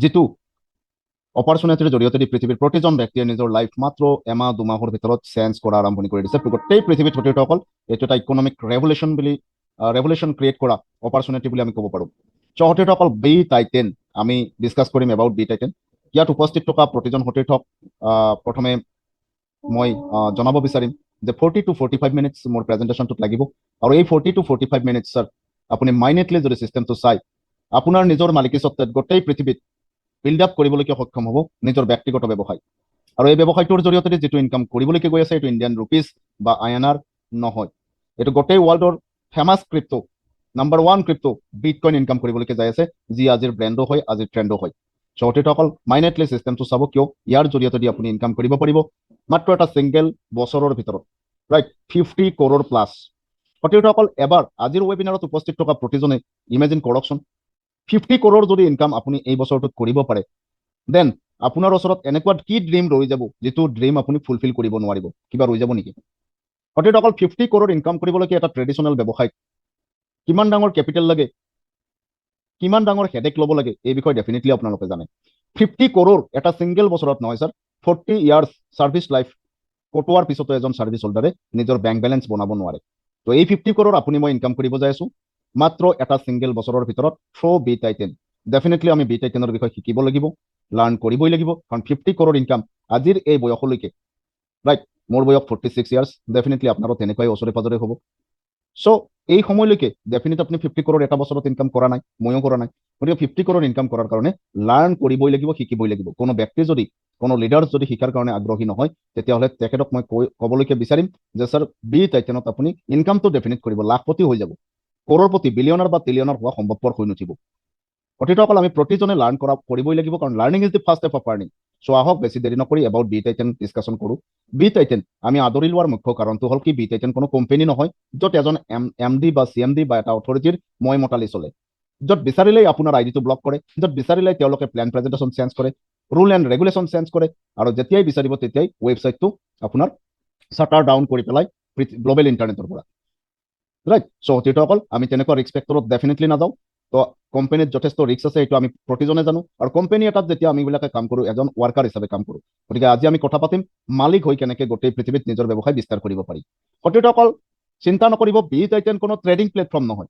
যিটো অপৰচুনিটিৰ জৰিয়তে পৃথিৱীৰ প্ৰতিজন ব্যক্তিয়ে নিজৰ লাইফ মাত্ৰ এমাহ 2 মাহৰ ভিতৰত চেঞ্জ কৰা আৰম্ভণি কৰি দিছে গোটেই পৃথিৱীত। সতীৰ্থসকল, এইটো এটা ইকনমিক ৰেভলিউশ্যন বুলি, ৰেভলিউশ্যন ক্ৰিয়েট কৰা অপৰচুনিটি বুলি আমি ক'ব পাৰোঁ। চ' সতীৰ্থসকল, বি টাইটেন আমি ডিছকাছ কৰিম, এবাউট বি টাইটেন। ইয়াত উপস্থিত থকা প্ৰতিজন সতীৰ্থক প্ৰথমে মই জনাব বিচাৰিম যে 40 to 45 minutes মোৰ প্ৰেজেণ্টেশ্যনটোত লাগিব আৰু এই 40 টু 45 মিনিটছৰ আপুনি মাইনেটলি যদি চিষ্টেমটো চাই, আপোনাৰ নিজৰ মালিকী স্বত্বত গোটেই পৃথিৱীত বিল্ড আপ কৰিবলৈকে সক্ষম হ'ব নিজৰ ব্যক্তিগত ব্যৱসায়। আৰু এই ব্যৱসায়টোৰ জৰিয়তে যিটো ইনকাম কৰিবলৈকে গৈ আছে, এইটো ইণ্ডিয়ান ৰুপিজ বা আই এন আৰ নহয়। এইটো গোটেই ৱৰ্ল্ডৰ famous crypto, number one crypto bitcoin income কৰিবলৈকে যাই আছে, যি আজিৰ ব্ৰেণ্ডো হয়, আজিৰ ট্ৰেণ্ডো হয়। সতীৰ্থসকল, মাইনেটলি চিষ্টেমটো চাব। কিয় ইয়াৰ জৰিয়তে দি আপুনি ইনকাম কৰিব পাৰিব মাত্ৰ এটা ছিংগল বছৰৰ ভিতৰত, ৰাইট, 50 কৰোৰ প্লাছ। সতীৰ্থসকল, এবাৰ আজিৰ ৱেবিনাৰত উপস্থিত থকা প্ৰতিজনে ইমেজিন কৰকচোন, 50 কৰোৰ যদি ইনকাম আপুনি এই বছৰটোত কৰিব পাৰে, then আপোনাৰ ওচৰত এনেকুৱা কি ড্ৰিম ৰৈ যাব যিটো ড্ৰিম আপুনি ফুলফিল কৰিব নোৱাৰিব? কিবা ৰৈ যাব নেকি? সতীৰ্থসকল, 50 কৰোৰ ইনকাম কৰিবলৈকে এটা ট্ৰেডিশ্যনেল ব্যৱসায়ত কিমান ডাঙৰ কেপিটেল লাগে, কিমান ডাঙৰ হেডেক ল'ব লাগে, এই বিষয়ে ডেফিনেটলি আপোনালোকে জানে। 50 কৰোৰ এটা ছিংগল বছৰত নহয় ছাৰ, 40 ইয়াৰ্ছ ছাৰ্ভিচ লাইফ কটোৱাৰ পিছতো এজন ছাৰ্ভিচ হোল্ডাৰে নিজৰ বেংক বেলেঞ্চ বনাব নোৱাৰে। তো এই 50 কৰোৰ আপুনি মই ইনকাম কৰিব যাই আছো মাত্ৰ এটা ছিংগল বছৰৰ ভিতৰত থ্ৰু বি টাইটেন। ডেফিনেটলি আমি বি টাইটেনৰ বিষয়ে শিকিব লাগিব, লাৰ্ণ কৰিবই লাগিব। কাৰণ 50 কৰোৰ ইনকাম আজিৰ এই বয়সলৈকে, ৰাইট, মোৰ বয়স 46 ইয়াৰ্ছ, ডেফিনেটলি আপোনাৰো তেনেকুৱাই ওচৰে পাজৰে হ'ব। চ' এই সময়লৈকে ডেফিনেট আপুনি 50 কৰোৰ এটা বছৰত ইনকাম কৰা নাই, ময়ো কৰা নাই। গতিকে 50 কৰোৰ ইনকাম কৰাৰ কাৰণে লাৰ্ণ কৰিবই লাগিব, শিকিবই লাগিব। কোনো ব্যক্তি যদি, কোনো লিডাৰ্ছ যদি শিকাৰ কাৰণে আগ্ৰহী নহয়, তেতিয়াহ'লে তেখেতক মই কৈ ক'বলৈকে বিচাৰিম যে ছাৰ, বি টাইটেনত আপুনি ইনকামটো ডেফিনেট কৰিব, লাখপতি হৈ যাব, কৰোৰপতি, বিলিয়নাৰ বা ট্ৰিলিয়নাৰ হোৱা সম্ভৱপৰ হৈ নুঠিব। সতীৰ্থসকল, আমি প্ৰতিজনে লাৰ্ণ কৰিবই লাগিব, কাৰণ learning is the first step of earning. So আহক, বেছি দেৰি নকৰি এবাউট বি টাইটেন ডিছকাশ্যন কৰোঁ। বি টাইটেন আমি আদৰি লোৱাৰ মুখ্য কাৰণটো হ'ল কি, বি টাইটেন কোনো কোম্পানী নহয় য'ত এজন এম ডি বা চি এম ডি বা এটা অথৰিটিৰ মই মতালি চলে, য'ত বিচাৰিলেই আপোনাৰ আই ডিটো ব্লক কৰে, য'ত বিচাৰিলেই তেওঁলোকে প্লেন প্ৰেজেণ্টেশ্যন চেঞ্জ কৰে, ৰুল এণ্ড ৰেগুলেশ্যন চেঞ্জ কৰে আৰু যেতিয়াই বিচাৰিব তেতিয়াই ৱেবছাইটটো আপোনাৰ শ্বাটাৰ ডাউন কৰি পেলাই গ্ল'বেল ইণ্টাৰনেটৰ পৰা, ৰাইট? চ' সতীৰ্থসকল, আমি তেনেকুৱা ৰিস্ক ফেক্টৰত ডেফিনেটলি নাযাওঁ। তো কোম্পানীত যথেষ্ট ৰিস্ক আছে, সেইটো আমি প্ৰতিজনে জানো। আৰু কোম্পানী এটাত যেতিয়া আমিবিলাকে কাম কৰোঁ, এজন ৱাৰ্কাৰ হিচাপে কাম কৰোঁ। গতিকে আজি আমি কথা পাতিম মালিক হৈ কেনেকৈ গোটেই পৃথিৱীত নিজৰ ব্যৱসায় বিস্তাৰ কৰিব পাৰি। সতীৰ্থসকল, চিন্তা নকৰিব, বি টাইটেন কোনো ট্ৰেডিং প্লেটফৰ্ম নহয়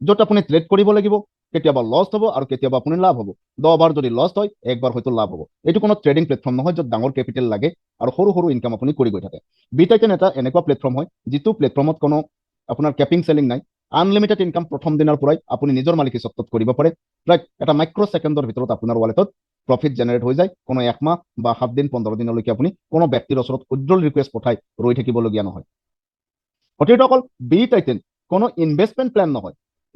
য'ত আপুনি ট্ৰেড কৰিব লাগিব, কেতিয়াবা লছ হ'ব আৰু কেতিয়াবা আপুনি লাভ হ'ব। 10 বাৰ যদি লছ হয়, একবাৰ হয়তো লাভ হ'ব। এইটো কোনো ট্ৰেডিং প্লেটফৰ্ম নহয় য'ত ডাঙৰ কেপিটেল লাগে আৰু সৰু সৰু ইনকাম আপুনি কৰি গৈ থাকে। বি টাইটেন এটা এনেকুৱা প্লেটফৰ্ম হয় যিটো প্লেটফৰ্মত কোনো আপোনাৰ কেপিং চেলিং নাই। আনলিমিটেড ইনকাম প্ৰথম দিনাৰ পৰাই আপুনি নিজৰ মালিকী স্বত্বত কৰিব পাৰে, ৰাইট? এটা মাইক্ৰ' ছেকেণ্ডৰ ভিতৰত আপোনাৰ ৱালেটত প্ৰফিট জেনেৰেট হৈ যায়। কোনো একমাহ বা 7 দিন 15 দিনলৈকে আপুনি কোনো ব্যক্তিৰ ওচৰত উইড্ৰল ৰিকুৱেষ্ট পঠাই ৰৈ থাকিবলগীয়া নহয়। সতীৰ্থসকল, বি টাইটেন কোনো ইনভেষ্টমেণ্ট প্লেন নহয়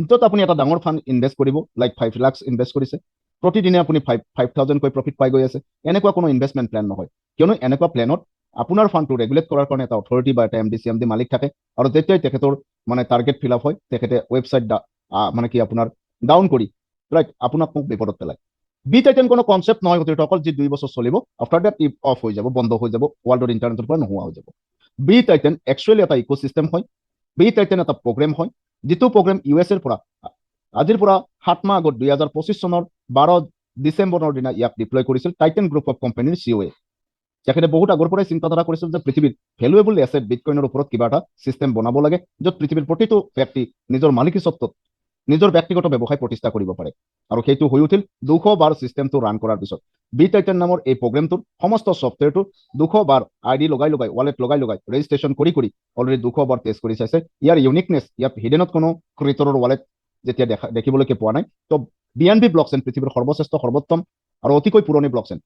য'ত আপুনি এটা ডাঙৰ ফাণ্ড ইনভেষ্ট কৰিব, লাইক 5 লাখছ ইনভেষ্ট কৰিছে, প্ৰতিদিনে আপুনি 5,000কৈ প্ৰফিট পাই গৈ আছে। এনেকুৱা কোনো ইনভেষ্টমেণ্ট প্লেন নহয়। কিয়নো এনেকুৱা প্লেনত আপোনাৰ ফাণ্ডটো ৰেগুলেট কৰাৰ কাৰণে এটা অথৰিটি বা এটা M D, C M D মালিক থাকে আৰু যেতিয়াই তেখেতৰ মানে টাৰ্গেট ফিল আপ হয়, তেখেতে ৱেবছাইট মানে কি আপোনাৰ ডাউন কৰি, ৰাইট, আপোনাক মোক বিপদত পেলায়। বি টাইটেন কোনো কনচেপ্ট নহয় সতীৰ্থসকল, যি 2 বছৰ চলিব, আফটাৰ that E of হৈ যাব, বন্ধ হৈ যাব, ৱৰ্ল্ডৰ ইণ্টাৰনেটৰ পৰা নোহোৱা হৈ যাব। বি টাইটেন একচুৱেলি এটা ইক' চিষ্টেম হয়। বি টাইটেন এটা প্ৰগ্ৰেম হয়, যিটো প্ৰগ্ৰেম ইউ এছ এৰ পৰা আজিৰ পৰা 7 মাহ আগত 2025 চনৰ 12 ডিচেম্বৰৰ দিনা ইয়াক ডিপ্লয় কৰিছিল টাইটেন গ্ৰুপ অফ কোম্পানীৰ চি অ'। তেখেতে বহুত আগৰ পৰাই চিন্তাধাৰা কৰিছিল যে পৃথিৱীৰ ভেলুৱেবল এছেট বিটকইনৰ ওপৰত কিবা এটা চিষ্টেম বনাব লাগে, য'ত পৃথিৱীৰ প্ৰতিটো ব্যক্তি নিজৰ মালিকী স্বত্বত নিজৰ ব্যক্তিগত ব্যৱসায় প্ৰতিষ্ঠা কৰিব পাৰে। আৰু সেইটো হৈ উঠিল 200 বাৰ চিষ্টেমটো ৰান কৰাৰ পিছত। বি টাইটেন নামৰ এই প্ৰগ্ৰেমটোৰ সমস্ত ছফ্টৱেৰটো 200 বাৰ আই ডি লগাই লগাই, ৱালেট লগাই লগাই, ৰেজিষ্ট্ৰেশ্যন কৰি কৰি অলৰেডি 200 বাৰ টেষ্ট কৰি চাইছে। ইয়াৰ ইউনিকনেছ, ইয়াত হিডেনত কোনো ক্ৰিয়েটৰৰ ৱালেট যেতিয়া দেখিবলৈকে পোৱা নাই। তো বি এন বি ব্লকচেইন পৃথিৱীৰ সৰ্বশ্ৰেষ্ঠ, সৰ্বোত্তম আৰু অতিকৈ পুৰণি ব্লকচেইন।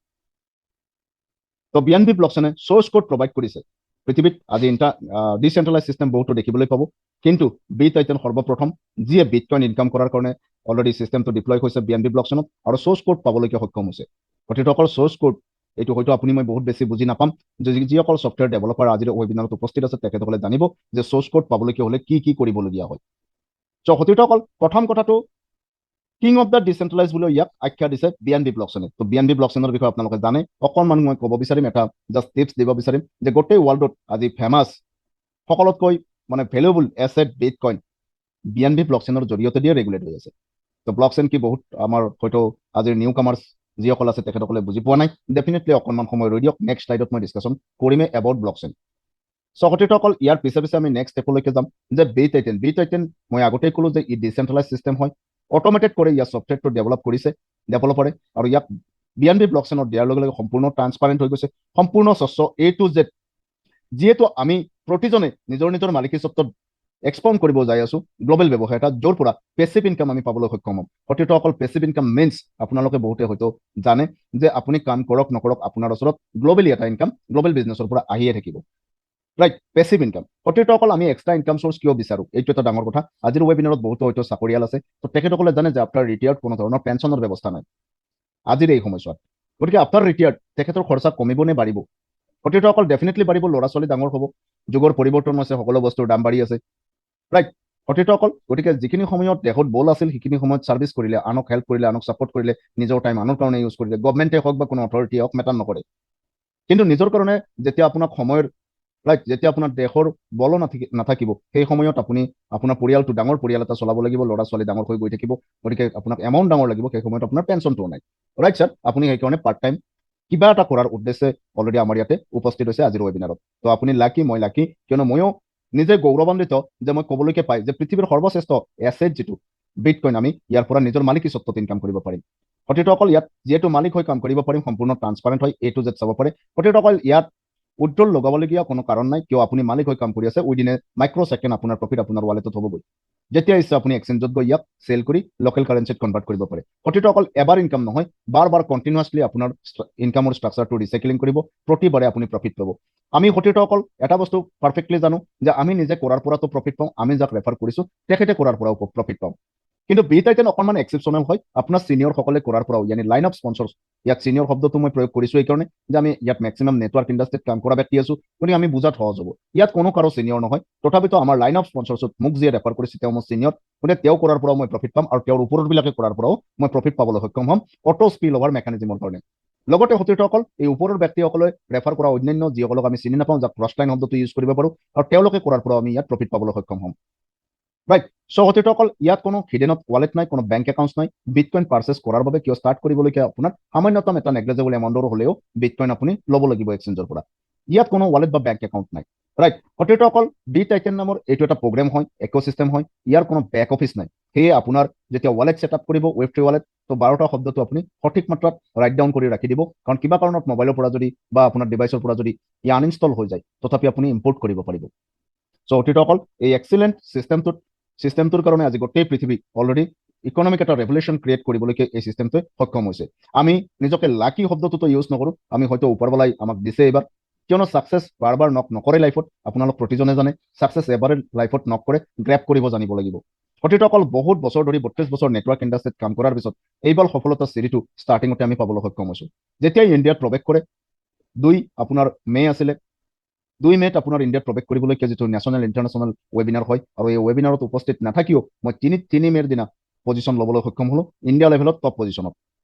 তো বি এন বি ব্লকচেইনে চ'ৰ্চ কোড প্ৰভাইড কৰিছে। পৃথিৱীত আজি ডিচেন্ট্ৰেলাইজ চিষ্টেম বহুতো দেখিবলৈ পাব, কিন্তু বি টাইটেন সৰ্বপ্ৰথম যিয়ে বিটকইন ইনকাম কৰাৰ কাৰণে অলৰেডি চিষ্টেমটো ডিপ্লয় হৈছে বি এন বি ব্লকচেইনত আৰু চ'ৰ্চ কোড পাবলৈকে সক্ষম হৈছে। সতীৰ্থসকল, চ'ৰ্চ কোড এইটো হয়তো আপুনি মই বহুত বেছি বুজি নাপাম। যিসকল ছফ্টৱেৰ ডেভেলপাৰ আজিৰ ৱেবিনাৰত উপস্থিত আছে, তেখেতসকলে জানিব যে চ'ৰ্চ কোড পাবলৈকে হ'লে কি কি কৰিবলগীয়া হয়। চ' সতীৰ্থসকল, প্ৰথম কথাটো, কিং অফ the ডিচেন্ট্ৰেলাইজ বুলি ইয়াক আখ্যা দিছে বি এন বি ব্লকচেইনে। তো বি এন বি ব্লকচেইনৰ বিষয়ে আপোনালোকে জানে। অকণমান মই ক'ব বিচাৰিম, এটা জাষ্ট টিপছ দিব বিচাৰিম যে গোটেই ৱৰ্ল্ডত আজি ফেমাছ, সকলোতকৈ মানে valuable asset bitcoin B N B ব্লকচেইনৰ জৰিয়তে দিয়ে ৰেগুলেট হৈ আছে। তো ব্লকচেইন কি, বহুত আমাৰ হয়তো আজিৰ নিউ কামাৰ্ছ যিসকল আছে তেখেতসকলে বুজি পোৱা নাই। ডেফিনেটলি অকণমান সময় ৰৈ দিয়ক, নেক্সট শ্লাইডত মই ডিছকাশ্যন কৰিমেই এবাউট ব্লক চেইন। চ' সতীৰ্থসকল, ইয়াৰ পিছে পিছে আমি নেক্সট ষ্টেপলৈকে যাম যে বি টাইটেন। বি টাইটেন মই আগতেই ক'লো যে ই ডিচেন্ট্ৰেলাইজ চিষ্টেম হয়, অট'মেটেড কৰে ইয়াৰ ছফ্টৱেৰটো ডেভেলপ কৰিছে ডেভেলপাৰে, আৰু ইয়াক বি এন বি ব্লক চেইনত দিয়াৰ লগে লগে সম্পূৰ্ণ ট্ৰান্সপাৰেণ্ট হৈ গৈছে, সম্পূৰ্ণ স্বচ্ছ এ টু জেড। যিহেতু আমি প্ৰতিজনে নিজৰ নিজৰ মালিকী স্বত্বত এক্সপাউণ্ড কৰিব যাই আছো গ্ল'বেল ব্যৱসায় এটা, য'ৰ পৰা পেচিভ ইনকাম আমি পাবলৈ সক্ষম হ'ম। সতীৰ্থসকল, পেচিভ ইনকাম মিনছ আপোনালোকে বহুতে হয়তো জানে যে আপুনি কাম কৰক নকৰক, আপোনাৰ ওচৰত গ্ল'বেলি এটা ইনকাম গ্ল'বেল বিজনেছৰ পৰা আহিয়ে থাকিব, ৰাইট? Passive income. সতীৰ্থসকল, আমি এক্সট্ৰা ইনকাম চ'ৰ্চ কিয় বিচাৰো, এইটো এটা ডাঙৰ কথা। আজিৰ ৱেবিনাৰত বহুতো হয়তো চাকৰিয়াল আছে, তো তেখেতসকলে জানে যে আফটাৰ ৰিটায়াৰ্ড কোনো ধৰণৰ পেঞ্চনৰ ব্যৱস্থা নাই আজিৰ এই সময়ছোৱাত। গতিকে আফটাৰ ৰিটায়াৰ্ড তেখেতৰ খৰচা কমিব নে বাঢ়িব? সতীৰ্থসকল, ডেফিনেটলি বাঢ়িব। ল'ৰা ছোৱালী ডাঙৰ হ'ব, যুগৰ পৰিৱৰ্তন হৈছে, সকলো বস্তুৰ দাম বাঢ়ি আছে, ৰাইট? সতীৰ্থসকল, গতিকে যিখিনি সময়ত দেহত বল আছিল, সেইখিনি সময়ত ছাৰ্ভিচ কৰিলে, আনক হেল্প কৰিলে, আনক ছাপৰ্ট কৰিলে, নিজৰ টাইম আনৰ কাৰণে ইউজ কৰিলে, গভমেণ্টে হওক বা কোনো অথৰিটিয়ে হওক, মেটাৰ নকৰে। কিন্তু নিজৰ কাৰণে যেতিয়া আপোনাক সময়ৰ, ৰাইট, যেতিয়া আপোনাৰ দেহৰ বলো নাথাকিব, সেই সময়ত আপুনি আপোনাৰ পৰিয়ালটো, ডাঙৰ পৰিয়াল এটা চলাব লাগিব, ল'ৰা ছোৱালী ডাঙৰ হৈ গৈ থাকিব, গতিকে আপোনাক এমাউণ্ট ডাঙৰ লাগিব, সেই সময়ত আপোনাৰ পেঞ্চনটোও নাই, ৰাইট ছাৰ? আপুনি সেইকাৰণে পাৰ্ট টাইম কিবা এটা কৰাৰ উদ্দেশ্যে অলৰেডি আমাৰ ইয়াতে উপস্থিত হৈছে আজিৰ ৱেবিনাৰত। তো আপুনি লাকি, মই লাকি, কিয়নো ময়ো নিজে গৌৰৱান্বিত যে মই ক'বলৈকে পাই যে পৃথিৱীৰ সৰ্বশ্ৰেষ্ঠ এছেট যিটো বিটকইন, আমি ইয়াৰ পৰা নিজৰ মালিকী স্বত্বত ইনকাম কৰিব পাৰিম। সতীৰ্থসকল, ইয়াত যিহেতু মালিক হৈ কাম কৰিব পাৰিম, সম্পূৰ্ণ ট্ৰান্সপাৰেণ্ট হয়, এ টু জেড চাব পাৰে। সতীৰ্থসকল, ইয়াত উইড্ৰল লগাবলগীয়া কোনো কাৰণ নাই। কিয়? আপুনি মালিক হৈ কাম কৰি আছে। উইদিন এ মাইক্ৰ' ছেকেণ্ড আপোনাৰ প্ৰফিট আপোনাৰ ৱালেটত হ'বগৈ। যেতিয়া ইচ্ছা আপুনি এক্সচেঞ্জত গৈ ইয়াক চেল কৰি লোকেল কাৰেঞ্চিত কনভাৰ্ট কৰিব পাৰে। সতীৰ্থসকল, এবাৰ ইনকাম নহয়, বাৰ বাৰ কণ্টিনিউৱাছলি আপোনাৰ ইনকামৰ ষ্ট্ৰাকচাৰটো ৰিচাইক্লিং কৰিব, প্ৰতিবাৰে আপুনি প্ৰফিট পাব। আমি সতীৰ্থসকল এটা বস্তু পাৰফেক্টলি জানো যে আমি নিজে কৰাৰ পৰাতো প্ৰফিট পাওঁ, আমি যাক ৰেফাৰ কৰিছো তেখেতে কৰাৰ পৰাও প্ৰফিট পাওঁ। কিন্তু বি টাইটেন অকণমান এক্সেপশ্যনেল হয়। আপোনাৰ চিনিয়ৰসকলে কৰাৰ পৰাও, ইয়ানি লাইন অফ স্পনচৰ্ছ, ইয়াত চিনিয়ৰ শব্দটো মই প্ৰয়োগ কৰিছো এইকাৰণে যে আমি ইয়াত মেক্সিমাম নেটৱৰ্ক ইণ্ডাষ্ট্ৰীত কাম কৰা ব্যক্তি আছো, গতিকে আমি বুজাত সহজ হ'ব। ইয়াত কোনো কাৰো চিনিয়ৰ নহয়, তথাপিতো আমাৰ লাইন অফ স্পনচৰ্ছত মোক যিয়ে ৰেফাৰ কৰিছে তেওঁ মোৰ চিনিয়ৰ, গতিকে তেওঁ কৰাৰ পৰাও মই প্ৰফিট পাম আৰু তেওঁৰ ওপৰবিলাকে কৰাৰ পৰাও মই প্ৰফিট পাবলৈ সক্ষম হ'ম অট' স্পিল অভাৰ মেকানিজিমৰ কাৰণে। লগতে সতীৰ্থসকল, এই ওপৰৰ ব্যক্তিসকলে ৰেফাৰ কৰা অন্যান্য যিসকলক আমি চিনি নাপাওঁ, যাক ক্ৰছ লাইন শব্দটো ইউজ কৰিব পাৰোঁ, আৰু তেওঁলোকে কৰাৰ পৰাও আমি ইয়াত প্ৰফিট পাবলৈ সক্ষম হ'ম, ৰাইট? চ' সতীৰ্থসকল, ইয়াত কোনো হিডেনত ৱালেট নাই, কোনো বেংক একাউণ্টছ নাই। বিটকইন পাৰ্চেছ কৰাৰ বাবে কিয় ষ্টাৰ্ট কৰিবলৈকে আপোনাৰ সামান্যতম এটা নেগলেজেবল এমাউণ্টৰ হ'লেও বিটকইন আপুনি ল'ব লাগিব এক্সচেঞ্জৰ পৰা। ইয়াত কোনো ৱালেট বা বেংক একাউণ্ট নাই, ৰাইট? সতীৰ্থসকল, বি টাইটেন নামৰ এইটো এটা প্ৰগ্ৰেম হয়, এক'চিষ্টেম হয়, ইয়াৰ কোনো বেক অফিচ নাই। সেয়ে আপোনাৰ যেতিয়া ৱালেট ছেট আপ কৰিব, ৱেব 3 ৱালেট, তো 12টা শব্দটো আপুনি সঠিক মাত্ৰাত ৰাইট ডাউন কৰি ৰাখি দিব, কাৰণ কিবা কাৰণত মোবাইলৰ পৰা যদি বা আপোনাৰ ডিভাইচৰ পৰা যদি ই আনইনষ্টল হৈ যায়, তথাপি আপুনি ইম্পৰ্ট কৰিব পাৰিব। চ' সতীৰ্থসকল, এই এক্সিলেণ্ট চিষ্টেমটোৰ কাৰণে আজি গোটেই পৃথিৱী অলৰেডি ইকনমিক এটা ৰেভলিউশ্যন ক্ৰিয়েট কৰিবলৈকে এই চিষ্টেমটোৱে সক্ষম হৈছে। আমি নিজকে লাকি শব্দটোতো ইউজ নকৰোঁ, আমি হয়তো ওপৰৱালাই আমাক দিছে এইবাৰ, কিয়নো ছাকচেছ বাৰ বাৰ নক নকৰে লাইফত। আপোনালোক প্ৰতিজনে জানে, ছাকচেছ এবাৰে লাইফত নক কৰে, গ্ৰেপ কৰিব জানিব লাগিব। সতীৰ্থসকল, বহুত বছৰ ধৰি, 32 বছৰ নেটৱৰ্ক ইণ্ডাষ্ট্ৰীত কাম কৰাৰ পিছত এইবাৰ সফলতাৰ চিৰিটো ষ্টাৰ্টিঙতে আমি পাবলৈ সক্ষম হৈছোঁ। যেতিয়াই ইণ্ডিয়াত প্ৰৱেশ কৰে, 2 আপোনাৰ মে আছিলে, 2 মে'ত আপোনাৰ ইণ্ডিয়াত প্ৰৱেশ কৰিবলৈকে যিটো নেশ্যনেল ইণ্টাৰনেশ্যনেল ৱেবিনাৰ হয়, আৰু এই ৱেবিনাৰত উপস্থিত নাথাকিও মই 3 মে'ৰ দিনা পজিশ্যন ল'বলৈ সক্ষম হ'লোঁ ইণ্ডিয়া লেভেলত টপ পজিশ্যনত।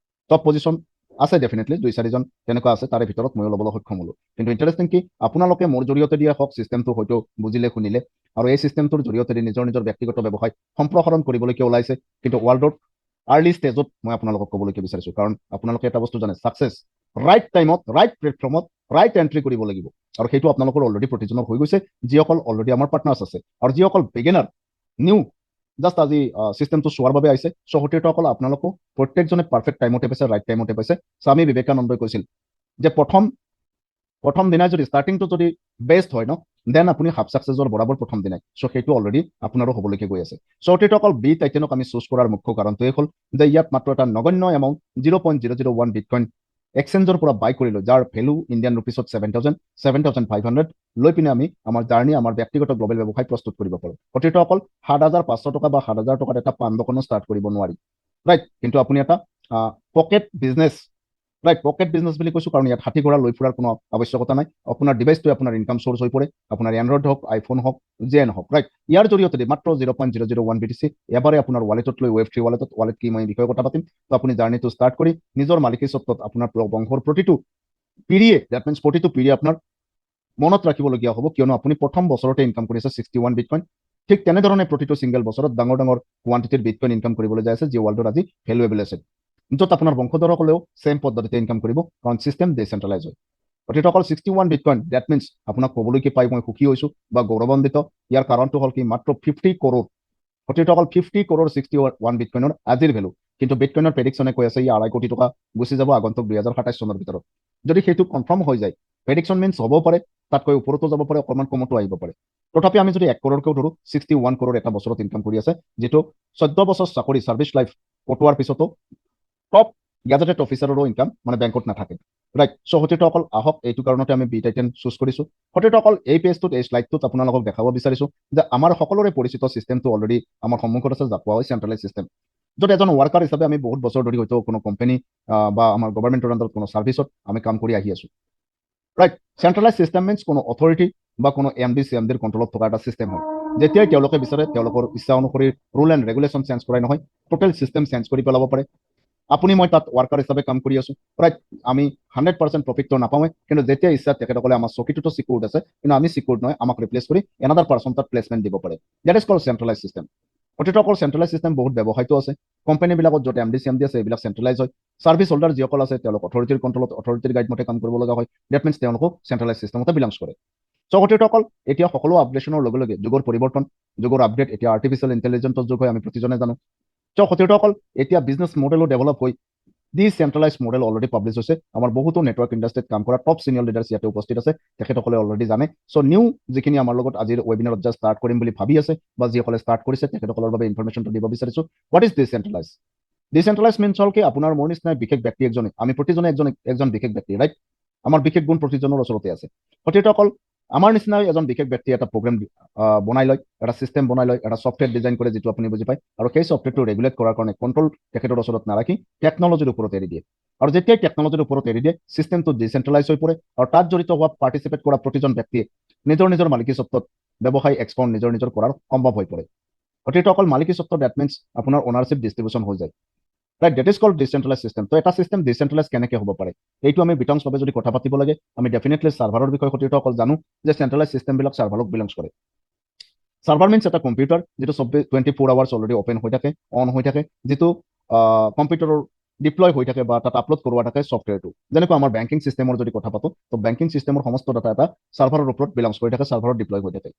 টপ পজিশ্যন আছে ডেফিনেটলি, দুই চাৰিজন তেনেকুৱা আছে, তাৰে ভিতৰত ময়ো ল'বলৈ সক্ষম হ'লোঁ। কিন্তু ইণ্টাৰেষ্টিং কি, আপোনালোকে মোৰ জৰিয়তে দিয়া হওক চিষ্টেমটো হয়তো বুজিলে, শুনিলে, আৰু এই চিষ্টেমটোৰ জৰিয়তে নিজৰ নিজৰ ব্যক্তিগত ব্যৱসায় সম্প্ৰসাৰণ কৰিবলৈকে ওলাইছে। কিন্তু ৱৰ্ল্ডৰ আৰ্লি ষ্টেজত মই আপোনালোকক ক'বলৈকে বিচাৰিছোঁ, কাৰণ আপোনালোকে এটা বস্তু জানে, ছাকচেছ ৰাইট টাইমত, ৰাইট প্লেটফৰ্মত, ৰাইট এণ্ট্ৰি কৰিব লাগিব। আৰু সেইটো আপোনালোকৰ অলৰেডি প্ৰতিজনৰ হৈ গৈছে, যিসকল অলৰেডি আমাৰ পাৰ্টনাৰ্ছ আছে আৰু যিসকল বিগিনাৰ, নিউ, জাষ্ট আজি চিষ্টেমটো চোৱাৰ বাবে আহিছে। চ' সতীৰ্থসকল, আপোনালোকো প্ৰত্যেকজনে পাৰফেক্ট টাইমতে পাইছে, ৰাইট টাইমতে পাইছে। স্বামী বিবেকানন্দই কৈছিল যে প্ৰথম প্ৰথম দিনাই যদি ষ্টাৰ্টিংটো যদি বেষ্ট হয় ন, then আপুনি হাফ ছাকচেছৰ বৰাবৰ প্ৰথম দিনাই। চ' সেইটো অলৰেডি আপোনাৰো হ'বলৈকে গৈ আছে। চ' সতীৰ্থসকল, বি টাইটেনক আমি চুজ কৰাৰ মুখ্য কাৰণটোৱে হ'ল যে ইয়াত মাত্ৰ এটা নগণ্য এমাউণ্ট 0.001 বিটকইন এক্সচেঞ্জৰ পৰা বাই কৰি লৈ, যাৰ ভেলু ইণ্ডিয়ান ৰুপিছত 7000, 7500 লৈ পিনে আমি আমাৰ জাৰ্ণি, আমাৰ ব্যক্তিগত গ্ল'বেল ব্যৱসায় প্ৰস্তুত কৰিব পাৰোঁ। সতীৰ্থসকল, 7500 টকা বা 7000 টকাত এটা পাণ দোকানো ষ্টাৰ্ট কৰিব নোৱাৰি, ৰাইট? কিন্তু আপুনি এটা pocket business, right, pocket business বুলি কৈছোঁ কাৰণ ইয়াত হাতী ঘোঁৰা লৈ ফুৰাৰ কোনো আৱশ্যকতা নাই। আপোনাৰ ডিভাইচটোৱে আপোনাৰ ইনকাম চ'ৰ্চ হৈ পৰে, আপোনাৰ এণ্ড্ৰইড হওক, আইফোন হওক, যিয়ে নহওক, ৰাইট? ইয়াৰ জৰিয়তে মাত্ৰ 0.001 বিটিচি এবাৰে আপোনাৰ ৱালেটত লৈ, ৱেব 3 ৱালেটত, ৱালেট কি মই এই বিষয়ে কথা পাতিম, তো আপুনি জাৰ্ণিটো ষ্টাৰ্ট কৰি নিজৰ মালিকী স্বত্বত আপোনাৰ বংশৰ প্ৰতিটো পিৰিয়ে, that means প্ৰতিটো পিৰিয়ে আপোনাৰ মনত ৰাখিবলগীয়া হ'ব, কিয়নো আপুনি প্ৰথম বছৰতে ইনকাম কৰিছে 61 বিটকইন। ঠিক তেনেধৰণে প্ৰতিটো ছিংগল বছৰত ডাঙৰ ডাঙৰ কোৱান্টিটিৰ বিটকইন ইনকাম কৰিবলৈ যাই আছে, যি ৱৰ্ল্ডৰ আজি ভেলুৱেবল আছে। য'ত আপোনাৰ বংশধৰসকলেও ছেম পদ্ধতিতে ইনকাম কৰিব, কাৰণ চিষ্টেম ডিচেণ্ট্ৰেলাইজ হয়। অতিথিসকল, 61 bitcoin, that means আপোনাক ক'বলৈকে পাই মই সুখী হৈছোঁ বা গৌৰৱান্বিত। ইয়াৰ কাৰণটো হ'ল কি, মাত্ৰ 50 কৰোৰ, অতিথিসকল, 50 কৰোৰ 61 বিটকইনৰ আজিৰ ভেলু। কিন্তু বিটকইনৰ প্ৰেডিকশ্যনে কৈ আছে ই 2.5 কোটি টকা গুচি যাব আগন্তুক 2027 চনৰ ভিতৰত। যদি সেইটো কনফাৰ্ম হৈ যায়, প্ৰেডিকশ্যন মিনছ হ'বও পাৰে, তাতকৈ ওপৰতো যাব পাৰে, অকণমান কমতো আহিব পাৰে। তথাপি আমি যদি 1 কৰোৰকেও ধৰোঁ, 61 কৰোৰ এটা বছৰত ইনকাম কৰি আছে, যিটো 14 বছৰ চাকৰি ছাৰ্ভিচ লাইফ কটোৱাৰ পিছতো টপ গেজেটেড অফিচাৰৰো ইনকাম মানে বেংকত নাথাকে, ৰাইট? চ' সতীৰ্থসকল, আহক, এইটো কাৰণতে আমি বি টাইটেন চুজ কৰিছোঁ। সতীৰ্থসকল, এই পেজটোত, এই শ্লাইডটোত আপোনালোকক দেখাব বিচাৰিছোঁ যে আমাৰ সকলোৰে পৰিচিত চিষ্টেমটো অলৰেডি আমাৰ সন্মুখত আছে, যাক কোৱা হয় চেণ্ট্ৰেলাইজ চিষ্টেম, য'ত এজন ৱৰ্কাৰ হিচাপে আমি বহুত বছৰ ধৰি হয়তো কোনো কোম্পানী বা আমাৰ গভৰ্ণমেণ্টৰ আণ্ডাৰত কোনো ছাৰ্ভিচত আমি কাম কৰি আহি আছোঁ, ৰাইট? চেণ্ট্ৰেলাইজ চিষ্টেম মিনছ কোনো অথৰিটি বা কোনো এম ডি, চি এম ডিৰ কণ্ট্ৰলত থকা এটা চিষ্টেম হয়। যেতিয়াই তেওঁলোকে বিচাৰে, তেওঁলোকৰ ইচ্ছা অনুসৰি ৰুল এণ্ড ৰেগুলেশ্যন চেঞ্জ কৰাই নহয়, টোটেল চিষ্টেম চেঞ্জ কৰি পেলাব পাৰে। আপুনি মই তাত ৱৰ্কাৰ হিচাপে কাম কৰি আছো, ৰাইট? আমি 100% প্ৰফিটটো নাপাওঁৱে, কিন্তু যেতিয়া ইচ্ছা তেখেতসকলে আমাৰ চকীটোতো চিকিউৰ্ড আছে, কিন্তু আমি চিকিউৰ্ড নহয়। আমাক ৰিপ্লেচ কৰি এনাদাৰ পাৰ্চন তাত প্লেচমেণ্ট দিব পাৰে। That is call centralize system. অতিথিসকল, centralise system বহুত ব্যৱসায়টো আছে। কোম্পানীবিলাকত য'ত M D, C M D আছে, এইবিলাক চেণ্ট্ৰেলাইজ হয়। ছাৰ্ভিচ হোল্ডাৰ যিসকল আছে, তেওঁলোক অথৰিটিৰ কণ্ট্ৰলত, অথৰিটিৰ গাইড মতে কাম কৰিব লগা হয়। That means তেওঁলোকো চেণ্ট্ৰেলাইজ চিষ্টেমতে বিলংছ কৰে। চ' সতীৰ্থসকল, এতিয়া সকলো আপগ্ৰেডেশ্যনৰ লগে লগে যুগৰ পৰিৱৰ্তন, যুগৰ আপডেট, এতিয়া আৰ্টিফিচিয়েল ইণ্টেলিজেঞ্চৰ যুগ হয়, আমি প্ৰতিজনে জানো। চ' সতীৰ্থসকল, এতিয়া বিজনেছ মডেলো ডেভেলপ হৈ ডিচেণ্ট্ৰেলাইজ মডেল অলৰেডি পাব্লিছ হৈছে। আমাৰ বহুতো নেটৱৰ্ক ইণ্ডাষ্ট্ৰীত কাম কৰা টপ চিনিয়ৰ লিডাৰ্ছ ইয়াতে উপস্থিত আছে, তেখেতসকলে অলৰেডি জানে। চ' নিউ যিখিনি আমাৰ লগত আজিৰ ৱেবিনাৰত জাষ্ট ষ্টাৰ্ট কৰিম বুলি ভাবি আছে বা যিসকলে ষ্টাৰ্ট কৰিছে, তেখেতসকলৰ বাবে ইনফৰমেশ্যনটো দিব বিচাৰিছো। What is decentralize? Decentralize means হ'ল কি, আপোনাৰ মোৰ নিচিনাই বিশেষ ব্যক্তি এজনে, আমি প্ৰতিজনে এজন এজন বিশেষ ব্যক্তি, ৰাইট? আমাৰ বিশেষ গুণ প্ৰতিজনৰ ওচৰতে আছে। সতীৰ্থসকল, আমাৰ নিচিনাই এজন বিশেষ ব্যক্তিয়ে এটা প্ৰগ্ৰেম বনাই লয়, এটা চিষ্টেম বনাই লয়, এটা ছফ্টৱেৰ ডিজাইন কৰে, যিটো আপুনি বুজি পায়, আৰু সেই ছফ্টৱেৰটো ৰেগুলেট কৰাৰ কাৰণে কণ্ট্ৰল তেখেতৰ ওচৰত নাৰাখি টেকনলজিৰ ওপৰত এৰি দিয়ে। আৰু যেতিয়াই টেকনলজিৰ ওপৰত এৰি দিয়ে, চিষ্টেমটো ডিচেণ্ট্ৰেলাইজ হৈ পৰে আৰু তাত জড়িত হোৱা, পাৰ্টিচিপেট কৰা প্ৰতিজন ব্যক্তিয়ে নিজৰ নিজৰ মালিকী স্বত্বত ব্যৱসায় এক্সপাউণ্ড নিজৰ নিজৰ কৰাৰ সম্ভৱ হৈ পৰে। অতিৰিক্ত অকল মালিকী স্বত্ব, that means আপোনাৰ অনাৰশ্বিপ ডিষ্ট্ৰিবিউশ্যন হৈ যায়, right? That is call decentralize system. তো এটা চিষ্টেম ডিচেণ্ট্ৰেলাইজ কেনেকৈ হ'ব পাৰে, এইটো আমি বিতংভাৱে যদি কথা পাতিব লাগে, আমি ডেফিনেটলি ছাৰ্ভাৰৰ বিষয়ে সতীৰ্থসকল জানো যে চেণ্ট্ৰেলাইজ চিষ্টেমবিলাক ছাৰ্ভাৰক বিলংছ কৰে। ছাৰ্ভাৰ মিনছ এটা কম্পিউটাৰ, যিটো 24 আৱাৰ্ছ অলৰেডি অপেন হৈ থাকে, অন হৈ থাকে, যিটো কম্পিউটাৰৰ ডিপ্লয় হৈ থাকে বা তাত আপলোড কৰোৱা থাকে ছফ্টৱেৰটো। যেনেকুৱা আমাৰ বেংকিং চিষ্টেমৰ যদি কথা পাতো, তো বেংকিং চিষ্টেমৰ সমস্ত ডাটা এটা ছাৰ্ভাৰৰ ওপৰত বিলংছ কৰি থাকে, ছাৰ্ভাৰত ডিপ্লয় হৈ থাকে,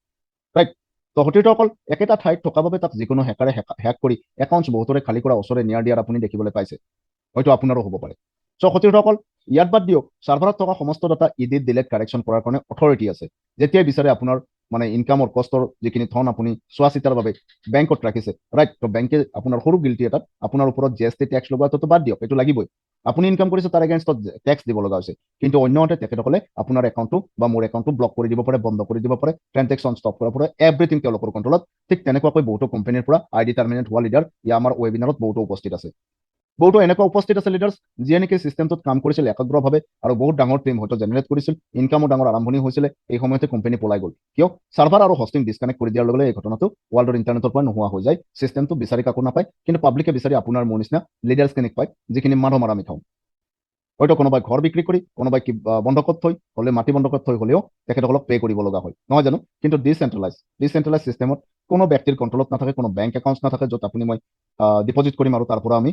ৰাইট? তো সতীৰ্থসকল, একেটা ঠাইত থকা বাবে তাত যিকোনো হেকাৰে হেক কৰি একাউণ্টছ বহুতৰে খালী কৰা ওচৰে নিয়াৰ দিয়াৰ আপুনি দেখিবলৈ পাইছে, হয়তো আপোনাৰো হ'ব পাৰে। চ' সতীৰ্থসকল, ইয়াত বাদ দিয়ক, ছাৰ্ভাৰত থকা সমস্ত ডাটা ইডিট, ডিলেট, কাৰেকশ্যন কৰাৰ কাৰণে অথৰিটি আছে। যেতিয়াই বিচাৰে, আপোনাৰ মানে ইনকামৰ কষ্টৰ যিখিনি ধন আপুনি চোৱা চিতাৰ বাবে বেংকত ৰাখিছে, ৰাইট? তো বেংকে আপোনাৰ সৰু গিল্টি এটাত আপোনাৰ ওপৰত জিএছটি টেক্স লগোৱাটোতো বাদ দিয়ক, এইটো লাগিবই। আপুনি ইনকাম কৰিছে, তাৰ এগেইনষ্টত টেক্স দিব লগা হৈছে। কিন্তু অন্যহাতে তেখেতসকলে আপোনাৰ একাউণ্টটো বা মোৰ একাউণ্টটো ব্লক কৰি দিব পাৰে, বন্ধ কৰি দিব পাৰে, ট্ৰেনজেকশ্যন ষ্টপ কৰিব পাৰে, এভৰিথিং তেওঁলোকৰ কণ্ট্ৰলত। ঠিক তেনেকুৱাকৈ বহুতো কোম্পানীৰ পৰা আই ডি টাৰ্মিনেট হোৱা লিডাৰ ইয়া আমাৰ ৱেবিনাৰত বহুতো উপস্থিত আছে। বহুতো এনেকুৱা উপস্থিত আছে লিডাৰ্ছ, যিয়ে নেকি চিষ্টেমটোত কাম কৰিছিল একাগ্ৰভাৱে আৰু বহুত ডাঙৰ টিম হয়তো জেনেৰেট কৰিছিল, ইনকামো ডাঙৰ আৰম্ভণি হৈছিলে, এই সময়তে কোম্পানী পলাই গ'ল। কিয়? ছাৰ্ভাৰ আৰু হষ্টিং ডিছকানেক্ট কৰি দিয়াৰ লগে লগে এই ঘটনাটো ৱৰ্ল্ডৰ ইণ্টাৰনেটৰ পৰা নোহোৱা হৈ যায়। চিষ্টেমটো বিচাৰি কাকো নাপায়, কিন্তু পাব্লিকে বিচাৰি আপোনাৰ মোৰ নিচিনা লিডাৰ্ছখিনিক পায়, যিখিনি মানুহ মাৰা আমি খাওঁ। হয়তো কোনোবাই ঘৰ বিক্ৰী কৰি, কোনোবাই বন্ধকত থৈ হ'লে, মাটি বন্ধকত থৈ হ'লেও তেখেতসকলক পে' কৰিব লগা হয়, নহয় জানো? কিন্তু ডিচেণ্ট্ৰেলাইজ চিষ্টেমত কোনো ব্যক্তিৰ কণ্ট্ৰলত নাথাকে, কোনো বেংক একাউণ্টছ নাথাকে, য'ত আপুনি মই ডিপজিট কৰিম আৰু তাৰ পৰা আমি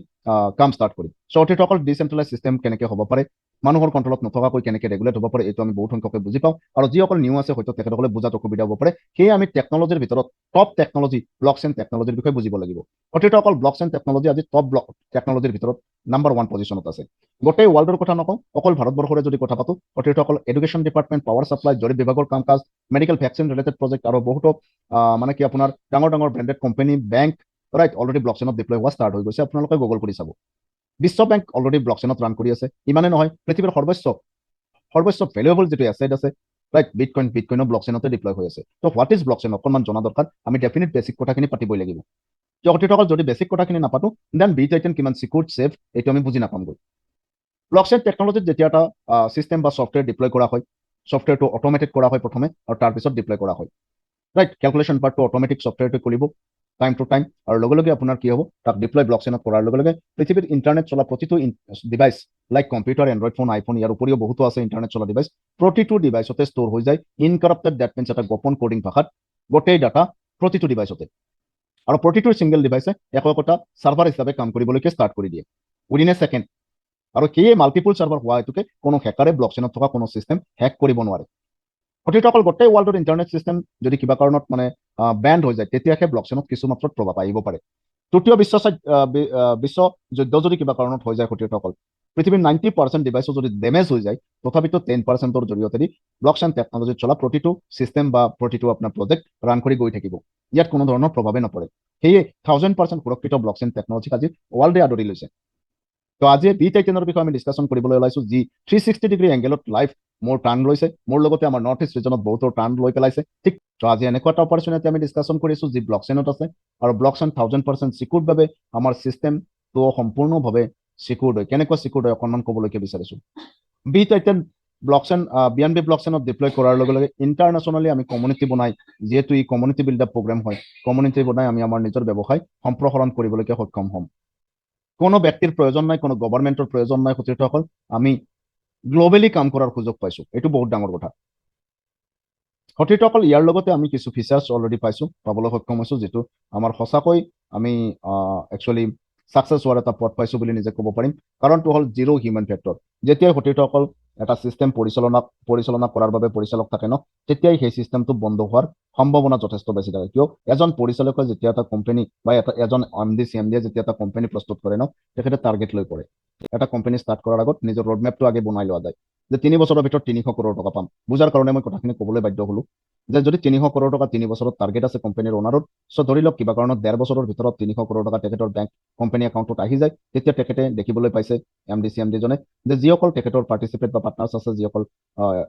কাম ষ্টাৰ্ট কৰিম। চ' অতিথিসকল, ডিচেণ্ট্ৰেলাইজ চিষ্টেম কেনেকৈ হ'ব পাৰে, মানুহৰ কণ্ট্ৰলত নথকাকৈ কেনেকৈ ৰেগুলেট হ'ব পাৰে, এইটো আমি বহুত সংখ্যকে বুজি পাওঁ। আৰু যিসকল নিউ আছে, হয়তো তেখেতসকলে বুজাত অসুবিধা হ'ব পাৰে। সেয়ে আমি টেকনলজিৰ ভিতৰত টপ টেকনলজি ব্লকচেইন টেকনলজিৰ বিষয়ে বুজিব লাগিব। অতিথিসকল, ব্লকচেইন টেকনলজি আজি টপ ব্লক টেকনলজিৰ ভিতৰত নাম্বাৰ ওৱান পজিশ্যনত আছে। গোটেই ৱৰ্ল্ডৰ কথা নকওঁ, অকল ভাৰতবৰ্ষৰে যদি কথা পাতো, অতিথিসকল, এডুকেশ্যন ডিপাৰ্টমেণ্ট, পাৱাৰ ছাপ্লাই, জৰীপ বিভাগৰ কাম কাজ, মেডিকেল ভেকচিন ৰিলেটেড প্ৰজেক্ট আৰু বহুতো মানে কি আপোনাৰ ডাঙৰ ডাঙৰ branded company, bank, right, already ব্লকচেইনত deploy হোৱা ষ্টাৰ্ট হৈ গৈছে। আপোনালোকে গুগল কৰি চাব। বিশ্ব বেংক অলৰেডি ব্লকচেইনত ৰান কৰি আছে। ইমানে নহয়, পৃথিৱীৰ সৰ্বোচ্চ সৰ্বোচ্চ ভেলুৱেবল যিটো এছেট আছে, ৰাইট, বিটকইন, বিটকইনৰ ব্লকচেইনতে ডিপ্লয় হৈ আছে। ত' what is blockchain অকণমান জনা দৰকাৰ। আমি ডেফিনেট বেছিক কথাখিনি পাতিবই লাগিব। অতিথিসকল, যদি বেছিক কথাখিনি নাপাতো, then B Titan কিমান চিকিউৰ, ছেফ, এইটো আমি বুজি নাপামগৈ। ব্লকচেইন টেকনলজিত যেতিয়া এটা চিষ্টেম বা ছফ্টৱেৰ ডিপ্লয় কৰা হয়, ছফ্টৱেৰটো অট'মেটেড কৰা হয় প্ৰথমে আৰু তাৰপিছত ডিপ্লয় কৰা হয়, ৰাইট? কেলকুলেশ্যন পাৰ্টটো অট'মেটিক ছফ্টৱেৰটো কৰিব টাইম টু টাইম আৰু লগে লগে আপোনাৰ কি হ'ব, তাক ডিপ্লয় ব্লকচেইনত কৰাৰ লগে লগে পৃথিৱীত ইণ্টাৰনেট চলা প্ৰতিটো device, like computer, Android phone, iPhone, ইয়াৰ উপৰিও বহুতো আছে ইণ্টাৰনেট চলা ডিভাইচ, প্ৰতিটো ডিভাইচতে ষ্ট'ৰ হৈ যায় ইনকাৰাপ্টেড, that means এটা গোপন কোডিং ভাষাত গোটেই ডাটা প্ৰতিটো ডিভাইচতে, আৰু প্ৰতিটো ছিংগল ডিভাইচে একো একোটা ছাৰ্ভাৰ হিচাপে কাম কৰিবলৈকে ষ্টাৰ্ট কৰি দিয়ে। Within a second. আৰু সেয়ে মাল্টিপুল চাৰ্ভাৰ হোৱা হেতুকে কোনো হেকাৰে ব্লকচেইনত থকা কোনো চিষ্টেম হেক কৰিব নোৱাৰে। সতীৰ্থসকল, গোটেই ৱৰ্ল্ডত ইণ্টাৰনেট চিষ্টেম যদি কিবা কাৰণত মানে বেণ্ড হৈ যায়, তেতিয়াহে ব্লকচেইনত কিছু মাত্ৰত প্ৰভাৱ আহিব পাৰে। তৃতীয় বিশ্ব যুদ্ধ যদি কিবা কাৰণত হৈ যায় সতীৰ্থসকল, পৃথিৱীৰ 90% ডিভাইচো যদি ডেমেজ হৈ যায়, তথাপিতো 10%ৰ জৰিয়তে ব্লকচেইন টেকনলজিত চলা প্ৰতিটো চিষ্টেম বা প্ৰতিটো আপোনাৰ প্ৰজেক্ট ৰান কৰি গৈ থাকিব। ইয়াত কোনো ধৰণৰ প্ৰভাৱে নপৰে। সেয়ে 1000% সুৰক্ষিত ব্লকচেইন টেকনলজিক আজি ৱৰ্ল্ডে আদৰি লৈছে। তো আজি বি টাইটেনৰ বিষয়ে আমি ডিছকাশ্যন কৰিবলৈ ওলাইছো, যি 360 ডিগ্ৰী এংগেলত লাইফ মোৰ টাৰ্ণ লৈছে, মোৰ লগতে আমাৰ নৰ্থ ইষ্ট ৰিজনত বহুতৰ টাৰ্ণ লৈ পেলাইছে। ঠিক, তো আজি এনেকুৱা এটা অপৰচুনিটি আমি ডিছকাশ্যন কৰিছো যি ব্লকচেইনত আছে আৰু ব্লকচেইন 1000% চিকিউৰ্ড বাবে আমাৰ চিষ্টেমটো সম্পূৰ্ণভাৱে চিকিউৰ্ড হয়। কেনেকুৱা চিকিউৰ্ড হয়, অকণমান ক'বলৈকে বিচাৰিছো। B Titan blockchain B N B ব্লকচেইনত ডিপ্লয় কৰাৰ লগে লগে ইণ্টাৰনেশ্যনেলি আমি কমিউনিটি বনাই, যিহেতু ই কমিউনিটি বিল্ড আপ প্ৰগ্ৰেম হয়, কমিউনিটি বনাই আমি আমাৰ নিজৰ ব্যৱসায় সম্প্ৰসাৰণ কৰিবলৈকে সক্ষম হ'ম। কোনো ব্যক্তিৰ প্ৰয়োজন নাই, কোনো গভৰ্ণমেণ্টৰ প্ৰয়োজন নাই। সতীৰ্থসকল, আমি গ্ল'বেলি কাম কৰাৰ সুযোগ পাইছো, এইটো বহুত ডাঙৰ কথা। সতীৰ্থসকল, ইয়াৰ লগতে আমি কিছু ফিচাৰ্ছ অলৰেডি পাইছো, পাবলৈ সক্ষম হৈছো, যিটো আমাৰ সঁচাকৈ আমি একচুৱেলি ছাকচেছ হোৱাৰ এটা পথ পাইছো বুলি নিজে ক'ব পাৰিম। কাৰণটো হ'ল জিৰ' হিউমেন ফেক্টৰ। যেতিয়াই সতীৰ্থসকল এটা চিষ্টেম পৰিচালনা কৰাৰ বাবে পৰিচালক থাকে ন, তেতিয়াই সেই চিষ্টেমটো বন্ধ হোৱাৰ সম্ভাৱনা যথেষ্ট বেছি থাকে। কিয়? এজন পৰিচালকে যেতিয়া এটা কোম্পানী বা এজন এম ডি, চি এম ডিয়ে যেতিয়া এটা কোম্পানী প্ৰস্তুত কৰে ন, তেখেতে টাৰ্গেট লৈ কৰে। এটা কোম্পানী ষ্টাৰ্ট কৰাৰ আগত নিজৰ ৰোডমেপটো আগে বনাই লোৱা যায় যে 3 বছৰৰ ভিতৰত 300 কৰোৰ টকা পাম। বুজাৰ কাৰণে মই কথাখিনি ক'বলৈ বাধ্য হ'লো যে যদি 300 কৰোৰ টকা 3 বছৰত টাৰ্গেট আছে কোম্পানীৰ অনাৰত, চ' ধৰি লওক কিবা কাৰণত ডেৰ বছৰৰ ভিতৰত 300 কৰোৰ টকা তেখেতৰ বেংক কোম্পানী একাউণ্টত আহি যায়, তেতিয়া তেখেতে দেখিবলৈ পাইছে, এম ডি, চি এম ডিজনে, যে যিসকল তেখেতৰ পাৰ্টিচিপেট বা পাৰ্টনাৰ্ছ আছে, যিসকল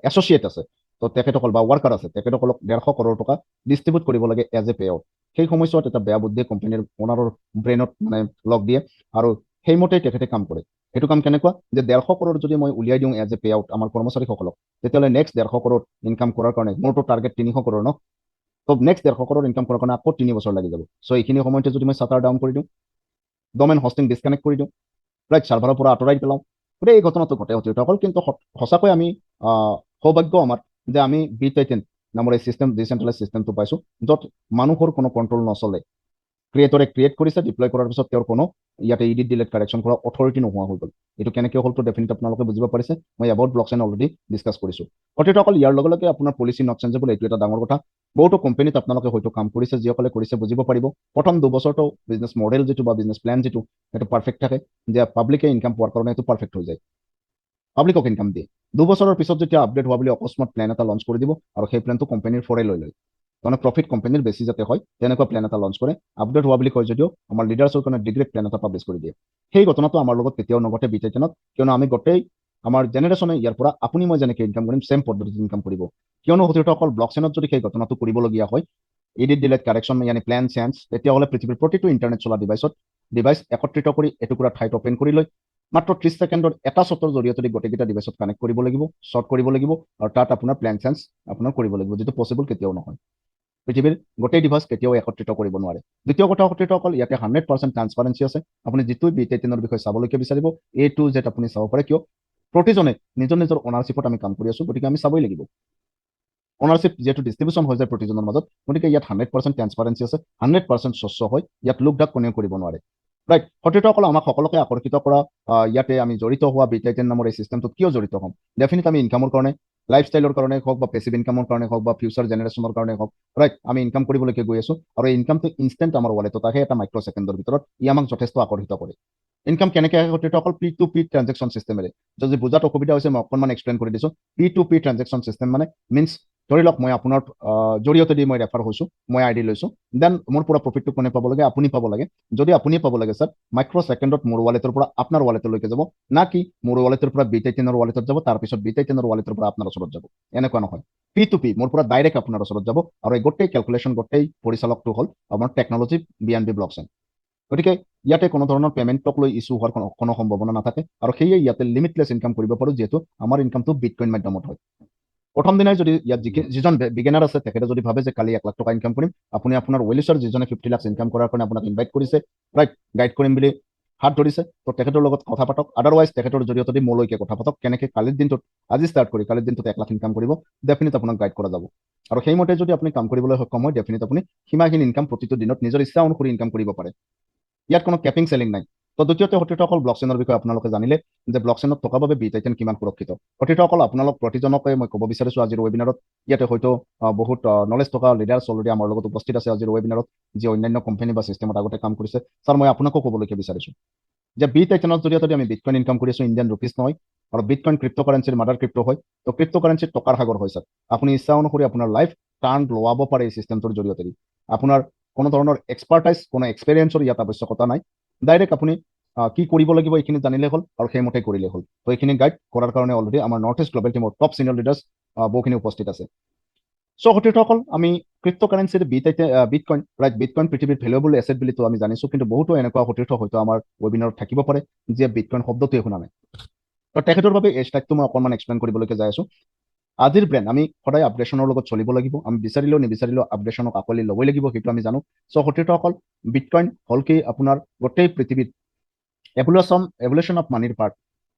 এছ'চিয়েট আছে, তো তেখেতসকল বা ৱৰ্কাৰ আছে, তেখেতসকলক 150 কৰোৰ টকা ডিষ্ট্ৰিবিউট কৰিব লাগে এজ এ পে আউট। সেই সময়ছোৱাত এটা বেয়া বুদ্ধিয়ে কোম্পানীৰ অনাৰৰ ব্ৰেইনত মানে লগ দিয়ে আৰু সেইমতেই তেখেতে কাম কৰে। সেইটো কাম কেনেকুৱা যে 150 কৰোৰ যদি মই উলিয়াই দিওঁ এজ এ পে আউট আমাৰ কৰ্মচাৰীসকলক, তেতিয়াহ'লে নেক্সট 150 কৰোৰ ইনকাম কৰাৰ কাৰণে মোৰতো টাৰ্গেট 300 কৰোৰ ন, তো নেক্সট 150 কৰোৰ ইনকাম কৰাৰ কাৰণে আকৌ 3 বছৰ লাগি যাব। চ' এইখিনি সময়তে যদি মই চাটাৰ ডাউন কৰি দিওঁ, ডমেন হষ্টিং ডিছকানেক্ট কৰি দিওঁ, ৰাইট, চাৰ্ভাৰৰ পৰা আঁতৰাই পেলাওঁ, গতিকে এই ঘটনাটো ঘটে সতীৰ্থসকল। কিন্তু সঁচাকৈ আমি সৌভাগ্য আমাৰ যে আমি বি টাইটেন নামৰ এই চিষ্টেম, ডিচেণ্ট্ৰেলাইজ চিষ্টেমটো পাইছোঁ, য'ত মানুহৰ কোনো কণ্ট্ৰল নচলে। ক্ৰিয়েটৰে ক্ৰিয়েট কৰিছে, ডিপ্লয় কৰাৰ পিছত তেওঁৰ কোনো ইয়াতে ইডিট, ডিলেট, কাৰেকশ্যন কৰা অথৰিটি নোহোৱা হৈ গ'ল। এইটো কেনেকৈ হ'লতো ডেফিনেট আপোনালোকে বুজিব পাৰিছে। মই এবাউট ব্লকচেইন অলৰেডি ডিছকাছ কৰিছোঁ। সতীৰ্থসকল, ইয়াৰ লগে লগে আপোনাৰ পলিচি not changeable, এইটো এটা ডাঙৰ কথা। বহুতো কোম্পানীত আপোনালোকে হয়তো কাম কৰিছে, যিসকলে কৰিছে বুজিব পাৰিব, প্ৰথম 2 বছৰটো বিজনেছ মডেল যিটো বা বিজনেছ প্লেন যিটো, সেইটো পাৰফেক্ট থাকে যে পাব্লিকে ইনকাম পোৱাৰ কাৰণে সেইটো পাৰফেক্ট হৈ যায়, পাব্লিকক ইনকাম দিয়ে। 2 বছৰৰ পিছত যেতিয়া আপডেট হোৱা বুলি অকস্মাত প্লেন এটা লঞ্চ কৰি দিব আৰু সেই প্লেনটো কোম্পানীৰ ফৰে লৈ লয়, তাৰমানে প্ৰফিট কোম্পানীৰ বেছি যাতে হয় তেনেকুৱা প্লেন এটা লঞ্চ কৰে। আপডেট হোৱা বুলি কয় যদিও আমাৰ লিডাৰ্ছৰ কাৰণে ডিগ্ৰেড প্লেন এটা পাব্লিছ কৰি দিয়ে। সেই ঘটনাটো আমাৰ লগত কেতিয়াও নঘটে বি টাইটেনত। কিয়নো আমি গোটেই আমাৰ জেনেৰেশ্যনে ইয়াৰ পৰা আপুনি মই যেনেকৈ ইনকাম কৰিম, ছেম পদ্ধতিত ইনকাম কৰিব। কিয়নো সতীৰ্থসকল, ব্লকচেইনত যদি সেই ঘটনাটো কৰিবলগীয়া হয়, এডিট, ডিলেট, কাৰেকশ্যন ইয়ানি প্লেন চেঞ্জ, তেতিয়াহ'লে পৃথিৱীৰ প্ৰতিটো ইণ্টাৰনেট চলা ডিভাইচ একত্ৰিত কৰি এটুকুৰা ঠাইত অপেন কৰি লৈ মাত্ৰ 30 ছেকেণ্ডত এটা শ্বটৰ জৰিয়তে গোটেইকেইটা ডিভাইচত কানেক্ট কৰিব লাগিব, শ্বৰ্ট কৰিব লাগিব আৰু তাত আপোনাৰ প্লেন চেঞ্জ আপোনাৰ কৰিব লাগিব, যিটো পচিবল কেতিয়াও নহয়। পৃথিৱীৰ গোটেই ডিভাইচ কেতিয়াও একত্ৰিত কৰিব নোৱাৰে। দ্বিতীয় কথা সতীৰ্থসকল, ইয়াতে 100% ট্ৰান্সপাৰেঞ্চি আছে। আপুনি যিটো বি টেনৰ বিষয়ে চাবলৈকে বিচাৰিব, এ টু জেড আপুনি চাব পাৰে। কিয়? প্ৰতিজনে নিজৰ নিজৰ অনাৰশ্বিপত আমি কাম কৰি আছো, গতিকে আমি চাবই লাগিব। অনাৰশ্বিপ যিহেতু ডিষ্ট্ৰিবিউশ্যন হৈ যায় প্ৰতিজনৰ মাজত, গতিকে ইয়াত 100% ট্ৰান্সপাৰেঞ্চি আছে, 100% স্বচ্ছ হয়। ইয়াত লুক ঢাক কোনেও কৰিব নোৱাৰে, ৰাইট? সতীৰ্থসকল, আমাক সকলোকে আকৰ্ষিত কৰা ইয়াতে আমি জড়িত হোৱা বি টাইটেন নামৰ এই চিষ্টেমটোত কিয় জড়িত হ'ম? ডেফিনেট আমি ইনকামৰ কাৰণে, লাইফষ্টাইলৰ কাৰণে হওক বা পেচিভ ইনকামৰ কাৰণে হওক বা ফিউচাৰ জেনেৰেশ্যনৰ কাৰণে হওক, ৰাইট, আমি ইনকাম কৰিবলৈকে গৈ আছো আৰু এই ইনকামটো ইনষ্টেণ্ট আমাৰ ৱালেটত আহে এটা মাইক্ৰ' ছেকেণ্ডৰ ভিতৰত। ই আমাক যথেষ্ট আকৰ্ষিত কৰে। ইনকাম কেনেকৈ আহে সতীৰ্থসকল? পি টু পি ট্ৰেনজেকশ্যন চিষ্টেমেৰে। যদি বুজাত অসুবিধা হৈছে, মই অকণমান এক্সপ্লেইন কৰি দিছোঁ। P to P transaction system মানে মিনছ ধৰি লওক মই আপোনাৰ জৰিয়তে দি মই ৰেফাৰ হৈছোঁ, মই আই ডি লৈছোঁ, then মোৰ পৰা প্ৰফিটটো কোনে পাব লাগে? আপুনি পাব লাগে। যদি আপুনি পাব লাগে ছাৰ, মাইক্ৰ' ছেকেণ্ডত মোৰ ৱালেটৰ পৰা আপোনাৰ ৱালেটলৈকে যাব, না কি মোৰ ৱালেটৰ পৰা বি টাইটেনৰ ৱালেটত যাব, তাৰপিছত বি টাইটেনৰ ৱালেটৰ পৰা আপোনাৰ ওচৰত যাব, এনেকুৱা নহয়। পি টু পি, মোৰ পৰা ডাইৰেক্ট আপোনাৰ ওচৰত যাব আৰু এই গোটেই কেলকুলেশ্যন, গোটেই পৰিচালকটো হ'ল আমাৰ technology B N B blockchain. গতিকে ইয়াতে কোনো ধৰণৰ পে'মেণ্টক লৈ ইছ্যু হোৱাৰ কোনো সম্ভাৱনা নাথাকে আৰু সেয়ে ইয়াতে লিমিটলেছ ইনকাম কৰিব পাৰোঁ, যিহেতু আমাৰ ইনকামটো বিটকইন মাধ্যমত হয়। প্ৰথম দিনাই যদি ইয়াত যিজন বিগিনাৰ আছে, তেখেতে যদি ভাবে যে কালি 1 লাখ টকা ইনকাম কৰিম, আপুনি আপোনাৰ ৱেলিছৰ যিজনে 50 লাখ ইনকাম কৰাৰ কাৰণে আপোনাক ইনভাইট কৰিছে, ৰাইট, গাইড কৰিম বুলি হাত ধৰিছে, তো তেখেতৰ লগত কথা পাতক। আদাৰৱাইজ তেখেতৰ জৰিয়তে মোলৈকে কথা পাতক, কেনেকৈ কালিৰ দিনটোত, আজি ষ্টাৰ্ট কৰি কালিৰ দিনটোত 1 লাখ ইনকাম কৰিব, ডেফিনেট আপোনাক গাইড কৰা যাব। আৰু সেইমতে যদি আপুনি কাম কৰিবলৈ সক্ষম হয়, ডেফিনেট আপুনি সীমাহীন ইনকাম প্ৰতিটো দিনত নিজৰ ইচ্ছা অনুসৰি ইনকাম কৰিব পাৰে। ইয়াত কোনো কেপিং চেলিং নাই। তো দ্বিতীয়তে সতীৰ্থসকল, ব্লকচেইনৰ বিষয়ে আপোনালোকে জানিলে যে ব্লকচেইনত থকা বাবে বি টাইটেন কিমান সুৰক্ষিত। সতীৰ্থসকল, আপোনালোক প্ৰতিজনকে মই ক'ব বিচাৰিছোঁ আজিৰ ৱেবিনাৰত, ইয়াতে হয়তো বহুত নলেজ থকা লিডাৰ্ছ অলৰেডি আমাৰ লগত উপস্থিত আছে আজিৰ ৱেবিনাৰত, যি অন্যান্য কোম্পানী বা চিষ্টেমত আগতে কাম কৰিছে। ছাৰ, মই আপোনাকো ক'বলৈকে বিচাৰিছোঁ যে বি টাইটেনৰ জৰিয়তে আমি বিটকইন ইনকাম কৰি আছোঁ, ইণ্ডিয়ান ৰুপিজ নহয়। আৰু বিটকইন ক্ৰিপ্ট' কাৰেঞ্চিৰ মাদাৰ ক্ৰিপ্ট' হয়। তো ক্ৰিপ্ট' কাৰেঞ্চিত টকাৰ সাগৰ হয় ছাৰ। আপুনি ইচ্ছা অনুসৰি আপোনাৰ লাইফ টাৰ্ণ লোৱাব পাৰে এই চিষ্টেমটোৰ জৰিয়তে। আপোনাৰ কোনো ধৰণৰ এক্সপাৰ্টাইজ, কোনো এক্সপেৰিয়েঞ্চৰ ইয়াত আৱশ্যকতা নাই। ডাইৰেক্ট আপুনি কি কৰিব লাগিব এইখিনি জানিলে হ'ল আৰু সেইমতে কৰিলে হ'ল। তো এইখিনি গাইড কৰাৰ কাৰণে অলৰেডি আমাৰ নৰ্থ ইষ্ট গ্ল'বেল টিমৰ টপ চিনিয়ৰ লিডাৰ্ছ বহুখিনি উপস্থিত আছে। চ' সতীৰ্থসকল, আমি ক্ৰিপ্ট' কাৰেঞ্চিৰ বিটকইন, ৰাইট, বিটকইন পৃথিৱীৰ ভেলুৱেবল এছেট বুলিতো আমি জানিছোঁ। কিন্তু বহুতো এনেকুৱা সতীৰ্থ হয়তো আমাৰ ৱেবিনাৰত থাকিব পাৰে যিয়ে বিটকইন শব্দটোৱে শুনা নাই। তো তেখেতৰ বাবে এই শ্লাইডটো মই অকণমান এক্সপ্লেইন কৰিবলৈকে যাই আছোঁ। আজিৰ ব্ৰেণ্ড, আমি সদায় আপগ্ৰেশ্যনৰ লগত চলিব লাগিব। আমি বিচাৰিলেও নিবিচাৰিলেও আপগ্ৰেশ্যনক আঁকোৱালি ল'বই লাগিব, সেইটো আমি জানো। চ' সতীৰ্থসকল, বিটকইন হ'ল কি? আপোনাৰ গোটেই পৃথিৱীত এভলিউশ্যন অফ মানিৰ পাৰ্ট,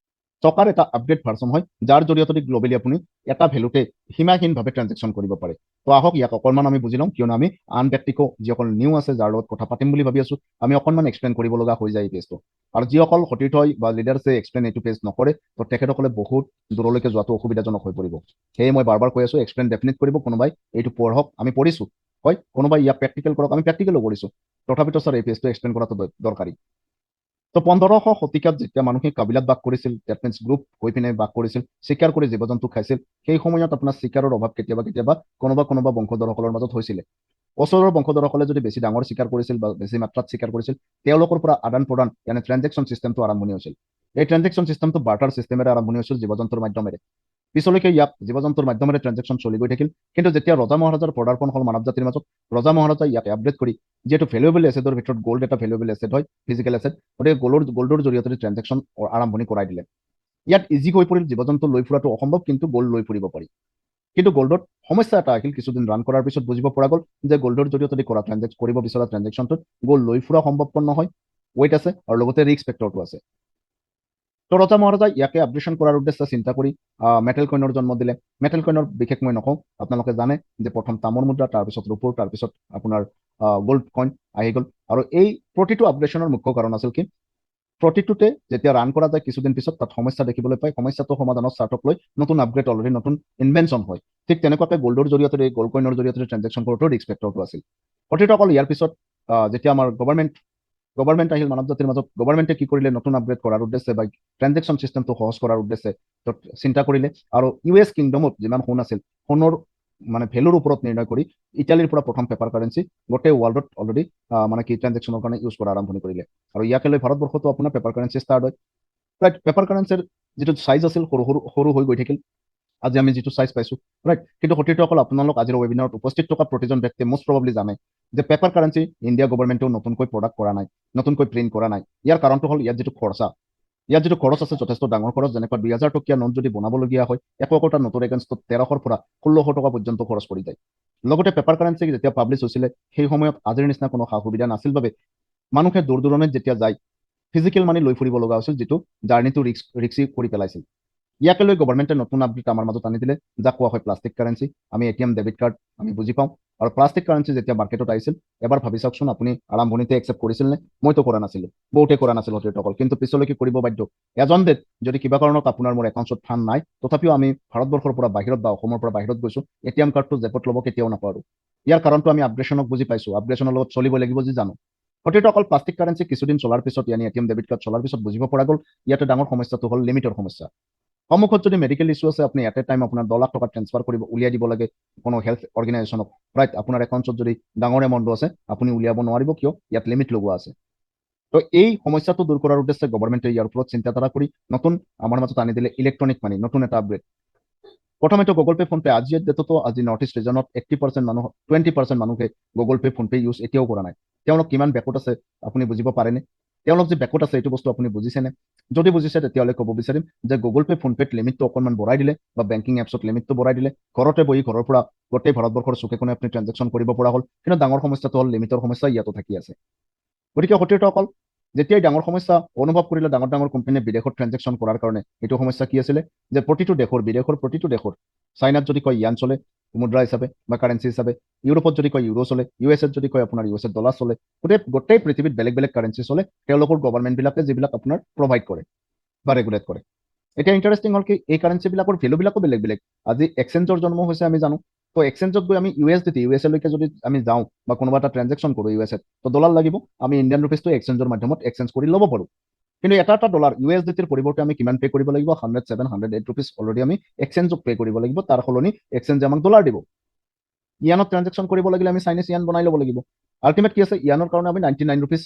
টকাৰ এটা আপগ্ৰেড ভাৰ্চন হয়, যাৰ জৰিয়তে গ্ল'বেলি আপুনি এটা ভেলুতে সীমাহীনভাৱে ট্ৰেনজেকশ্যন কৰিব পাৰে। তো আহক, ইয়াক অকণমান আমি বুজি লওঁ, কিয়নো আমি আন ব্যক্তিকো, যিসকল নিউ আছে, যাৰ লগত কথা পাতিম বুলি ভাবি আছো, আমি অকণমান এক্সপ্লেইন কৰিব লগা হৈ যায় এই পেজটো। আৰু যিসকল সতীৰ্থই বা লিডাৰ্ছে এক্সপ্লেইন এইটো পেজ নকৰে, তো তেখেতসকলে বহুত দূৰলৈকে যোৱাটো অসুবিধাজনক হৈ পৰিব। সেয়ে মই বাৰ বাৰ কৈ আছো, এক্সপ্লেইন ডেফিনেট কৰিব। কোনোবাই এইটো পঢ়ক, আমি পঢ়িছো হয়। কোনোবাই ইয়াক প্ৰেক্টিকেল কৰক, আমি প্ৰেক্টিকেলো কৰিছো। তথাপিতো ছাৰ, এই পেজটো এক্সপ্লেইন কৰাটো দৰকাৰী। তো 1500 শতিকাত যেতিয়া মানুহে কাবিলাত বাস কৰিছিল, that means group হৈ পিনে বাস কৰিছিল, চিকাৰ কৰি জীৱ জন্তু খাইছিল, সেই সময়ত আপোনাৰ চিকাৰৰ অভাৱ কেতিয়াবা কেতিয়াবা কোনোবা কোনোবা বংশধৰসকলৰ মাজত হৈছিলে। ওচৰৰ বংশধৰসকলে যদি বেছি ডাঙৰ চিকাৰ কৰিছিল বা বেছি মাত্ৰাত চিকাৰ কৰিছিল, তেওঁলোকৰ পৰা আদান প্ৰদান, ইয়ানে ট্ৰেনজেকশ্যন চিষ্টেমটো আৰম্ভণি হৈছিল। এই ট্ৰেনজেকশ্যন চিষ্টেমটো বাৰ্টাৰ চিষ্টেমেৰে আৰম্ভণি হৈছিল, জীৱ জন্তুৰ মাধ্যমেৰে। পিছলৈকে ইয়াক জীৱ জন্তুৰ মাধ্যমেৰে ট্ৰেনজেকশ্যন চলি গৈ থাকিল। কিন্তু যেতিয়া ৰজা মহাৰাজাৰ পদাৰ্পণ হ'ল মানৱ জাতিৰ মাজত, ৰজা মহাৰাজাই ইয়াক আপডেট কৰি, যিহেতু ভেলুৱেবল এছেটৰ ভিতৰত গ'ল্ড এটা ভেলুৱেবল এছেট হয়, ফিজিকেল এছেট, গতিকে গ'ল্ডৰ জৰিয়তে ট্ৰেনজেকশ্যন আৰম্ভণি কৰাই দিলে। ইয়াত ইজি হৈ পৰিল। জীৱ জন্তু লৈ ফুৰাটো অসম্ভৱ, কিন্তু গ'ল্ড লৈ ফুৰিব পাৰি। কিন্তু গ'ল্ডত সমস্যা এটা আহিল। কিছুদিন ৰান কৰাৰ পিছত বুজিব পৰা গ'ল যে গ'ল্ডৰ জৰিয়তে কৰা ট্ৰেনজেক্ট কৰিব বিচৰা ট্ৰেনজেকশ্যনটোত গ'ল্ড লৈ ফুৰা সম্ভৱপৰ নহয়, ৱেইট আছে আৰু লগতে ৰিস্ক ফেক্টৰটো আছে। তো ৰজা মহাৰাজাই ইয়াকে আপগ্ৰেডেশ্যন কৰাৰ উদ্দেশ্যে চিন্তা কৰি মেটেল কইনৰ জন্ম দিলে। মেটেল কইনৰ বিশেষ মই নকওঁ, আপোনালোকে জানে যে প্ৰথম তামৰ মুদ্ৰা, তাৰপিছত ৰূপৰ, তাৰপিছত আপোনাৰ গ'ল্ড কইন আহি গ'ল। আৰু এই প্ৰতিটো আপগ্ৰেডেশ্যনৰ মুখ্য কাৰণ আছিল কি? প্ৰতিটোতে যেতিয়া ৰান কৰা যায়, কিছুদিন পিছত তাত সমস্যা দেখিবলৈ পায়। সমস্যাটো সমাধানৰ স্বাৰ্থক লৈ নতুন আপগ্ৰেড, অলৰেডি নতুন ইনভেনশ্যন হয়। ঠিক তেনেকুৱাকৈ গ'ল্ডৰ জৰিয়তে, গ'ল্ড কইনৰ জৰিয়তে ট্ৰেনজেকশ্যন কৰোঁতেও ৰিস্ক ফেক্টৰটো আছিল। সতীৰ্থসকল, ইয়াৰ পিছত যেতিয়া আমাৰ গভৰ্ণমেণ্ট আহিল মানৱ জাতিৰ মাজত, গভৰ্ণমেণ্টে কি কৰিলে? নতুন আপগ্ৰেড কৰাৰ উদ্দেশ্যে বা ট্ৰেনজেকশ্যন চিষ্টেমটো সহজ কৰাৰ উদ্দেশ্যে চিন্তা কৰিলে আৰু ইউ এছ কিংডমত যিমান সোণ আছিল, সোণৰ মানে ভেলুৰ ওপৰত নিৰ্ণয় কৰি ইটালীৰ পৰা প্ৰথম পেপাৰ কাৰেঞ্চি গোটেই ৱৰ্ল্ডত অলৰেডি মানে কি ট্ৰেনজেকশ্যনৰ কাৰণে ইউজ কৰা আৰম্ভণি কৰিলে। আৰু ইয়াকে লৈ ভাৰতবৰ্ষতো আপোনাৰ পেপাৰ কাৰেঞ্চি ষ্টাৰ্ট হয়, ৰাইট? পেপাৰ কাৰেঞ্চিৰ যিটো চাইজ আছিল, সৰু সৰু সৰু হৈ গৈ থাকিল। আজি আমি যিটো চাইজ পাইছো, ৰাইট? কিন্তু সতীৰ্থসকল, আপোনালোক আজিৰ ৱেবিনাৰত উপস্থিত থকা প্ৰতিজন ব্যক্তিয়ে মষ্ট প্ৰবাবলি জানে যে পেপাৰ কাৰেঞ্চি ইণ্ডিয়া গভৰ্ণমেণ্টেও নতুনকৈ প্ৰডাক্ট কৰা নাই, নতুনকৈ প্ৰিণ্ট কৰা নাই। ইয়াৰ কাৰণটো হ'ল ইয়াত যিটো খৰচ আছে, যথেষ্ট ডাঙৰ খৰচ। যেনেকুৱা 2000 টকীয়া নোট যদি বনাবলগীয়া হয়, একো একোটা নোটৰ এগেইনষ্টত 1300ৰ পৰা 1600 টকা পৰ্যন্ত খৰচ পৰি যায়। লগতে পেপাৰ কাৰেঞ্চি যেতিয়া পাব্লিছ হৈছিলে, সেই সময়ত আজিৰ নিচিনা কোনো সা সুবিধা নাছিল বাবে মানুহে দূৰ দূৰণিত যেতিয়া যায়, ফিজিকেল মানি লৈ ফুৰিব লগা হৈছিল, যিটো জাৰ্ণিটো ৰিক্সি কৰি পেলাইছিল। ইয়াকে লৈ গভৰ্ণমেণ্টে নতুন আপডেট আমাৰ মাজত আনি দিলে, যাক কোৱা হয় প্লাষ্টিক কাৰেঞ্চি। আমি এটিএম, ডেবিট কাৰ্ড আমি বুজি পাওঁ। আৰু প্লাষ্টিক কাৰেঞ্চি যেতিয়া মাৰ্কেটত আহিছিল, এবাৰ ভাবি চাওকচোন, আপুনি আৰম্ভণিতে একচেপ্ট কৰিছিল নে? মইতো কৰা নাছিলো, বহুতে কৰা নাছিল সতীৰ্থসকল। কিন্তু পিছলৈকে কৰিব বাধ্য। এজন ডেট যদি কিবা কাৰণত আপোনাৰ মোৰ একাউণ্টত ফাণ্ড নাই, তথাপিও আমি ভাৰতবৰ্ষৰ পৰা বাহিৰত বা অসমৰ পৰা বাহিৰত গৈছো, এটিএম কাৰ্ডটো জেপত ল'ব কেতিয়াও নাপাৰো। ইয়াৰ কাৰণটো আমি আপগ্ৰেশ্যনক বুজি পাইছো, আপগ্ৰেশ্যনৰ লগত চলিব লাগিব যি জানো। সতীৰ্থসকল, প্লাষ্টিক কাৰেঞ্চি কিছুদিন চলাৰ পিছত, ইয়ানি এটিএম, ডেবিট কাৰ্ড চলাৰ পিছত বুজিব পৰা গ'ল, ইয়াতে ডাঙৰ সমস্যাটো হ'ল লিমিটৰ সমস্যা। সন্মুখত যদি মেডিকেল ইছ্যু আছে, আপুনি এট এ টাইম আপোনাৰ 10 লাখ টকা ট্ৰেন্সফাৰ কৰিব উলিয়াই দিব লাগে কোনো হেল্থ অৰ্গেনাইজেশ্যনক, ৰাইট? আপোনাৰ একাউণ্টত যদি ডাঙৰ এমাউণ্টটো আছে, আপুনি উলিয়াব নোৱাৰিব। কিয়? ইয়াত লিমিট লগোৱা আছে। তো এই সমস্যাটো দূৰ কৰাৰ উদ্দেশ্যে গভৰ্ণমেণ্টে ইয়াৰ ওপৰত চিন্তাধাৰা কৰি নতুন আমাৰ মাজত আনি দিলে ইলেক্ট্ৰনিক মানি, নতুন এটা আপগ্ৰেড। প্ৰথমেতো গুগল পে', ফোনপে। আজিৰ ডেটতো আজি নৰ্থ ইষ্ট ৰিজনত 80% মানুহ, 20% মানুহে গুগল পে', ফোনপে ইউজ এতিয়াও কৰা নাই। তেওঁলোক কিমান বেকত আছে আপুনি বুজিব পাৰেনে? তেওঁলোক যে বেকত আছে, এইটো বস্তু আপুনি বুজিছেনে? যদি বুজিছে, তেতিয়াহ'লে ক'ব বিচাৰিম যে গুগল পে', ফোনপেত লিমিটটো অকণমান বঢ়াই দিলে বা বেংকিং এপছত লিমিটটো বঢ়াই দিলে, ঘৰতে বহি ঘৰৰ পৰা গোটেই ভাৰতবৰ্ষৰ চুকে কোণে আপুনি ট্ৰেনজেকশ্যন কৰিব পৰা হ'ল। কিন্তু ডাঙৰ সমস্যাটো হ'ল লিমিটৰ সমস্যা ইয়াতো থাকি আছে। গতিকে সতীৰ্থসকল, যেতিয়াই ডাঙৰ সমস্যা অনুভৱ কৰিলে ডাঙৰ ডাঙৰ কোম্পানীয়ে বিদেশত ট্ৰেনজেকশ্যন কৰাৰ কাৰণে, এইটো সমস্যা কি আছিলে যে প্ৰতিটো দেশৰ, বিদেশৰ প্ৰতিটো দেশৰ, চাইনাত যদি কয় ইয়ান চলে মুদ্ৰা হিচাপে বা কাৰেঞ্চি হিচাপে, ইউৰোপত যদি কয় ইউৰো চলে, ইউ এছ এত যদি কয় আপোনাৰ ইউ এছ এত ডলাৰ চলে। গোটেই গোটেই পৃথিৱীত বেলেগ বেলেগ কাৰেঞ্চি চলে, তেওঁলোকৰ গভৰ্ণমেণ্টবিলাকে যিবিলাক আপোনাৰ প্ৰভাইড কৰে বা ৰেগুলেট কৰে। এতিয়া ইণ্টাৰেষ্টিং হ'ল কি, এই কাৰেঞ্চিবিলাকৰ ভেলুবিলাকো বেলেগ বেলেগ। আজি এক্সচেঞ্জৰ জন্ম হৈছে আমি জানো। তো এক্সচেঞ্জত গৈ আমি U S D T, U S এলৈকে যদি আমি যাওঁ বা কোনোবা এটা ট্ৰেনজেকশ্যন কৰোঁ ইউ এছ এত, তো ডলাৰ লাগিব। আমি ইণ্ডিয়ান ৰুপিজটো এক্সচেঞ্জৰ মাধ্যমত এক্সচেঞ্জ কৰি ল'ব পাৰোঁ। কিন্তু এটা এটা ডলাৰ ইউ এছ ডি টিৰ পৰিৱৰ্তে আমি কিমান পে' কৰিব লাগিব? 107, 108 rupees already আমি এক্সচেঞ্জক পে' কৰিব লাগিব। তাৰ সলনি এক্সচেঞ্জে আমাক ডলাৰ দিব। ইয়ানত ট্ৰেনজেকশ্যন কৰিব লাগিলে আমি চাইনিজ ইয়ান বনাই ল'ব লাগিব। আল্টিমেট কি আছে, ইয়ানৰ কাৰণে আমি 99 rupees,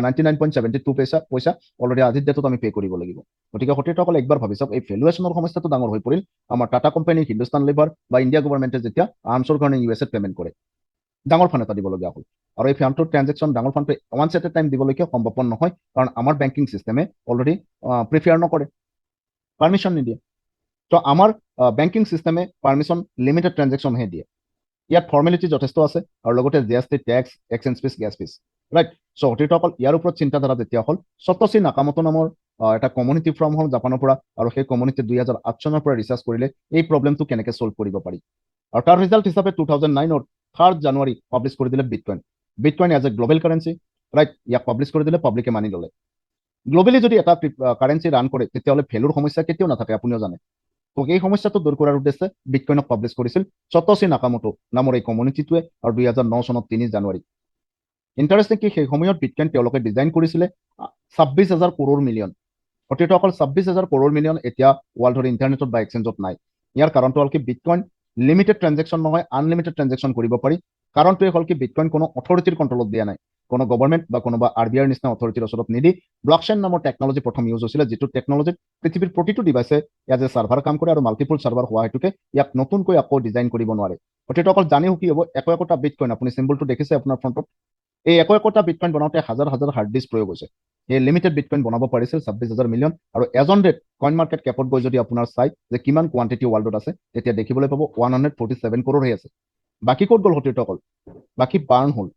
99.72 পইচা অলৰেডি আজিৰ ডেটত আমি পে' কৰিব লাগিব। গতিকে সতীৰ্থসকলে, একবাৰ ভাবি চাওক, এই ভেলুৱেশ্যনৰ সমস্যাটো ডাঙৰ হৈ পৰিল আমাৰ টাটা কোম্পানী, হিন্দুস্তান লিভাৰ বা ইণ্ডিয়া গভৰ্ণমেণ্টে যেতিয়া আৰ্মছৰ কাৰণে ইউ এছ এত পে'মেণ্ট কৰে, ডাঙৰ ফাণ্ড এটা দিবলগীয়া হ'ল। আৰু এই ফাণ্ডটোৰ ট্ৰেনজেকশ্যন, ডাঙৰ ফাণ্ডটো ওৱান্স এট এ টাইম দিবলৈকে সম্ভৱপৰ নহয়, কাৰণ আমাৰ বেংকিং চিষ্টেমে অলৰেডি প্ৰিফেয়াৰ নকৰে, পাৰ্মিশ্যন নিদিয়ে। ত' আমাৰ বেংকিং চিষ্টেমে পাৰ্মিশ্যন লিমিটেড ট্ৰেনজেকশ্যনহে দিয়ে। ইয়াত ফৰ্মেলিটি যথেষ্ট আছে আৰু লগতে GST, tax, exchange fees, gas fees, right? So সতীৰ্থসকল, ইয়াৰ ওপৰত চিন্তাধাৰা যেতিয়া হ'ল, সতোষি নাকামতো নামৰ এটা কমিউনিটি ফৰ্ম হ'ল জাপানৰ পৰা আৰু সেই কমিউনিটি 2008 চনৰ পৰা ৰিচাৰ্চ কৰিলে এই প্ৰব্লেমটো কেনেকৈ ছল্ভ কৰিব পাৰি। আৰু তাৰ ৰিজাল্ট হিচাপে 2009ৰ 3 জানুৱাৰী পাব্লিছ কৰি দিলে bitcoin, Bitcoin as a global currency, right? ইয়াক পাব্লিছ কৰি দিলে, পাব্লিকে মানি ল'লে। গ্ল'বেলি যদি এটা কাৰেঞ্চি ৰান কৰে, তেতিয়াহ'লে ভেলুৰ সমস্যা কেতিয়াও নাথাকে, আপুনিও জানে। তো এই সমস্যাটো দূৰ কৰাৰ উদ্দেশ্যে বিটকইনক পাব্লিছ কৰিছিল সতোষি নাকামতো নামৰ এই কমিউনিটিটোৱে আৰু 2009 চনত 3 জানুৱাৰী। ইণ্টাৰেষ্টিং কি, সেই সময়ত বিটকইন তেওঁলোকে ডিজাইন কৰিছিলে 26,000 কৰোৰ মিলিয়ন। সতীৰ্থসকল, 26,000 কৰোৰ মিলিয়ন এতিয়া ৱৰ্ল্ডৰ ইণ্টাৰনেটত বা এক্সচেঞ্জত নাই। ইয়াৰ কাৰণটো হ'ল কি, বিটকইন লিমিটেড ট্ৰেনজেকশ্যন নহয়, আনলিমিটেড ট্ৰেনজেকশ্যন কৰিব পাৰি। কাৰণটোৱে হ'ল কি, বিটকইন কোনো অথৰিটিৰ কণ্ট্ৰলত দিয়া নাই। কোনো গভৰ্ণমেণ্ট বা কোনোবা আৰ বি আইৰ নিচিনা অথৰিটিৰ ওচৰত নিদি ব্লকচেইন নামৰ টেকনলজি প্ৰথম ইউজ হৈছিলে, যিটো টেকনলজিত পৃথিৱীৰ প্ৰতিটো ডিভাইচে এজ এ চাৰ্ভাৰ কাম কৰে আৰু মাল্টিপুল চাৰ্ভাৰ হোৱা হেতুকে ইয়াক নতুনকৈ আকৌ ডিজাইন কৰিব নোৱাৰে। গতিকে অকল জানি সুখী হ'ব, একো একোটা বিটকইন, আপুনি চিম্বলটো দেখিছে আপোনাৰ ফ্ৰণ্টত, এই একো একোটা বিটকইন বনাওঁতে হাজাৰ হাজাৰ হাৰ্ড ডিস্ক প্ৰয়োগ হৈছে। এই লিমিটেড বিটকইন বনাব পাৰিছিল 26,000 মিলিয়ন। আৰু এজন ডেট কইন মাৰ্কেট কেপত গৈ যদি আপোনাৰ চাই যে কিমান কোৱান্টিটি ৱৰ্ল্ডত আছে, তেতিয়া দেখিবলৈ পাব 147 কৰোৰ হৈ আছে। বাকী ক'ত গ'ল সতীৰ্থসকল? বাকী বাৰ্ণ হ'ল।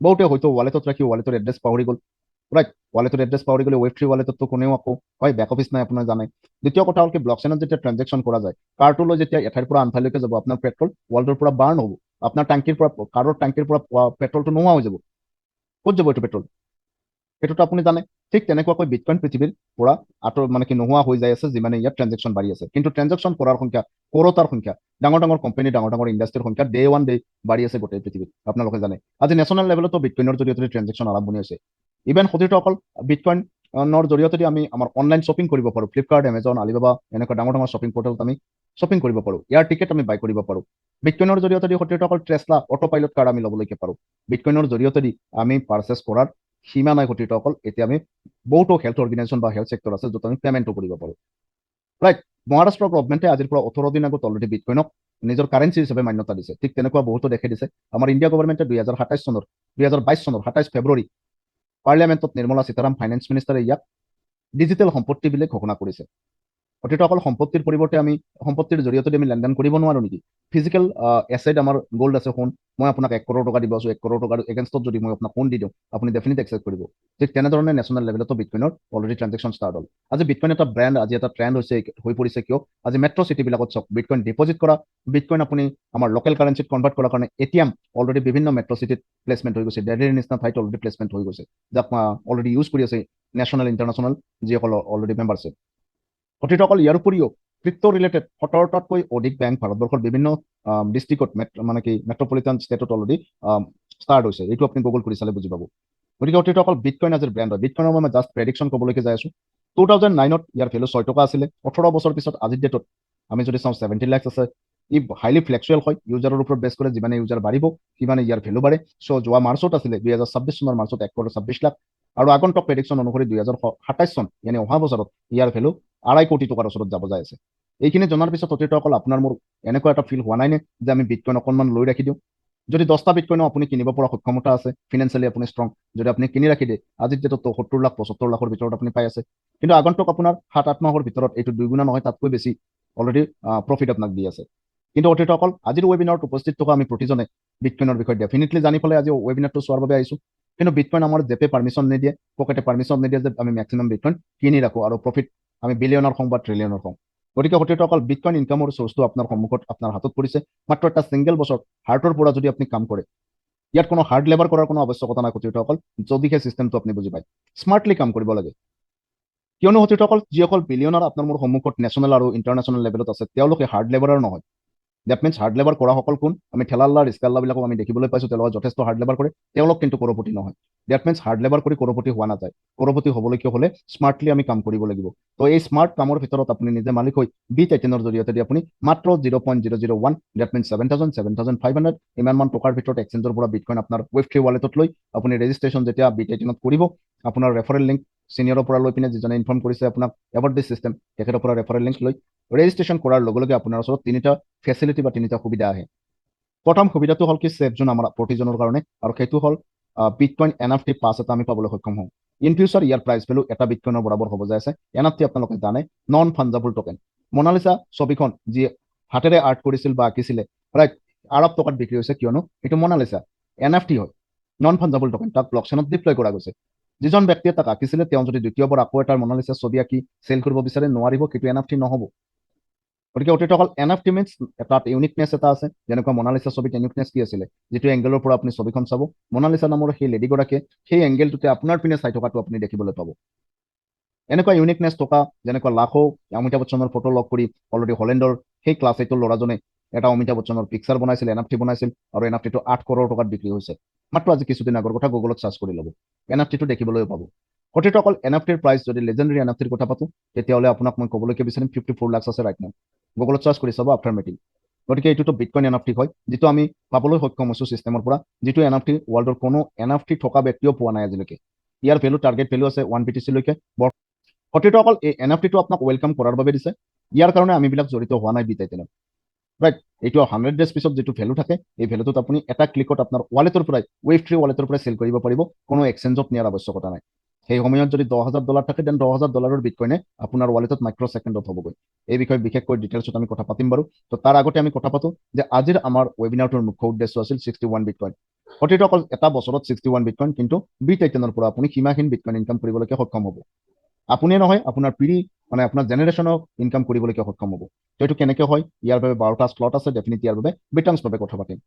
বহুতে হয়তো ৱালেটত ৰাখি ৱালেটৰ এড্ৰেছ পাহৰি গ'ল, ৰাইট? ৱালেটৰ এড্ৰেছ পাহৰি গ'লে ৱেব থ্ৰী ৱালেটততো কোনেও আকৌ হয় বেক অফিচ নাই, আপোনাৰ জানে। দ্বিতীয় কথা হ'ল কি, ব্লকচেইনত যেতিয়া ট্ৰেনজেকশ্যন কৰা যায়, কাৰটো লৈ যেতিয়া এঠাইৰ পৰা আন ঠাইলৈকে যাব, আপোনাৰ পেট্ৰল ৱৰ্ল্ডৰ পৰা বাৰ্ণ হ'ব। আপোনাৰ টেংকিৰ পৰা, কাৰৰ টেংকিৰ পৰা পেট্ৰলটো নোহোৱা হৈ যাব। ক'ত যাব এইটো পেট্ৰল, সেইটোতো আপুনি জানে। ঠিক তেনেকুৱাকৈ বিটকইন পৃথিৱীৰ পৰা আঁতৰ, মানে কি, নোহোৱা হৈ যাই আছে যিমানে ইয়াত ট্ৰেনজেকশ্যন বাঢ়ি আছে। কিন্তু ট্ৰেনজেকশ্যন কৰাৰ সংখ্যা, কৰোতাৰ সংখ্যা, ডাঙৰ ডাঙৰ কোম্পানী, ডাঙৰ ডাঙৰ ইণ্ডাষ্ট্ৰীৰ সংখ্যা ডে ওৱান ডে বাঢ়ি আছে গোটেই পৃথিৱীত, আপোনালোকে জানে। আজি নেশ্যনেল লেভেলতো বিটকইনৰ জৰিয়তে ট্ৰেনজেকশ্যন আৰম্ভণি হৈছে। ইভেন সতীৰ্থসকল, বিটকইনৰ জৰিয়তে আমি আমাৰ অনলাইন শ্বপিং কৰিব পাৰোঁ। ফ্লিপকাৰ্ট, এমেজন, আলিবাবা এনেকুৱা ডাঙৰ ডাঙৰ শ্বপিং পৰ্টেলত আমি শ্বপিং কৰিব পাৰোঁ। ইয়াৰ টিকেট আমি বাই কৰিব পাৰোঁ বিটকইনৰ জৰিয়তে। সতীৰ্থসকল, টেছলা অটো পাইলট কাৰ আমি ল'বলৈকে পাৰোঁ বিটকইনৰ জৰিয়তে। আমি পাৰ্চেছ কৰাৰ সীমা নাই সতীৰ্থসকল। এতিয়া আমি বহুতো হেল্থ অৰ্গেনাইজেশ্যন বা হেল্থ ছেক্টৰ আছে, য'ত আমি পে'মেণ্টো কৰিব পাৰোঁ, ৰাইট? মহাৰাষ্ট্ৰ গভমেণ্টে আজিৰ পৰা 18 দিন আগত অলৰেডি বিটকইনক নিজৰ কাৰেঞ্চি হিচাপে মান্যতা দিছে। ঠিক তেনেকুৱা বহুতো দেশে দিছে। আমাৰ ইণ্ডিয়া গভৰ্ণমেণ্টে 2027 চনৰ, 2022 চনৰ 27 ফেব্ৰুৱাৰী পাৰ্লিয়ামেণ্টত নিৰ্মলা সীতাৰাম ফাইনেন্স মিনিষ্টাৰে ইয়াক ডিজিটেল সম্পত্তি বুলি ঘোষণা কৰিছে। সতীৰ্থসকল, সম্পত্তিৰ পৰিৱৰ্তে আমি সম্পত্তিৰ জৰিয়তে আমি লেনদেন কৰিব নোৱাৰো নেকি? ফিজিকেল এছেট আমাৰ গ'ল্ড আছে, সোণ। মই আপোনাক 1 কৰোৰ টকা দিব আছো, 1 কৰোৰ টকাৰ এগেইনষ্টত যদি মই আপোনাক সোণ দি দিওঁ, আপুনি ডেফিনেট একচেপ্ট কৰিব। ঠিক তেনেধৰণে নেশ্যনেল লেভেলতো বিটকইনৰ অলৰেডি ট্ৰেনজেকশ্যন ষ্টাৰ্ট হ'ল। আজি বিটকইন এটা ব্ৰেণ্ড, আজি এটা ট্ৰেণ্ড হৈছে, হৈ পৰিছে। কিয়? আজি মেট্ৰ' চিটিবিলাকত চাওক, বিটকইন ডিপজিট কৰা, বিটকইন আপুনি আমাৰ লোকেল কাৰেঞ্চিত কনভাৰ্ট কৰাৰ কাৰণে এটিএম অলৰেডি বিভিন্ন মেট্ৰ' চিটিত প্লেচমেণ্ট হৈ গৈছে। দেলহিৰ নিচিনা ঠাইত অলৰেডি প্লেচমেণ্ট হৈ গৈছে, যাক অলৰেডি ইউজ কৰি আছে নেশ্যনেল, ইণ্টাৰনেশ্যনেল যিসকল অলৰেডি মেম্বাৰ আছে। সতীৰ্থসকল, ইয়াৰ উপৰিও ক্ৰিপ্ট' ৰিলেটেড 17টাতকৈ অধিক বেংক ভাৰতবৰ্ষৰ বিভিন্ন ডিষ্ট্ৰিক্টত, মানে কি, মেট্ৰপলিটান ষ্টেটত অলৰেডি ষ্টাৰ্ট হৈছে। এইটো আপুনি গুগল কৰি চালে বুজি পাব। গতিকে সতীৰ্থসকল, বিটকইন আজিৰ ব্ৰেণ্ড হয়। বিটকইনৰ মই জাষ্ট প্ৰেডিকশ্যন ক'বলৈকে যাই আছো। 2009ত ইয়াৰ ভেলু 6 টকা আছিলে। 18 বছৰ পিছত আজিৰ ডেটত আমি যদি চাওঁ, 70 লেক্স আছে। ই হাইলি ফ্লেক্সুৱেল হয়, ইউজাৰৰ ওপৰত বেছ কৰে। যিমানে ইউজাৰ বাঢ়িব, সিমানে ইয়াৰ ভেলু বাঢ়ে। চ' যোৱা মাৰ্চত আছিলে, 2026 চনৰ মাৰ্চত 1 কৰোৰ 26 লাখ আৰু আগন্তুক প্ৰেডিকশ্যন অনুসৰি 2027 চন, ইয়ানি অহা বছৰত ইয়াৰ ভেলু 2.5 কোটি টকাৰ ওচৰত যাব যাই আছে। এইখিনি জনাৰ পিছত সতীৰ্থসকল, আপোনাৰ মোৰ এনেকুৱা এটা ফিল হোৱা নাই নে যে আমি বিটকইন অকণমান লৈ ৰাখি দিওঁ? যদি 10টা বিটকইনো আপুনি কিনিব পৰা সক্ষমতা আছে, ফিনেন্সিয়েলি আপুনি ষ্ট্ৰং, যদি আপুনি কিনি ৰাখি দিয়ে, আজিৰ ডেটত 70 লাখ, 75 লাখৰ ভিতৰত আপুনি পাই আছে। কিন্তু আগন্তুক আপোনাৰ 7-8 মাহৰ ভিতৰত এইটো দুগুণা নহয়, তাতকৈ বেছি অলৰেডি প্ৰফিট আপোনাক দি আছে। কিন্তু সতীৰ্থসকল, আজিৰ ৱেবিনাৰত উপস্থিত থকা আমি প্ৰতিজনে বিটকইনৰ বিষয়ে ডেফিনেটলি জানি পেলাই আজি ৱেবিনাৰটো চোৱাৰ বাবে আহিছোঁ। কিন্তু বিটকইন আমাৰ জেপে পাৰ্মিশ্যন নিদিয়ে, পকেটে পাৰ্মিশ্যন নিদিয়ে যে আমি মেক্সিমাম বিটকইন কিনি ৰাখোঁ আৰু প্ৰফিট আমি বিলিয়নৰ হওঁ বা ট্ৰিলিয়নৰ হওঁ। গতিকে সতীৰ্থসকল, বিটকইন ইনকামৰ চ'ৰ্চটো আপোনাৰ সন্মুখত, আপোনাৰ হাতত পৰিছে। মাত্ৰ এটা ছিংগল বছৰ হাৰ্টৰ পৰা যদি আপুনি কাম কৰে, ইয়াত কোনো হাৰ্ড লেবাৰ কৰাৰ কোনো আৱশ্যকতা নাই সতীৰ্থসকল, যদিহে চিষ্টেমটো আপুনি বুজি পায়। স্মাৰ্টলি কাম কৰিব লাগে। কিয়নো সতীৰ্থসকল, যিসকল বিলিয়নাৰ আপোনাৰ মোৰ সন্মুখত নেশ্যনেল আৰু ইণ্টাৰনেশ্যনেল লেভেলত আছে, তেওঁলোকে হাৰ্ড লেবাৰৰ নহয়। That means hard labour কৰাসকল কোন? আমি ঠেলাল্লা, ৰিক্সাল্লাবিলাকক আমি দেখিবলৈ পাইছোঁ, তেওঁলোকে যথেষ্ট হাৰ্ড লেবাৰ কৰে, তেওঁলোক কিন্তু কৰোৰপতি নহয়। That means hard labour কৰি কৰোৰপতি হোৱা নাযায়। কৰোৰপতি হ'বলৈকে হ'লে স্মাৰ্টলি আমি কাম কৰিব লাগিব। তো এই স্মাৰ্ট কামৰ ভিতৰত আপুনি নিজে মালিক হৈ বি টাইটেনৰ জৰিয়তে দি আপুনি মাত্ৰ 0.001, that means 7,000, 7,500 ইমানমান টকাৰ ভিতৰত এক্সচেঞ্জৰ পৰা বিটকইন আপোনাৰ ৱেব 3 ৱালেটত লৈ আপুনি ৰেজিষ্ট্ৰেশ্যন যেতিয়া বি টাইটেনত কৰিব, আপোনাৰ ৰেফাৰেল লিংক চিনিয়ৰৰ পৰা লৈ পিনে, যিজনে ইনফৰ্ম কৰিছে আপোনাক এবাউট দিছ চিষ্টেম, তেখেতৰ পৰা ৰেফাৰেল লিংক লৈ ৰেজিষ্ট্ৰেশ্যন কৰাৰ লগে লগে আপোনাৰ ওচৰত তিনিটা ফেচিলিটি বা তিনিটা সুবিধা আহে। প্ৰথম সুবিধাটো হ'ল কি, ছেফ জোন আমাৰ প্ৰতিজনৰ কাৰণে, আৰু সেইটো হ'ল বিটকইন এনএফটি পাছ এটা আমি পাবলৈ সক্ষম হওঁ। In future year price value এটা বিটকইনৰ বৰাবৰ হ'ব যাই আছে। এনএফটি আপোনালোকে জানে, নন ফাঞ্জাবল টোকেন। মনালিচা ছবিখন যি হাতেৰে আৰ্ট কৰিছিল বা আঁকিছিলে, ৰাইট, আৰব টকাত বিক্ৰী হৈছে। কিয়নো এইটো মনালিচা এনএফটি হয়, নন ফাঞ্জাবল টোকেন, তাক ব্লকচেনত ডিপ্লয় কৰা গৈছে। যিজন ব্যক্তিয়ে তাক আঁকিছিলে, তেওঁ যদি দ্বিতীয়বাৰ আকৌ এটা মনালিচা ছবি আঁকি চেল কৰিব বিচাৰে, নোৱাৰিব, সেইটো এনএফটি নহ'ব। গতিকে অতীতসকল, এনএফটি মিনছ তাত ইউনিকনেছ এটা আছে। যেনেকুৱা মনালিচা ছবিত ইউনিকনেছ কি আছিলে? যিটো এংগেলৰ পৰা আপুনি ছবিখন চাব, মনালিচা নামৰ সেই লেডিগৰাকীয়ে সেই এংগেলটোতে আপোনাৰ পিনে চাই থকাটো আপুনি দেখিবলৈ পাব। এনেকুৱা ইউনিকনেছ থকা, যেনেকুৱা লাখো অমিতাভ বচ্চনৰ ফটো লগ কৰি অলৰেডি হলেণ্ডৰ সেই ক্লাছ 8ৰ ল'ৰাজনে এটা অমিতাভ বচ্চনৰ পিকচাৰ বনাইছিল, এনএফটি বনাইছিল আৰু এনএফটিটো 8 কৰোৰ টকাত বিক্ৰী হৈছে। মাত্ৰ আজি কিছুদিন আগৰ কথা। গুগলত চাৰ্চ কৰি ল'ব, এনএফটিটো দেখিবলৈ পাব। সতীৰ্থসকল, এনএফটিৰ প্ৰাইচ যদি লেজেণ্ডাৰী এনএফটিৰ কথা পাতো, তেতিয়াহ'লে আপোনাক মই ক'বলৈকে বিচাৰিম, 54 লাখছ আছে ৰাইট now. গুগলত চাৰ্চ কৰি চাব আফটাৰ মিটিং। গতিকে এইটোতো বিটকইন এনএফটি হয়, যিটো আমি পাবলৈ সক্ষম হৈছোঁ চিষ্টেমৰ পৰা, যিটো এনএফটি ৱৰ্ল্ডৰ কোনো এনএফটি থকা ব্যক্তিও পোৱা নাই আজিলৈকে। ইয়াৰ ভেলু, টাৰ্গেট ভেলু আছে 1 বিটিচিলৈকে। সতীৰ্থসকল, এই এনএফটিটো আপোনাক welcome কৰাৰ বাবে দিছে। ইয়াৰ কাৰণে আমিবিলাক জড়িত হোৱা নাই বিটাইটেনত, ৰাইট? এইটো 100 ডেজ পিছত যিটো ভেলু থাকে, এই ভেলুটোত আপুনি এটা ক্লিকত আপোনাৰ ৱালেটৰ পৰাই, ৱেব 3 ৱালেটৰ পৰাই চেল কৰিব পাৰিব। কোনো এক্সচেঞ্জত নিয়াৰ আৱশ্যকতা নাই। সেই সময়ত যদি 10,000 ডলাৰ থাকে, then 10,000 ডলাৰৰ বিটকইনে আপোনাৰ ৱালেটত মাইক্ৰ' ছেকেণ্ডত হ'বগৈ। এই বিষয়ে বিশেষকৈ ডিটেইলছত আমি কথা পাতিম বাৰু। তো তাৰ আগতে আমি কথা পাতো যে আজিৰ আমাৰ ৱেবিনাৰটোৰ মুখ্য উদ্দেশ্য আছিল 61 বিটকইন। সতীৰ্থসকল, এটা বছৰত 61 বিটকইন, কিন্তু বি টাইটেনৰ পৰা আপুনি সীমাহীন বিটকইন ইনকাম কৰিবলৈকে সক্ষম হ'ব। আপুনিয়ে নহয়, আপোনাৰ পিঢ়ি, মানে আপোনাৰ জেনেৰেশ্যনক ইনকাম কৰিবলৈকে সক্ষম হ'ব। তো এইটো কেনেকৈ হয়? ইয়াৰ বাবে 12টা শ্লট আছে। ডেফিনেটলি ইয়াৰ বাবে বিতংভাৱে কথা পাতিম।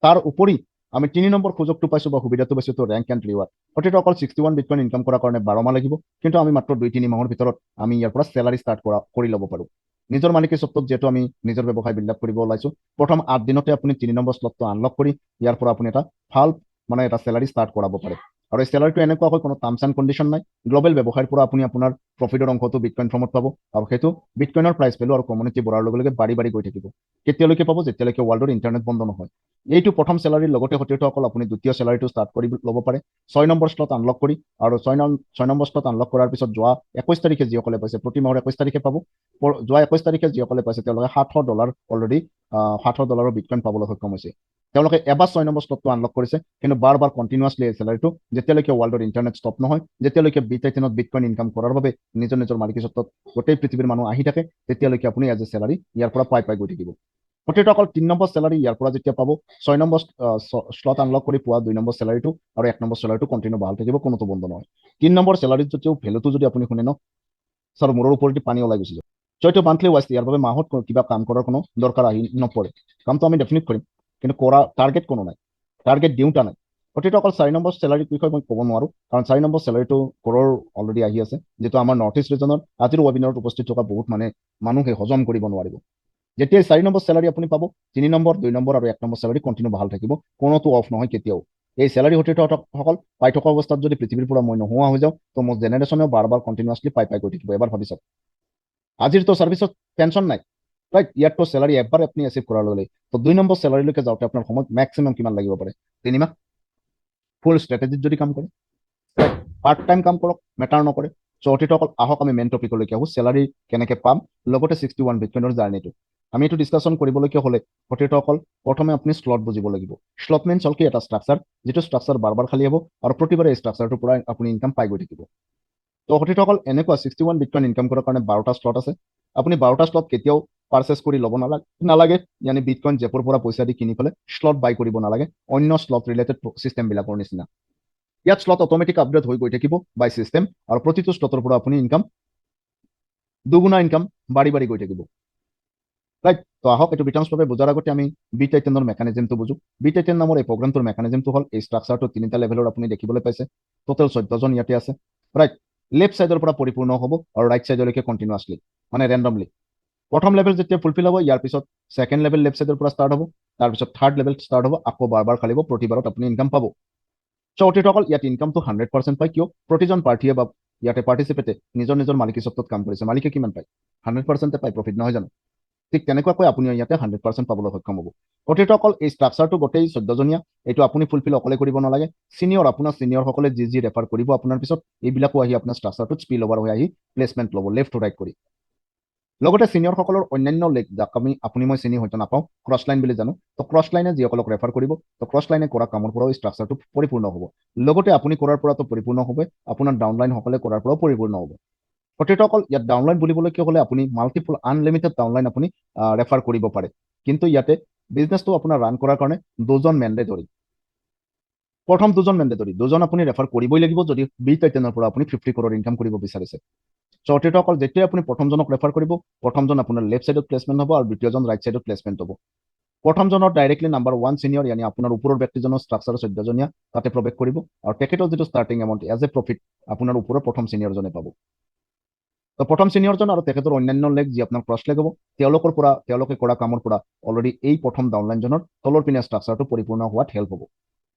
তাৰ উপৰি আমি 3 নম্বৰ সুযোগটো পাইছোঁ বা সুবিধাটো পাইছোঁ, তো ৰেংক এণ্ড ৰিৱাৰ্ড। সতীৰ্থসকল, 61 বিটকইন ইনকাম কৰাৰ কাৰণে 12 মাহ লাগিব, কিন্তু আমি মাত্ৰ 2-3 মাহৰ ভিতৰত আমি ইয়াৰ পৰা চেলাৰী ষ্টাৰ্ট কৰি ল'ব পাৰোঁ। নিজৰ মালিকী স্বত্বত যিহেতু আমি নিজৰ ব্যৱসায় বিল্ড আপ কৰিব ওলাইছোঁ, প্ৰথম 8 দিনতে আপুনি 3 নম্বৰ শ্লটটো আনলক কৰি ইয়াৰ পৰা আপুনি এটা ভাল, মানে এটা চেলাৰী ষ্টাৰ্ট কৰাব পাৰে। আৰু এই চেলাৰীটো এনেকুৱা হয়, কোনো টাৰ্মছ এণ্ড কণ্ডিশ্যন নাই। গ্ল'বেল ব্যৱসায়ৰ পৰা আপুনি আপোনাৰ প্ৰফিটৰ অংশটো বিটকইন ফৰ্মত পাব আৰু সেইটো বিটকইনৰ প্ৰাইচ ভেলু আৰু কমিউনিটি বঢ়াৰ লগে লগে বাঢ়ি বাঢ়ি গৈ থাকিব। কেতিয়ালৈকে পাব? যেতিয়ালৈকে ৱৰ্ল্ডৰ ইণ্টাৰনেট বন্ধ নহয়। এইটো প্ৰথম চেলাৰীৰ লগতে সতীৰ্থসকল, আপুনি দ্বিতীয় চেলাৰীটো ষ্টাৰ্ট কৰি ল'ব পাৰে 6 নম্বৰ শ্লট আনলক কৰি। আৰু 6 নম্বৰ শ্লট আনলক কৰাৰ পিছত যোৱা 21 তাৰিখে যিসকলে পাইছে, প্ৰতি মাহৰ 21 তাৰিখে পাব, যোৱা 21 তাৰিখে যিসকলে পাইছে, তেওঁলোকে 700 ডলাৰ, অলৰেডি 700 ডলাৰৰ বিটকইন পাবলৈ সক্ষম হৈছে। তেওঁলোকে এবাৰ 6 নম্বৰ শ্লটটো আনলক কৰিছে, কিন্তু বাৰ বাৰ কণ্টিনিউৱাছলি এই চেলাৰীটো যেতিয়ালৈকে ৱৰ্ল্ডৰ ইণ্টাৰনেট ষ্টপ নহয়, যেতিয়ালৈকে বি টাইটেনত বিটকইন ইনকাম কৰাৰ বাবে নিজৰ নিজৰ মালিকী স্বত্বত গোটেই পৃথিৱীৰ মানুহ আহি থাকে, তেতিয়ালৈকে আপুনি এজ এ চেলাৰী ইয়াৰ পৰা পাই পাই গৈ থাকিব। সতীৰ্থসকল, 3 নম্বৰ চেলাৰী ইয়াৰ পৰা যেতিয়া পাব, 6 নম্বৰ শ্লট আনলক কৰি পোৱা 2 নম্বৰ চেলাৰীটো আৰু 1 নম্বৰ চেলাৰীটো কণ্টিনিউ ভাল থাকিব, কোনোটো বন্ধ নহয়। 3 নম্বৰ চেলাৰীত যদিও ভেলুটো যদি আপুনি শুনে ন ছাৰ, মূৰৰ ওপৰেদি পানী ওলাই গুচি যাব। চ' এইটো মান্থলি ৱাইজ। ইয়াৰ বাবে মাহত কিবা কাম কৰাৰ কোনো দৰকাৰ আহি নপৰে। কামটো আমি ডেফিনেট কৰিম, কিন্তু কৰা টাৰ্গেট কোনো নাই, টাৰ্গেট দিওঁতা নাই। সতীৰ্থসকল, 4 নম্বৰ চেলাৰীৰ বিষয়ে মই ক'ব নোৱাৰোঁ, কাৰণ 4 নম্বৰ চেলাৰীটো কৰোৰ অলৰেডি আহি আছে, যিটো আমাৰ নৰ্থ ইষ্ট ৰিজনত আজিৰ ৱেবিনাৰত উপস্থিত থকা বহুত মানে মানুহে হজম কৰিব নোৱাৰিব। যেতিয়াই 4 নম্বৰ চেলাৰী আপুনি পাব, 3 নম্বৰ, 2 নম্বৰ আৰু 1 নম্বৰ চেলাৰী কণ্টিনিউ ভাল থাকিব, কোনোটো অফ নহয় কেতিয়াও। এই চেলাৰী সতীৰ্থসকল পাই থকা অৱস্থাত যদি পৃথিৱীৰ পৰা মই নোহোৱা হৈ যাওঁ, তো মোৰ জেনেৰেশ্যনেও বাৰ বাৰ কণ্টিনিউৱাছলি পাই পাই গৈ থাকিব। এবাৰ ভাবি চাওক। আজিৰতো চাৰ্ভিচত টেনশ্যন নাই, ৰাইট? ইয়াততো চেলাৰী এবাৰ আপুনি এচিভ কৰাৰ লগে লগে তো 2 নম্বৰ চেলাৰীলৈকে যাওঁতে আপোনাৰ সময় মেক্সিমাম কিমান লাগিব পাৰে? 3 মাহ, ফুল ষ্ট্ৰেটেজিত যদি কাম কৰে। পাৰ্ট টাইম কাম কৰক, মেটাৰ নকৰে। চ' সতীৰ্থসকল, আহক আমি মেইন টপিকলৈকে আহোঁ, চেলাৰী কেনেকৈ পাম, লগতে 61 বিটকইনৰ জাৰ্ণিটো আমি এইটো ডিছকাশ্যন কৰিবলৈকে হ'লে সতীৰ্থসকল, প্ৰথমে আপুনি শ্লট বুজিব লাগিব। শ্লট মিনছ হ'ল কি, এটা ষ্ট্ৰাকচাৰ, যিটো ষ্ট্ৰাকচাৰ বাৰ বাৰ খালী হ'ব আৰু প্ৰতিবাৰে এই ষ্ট্ৰাকচাৰটোৰ পৰা আপুনি ইনকাম পাই গৈ থাকিব। তো সতীৰ্থসকল, এনেকুৱা 61 বিটকইন ইনকাম কৰাৰ কাৰণে 12টা শ্লট আছে। আপুনি 12টা শ্লট কেতিয়াও পাৰ্চেছ কৰি ল'ব নালাগে, ইয়ানি বিটকইন জেপৰ পৰা পইচা দি কিনি পেলাই শ্লট বাই কৰিব নালাগে, অন্য শ্লট ৰিলেটেড চিষ্টেমবিলাকৰ নিচিনা। ইয়াত শ্লট অট'মেটিক আপগ্ৰেড হৈ গৈ থাকিব বাই চিষ্টেম আৰু প্ৰতিটো শ্লটৰ পৰা আপুনি ইনকাম দুগুণা ইনকাম বাঢ়ি বাঢ়ি গৈ থাকিব, ৰাইট? তো আহক, এইটো বিতংভাৱে বুজাৰ আগতে আমি বি টাইটেনৰ মেকানিজমটো বুজো। বি টাইটেন নামৰ এই প্ৰগ্ৰামটোৰ মেকানিজমটো হ'ল এই ষ্ট্ৰাকচাৰটো তিনিটা লেভেলৰ আপুনি দেখিবলৈ পাইছে। টোটেল 14জন ইয়াতে আছে, ৰাইট? লেফ্ট ছাইডৰ পৰা পৰিপূৰ্ণ হ'ব আৰু ৰাইট ছাইডলৈকে কণ্টিনিউৱাছলি, মানে ৰেণ্ডমলি। প্ৰথম লেভেল যেতিয়া ফুলফিল হ'ব, ইয়াৰ পিছত ছেকেণ্ড লেভেল লেফ্ট ছাইডৰ পৰা ষ্টাৰ্ট হ'ব, তাৰপিছত থাৰ্ড লেভেল ষ্টাৰ্ট হ'ব, আকৌ বাৰ বাৰ খালিব, প্ৰতিবাৰত আপুনি ইনকাম পাব। চ' অতিথিসকল, ইয়াত ইনকামটো 100% পায়। কিয়? প্ৰতিজন পাৰ্টীয়ে বা ইয়াতে পাৰ্টিচিপেটে নিজৰ নিজৰ মালিকী স্বত্বত কাম কৰিছে। মালিকে কিমান পায়? 100%-এ পায় প্ৰফিট, নহয় জানো? ঠিক তেনেকুৱাকৈ আপুনি ইয়াতে 100% পাবলৈ সক্ষম হ'ব। অতিথিসকল, এই ষ্ট্ৰাকচাৰটো গোটেই 14জনীয়া, এইটো আপুনি ফুলফিল অকলে কৰিব নালাগে। চিনিয়ৰ, আপোনাৰ চিনিয়ৰসকলে যি যি ৰেফাৰ কৰিব আপোনাৰ পিছত, এইবিলাকো আহি আপোনাৰ ষ্ট্ৰাকচাৰটোত স্পিল অভাৰ হৈ আহি প্লেচমেণ্ট ল'ব লেফ্ট টু ৰাইট কৰি। লগতে চিনিয়ৰসকলৰ অন্যান্য লেগ, যাক আমি আপুনি মই চিনি হয়তো নাপাওঁ, ক্ৰছ লাইন বুলি জানো। তো ক্ৰছ লাইনে যিসকলক ৰেফাৰ কৰিব, তো ক্ৰছ লাইনে কৰা কামৰ পৰাও এই ষ্ট্ৰাকচাৰটো পৰিপূৰ্ণ হ'ব। লগতে আপুনি কৰাৰ পৰাতো পৰিপূৰ্ণ হ'ব, আপোনাৰ ডাউনলাইনসকলে কৰাৰ পৰাও পৰিপূৰ্ণ হ'ব। অতিথিসকল, ইয়াত ডাউনলাইন বুলিবলৈ কিয় হ'লে আপুনি মাল্টিপুল আনলিমিটেড ডাউনলাইন আপুনি ৰেফাৰ কৰিব পাৰে। কিন্তু ইয়াতে বিজনেছটো আপোনাৰ ৰান কৰাৰ কাৰণে দুজন মেণ্ডেটৰী, প্ৰথম দুজন মেণ্ডেটৰী, দুজন আপুনি ৰেফাৰ কৰিবই লাগিব যদি বি টাইটেনৰ পৰা আপুনি 50 কৰ'ৰ ইনকাম কৰিব বিচাৰিছে। চ' অতিথিসকল, যেতিয়াই আপুনি প্ৰথমজনক ৰেফাৰ কৰিব, প্ৰথমজন আপোনাৰ লেফ্ট ছাইডত প্লেচমেণ্ট হ'ব আৰু দ্বিতীয়জন ৰাইট ছাইডত প্লেচমেণ্ট হ'ব। প্ৰথমজনৰ ডাইৰেক্টলি নাম্বাৰ ওৱান চিনিয়ৰ, ইয়ানি আপোনাৰ ওপৰৰ ব্যক্তিজনৰ ষ্ট্ৰাকচাৰ 14জনীয়া তাতে প্ৰৱেশ কৰিব আৰু তেখেতৰ যিটো starting amount as a profit আপোনাৰ ওপৰৰ প্ৰথম চিনিয়ৰজনে পাব। তো প্ৰথম চিনিয়ৰজন আৰু তেখেতৰ অন্যান্য লেগ যি আপোনাৰ ক্ৰছ লেগ হ'ব, তেওঁলোকৰ পৰা, তেওঁলোকে কৰা কামৰ পৰা অলৰেডি এই প্ৰথম ডাউনলাইনজনৰ তলৰ পিনে ষ্ট্ৰাকচাৰটো পৰিপূৰ্ণ হোৱাত হেল্প হ'ব।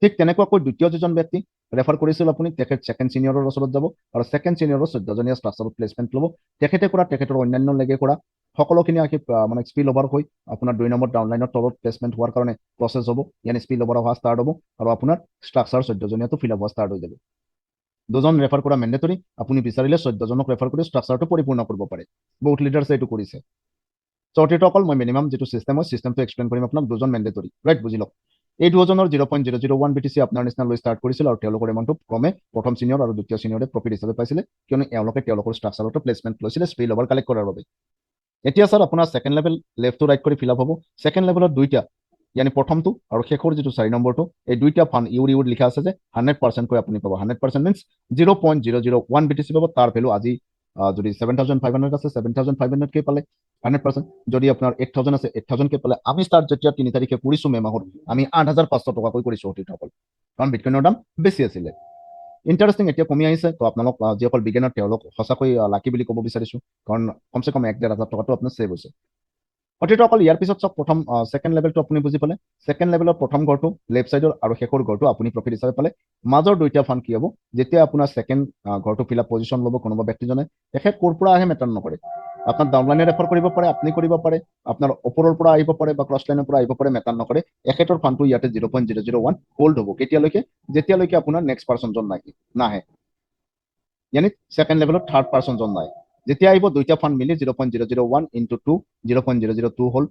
ঠিক তেনেকুৱাকৈ দ্বিতীয় যিজন ব্যক্তি ৰেফাৰ কৰিছিল আপুনি, তেখেত ছেকেণ্ড চিনিয়ৰৰ ওচৰত যাব আৰু ছেকেণ্ড চিনিয়ৰৰ 14জনীয়া ষ্ট্ৰাকচাৰত প্লেচমেণ্ট ল'ব। তেখেতে কৰা, তেখেতৰ অন্যান্য লেগে কৰা সকলোখিনি আহি মানে স্পিল অভাৰ হৈ আপোনাৰ 2 নম্বৰ ডাউনলাইনৰ তলত প্লেচমেণ্ট হোৱাৰ কাৰণে প্ৰচেছ হ'ব, ইয়ানি স্পিল অভাৰ হোৱা ষ্টাৰ্ট হ'ব আৰু আপোনাৰ ষ্ট্ৰাকচাৰ 14জনীয়াটো ফিল আপ হোৱা ষ্টাৰ্ট হৈ যাব। দুজন ৰেফাৰ কৰা মেণ্ডেটৰী। আপুনি বিচাৰিলে 14জনক ৰেফাৰ কৰি ষ্ট্ৰাকচাৰটো পৰিপূৰ্ণ কৰিব পাৰে। বহুত লিডাৰ্ছে এইটো কৰিছে। চ' অতিথিসকল, মই মিনিমাম যিটো চিষ্টেম হয়, চিষ্টেমটো এক্সপ্লেইন কৰিম আপোনাক। দুজন মেণ্ডেটৰী, ৰাইট? বুজি লওক, এই দুজনৰ 0.001 BTC আপোনাৰ নিচিনা লৈ ষ্টাৰ্ট কৰিছিল আৰু তেওঁলোকৰ এমাউণ্টটো ক্ৰমে প্ৰথম চিনিয়ৰ আৰু দ্বিতীয় চিনিয়ৰে প্ৰফিট হিচাপে পাইছিলে, কিয়নো এওঁলোকে তেওঁলোকৰ ষ্ট্ৰাকচাৰতো প্লেচমেণ্ট লৈছিলে স্পিল অভাৰ কালেক্ট কৰাৰ বাবে। এতিয়া ছাৰ, আপোনাৰ second level left to right কৰি ফিল আপ হ'ব। ছেকেণ্ড লেভেলত দুইটা, ইয়ানি প্ৰথমটো আৰু শেষৰ যিটো 4 নম্বৰটো, এই দুইটা ফাণ্ড ইউৰ ইউৰ লিখা আছে যে 100%কৈ আপুনি পাব। 100% মিনছ 0.001 BTC পাব। তাৰ ভেলু আজি যদি 7500 আছে, 7500কে পালে 100%। যদি আপোনাৰ 8000 আছে, 8000কে পালে। আমি ষ্টাৰ্ট যেতিয়া 3 তাৰিখে কৰিছোঁ মে' মাহত, আমি 8500 টকাকৈ কৰিছোঁ অতিথিসকল, কাৰণ বিটকইনৰ দাম বেছি আছিলে। ইণ্টাৰেষ্টিং, এতিয়া কমি আহিছে। তো আপোনালোক যিসকল বিগিনাৰ, তেওঁলোক সঁচাকৈ লাকি বুলি ক'ব বিচাৰিছোঁ, কাৰণ কমচে কম 1-1.5 হাজাৰ টকাটো আপোনাৰ ছেভ হৈছে। অতিথিসকল, ইয়াৰ পিছত চাওক, প্ৰথম ছেকেণ্ড লেভেলটো আপুনি বুজি পালে। ছেকেণ্ড লেভেলৰ প্ৰথম ঘৰটো লেফ্ট ছাইডৰ আৰু শেষৰ ঘৰটো আপুনি প্ৰফিট হিচাপে পালে। মাজৰ দুইটা ফাণ্ড কি হ'ব? যেতিয়া আপোনাৰ ছেকেণ্ড ঘৰটো ফিল আপ পজিশ্যন ল'ব কোনোবা ব্যক্তিজনে, তেখেত ক'ৰ পৰা আহে মেটাৰ নকৰে। আপোনাৰ ডাউনলাইনে ৰেফাৰ কৰিব পাৰে, আপুনি কৰিব পাৰে, আপোনাৰ ওপৰৰ পৰা আহিব পাৰে বা ক্ৰছ লাইনৰ পৰা আহিব পাৰে, মেটাৰ নকৰে। এখেতৰ ফাণ্ডটো ইয়াতে 0.001 হোল্ড হ'ব। কেতিয়ালৈকে? যেতিয়ালৈকে আপোনাৰ নেক্সট পাৰ্চনজন নাহে, ইয়ানি ছেকেণ্ড লেভেলত থাৰ্ড পাৰ্চনজন নাই। যেতিয়া আহিব, দুইটা ফাণ্ড মিলি 0.001 into 2, 0.002 হ'ল,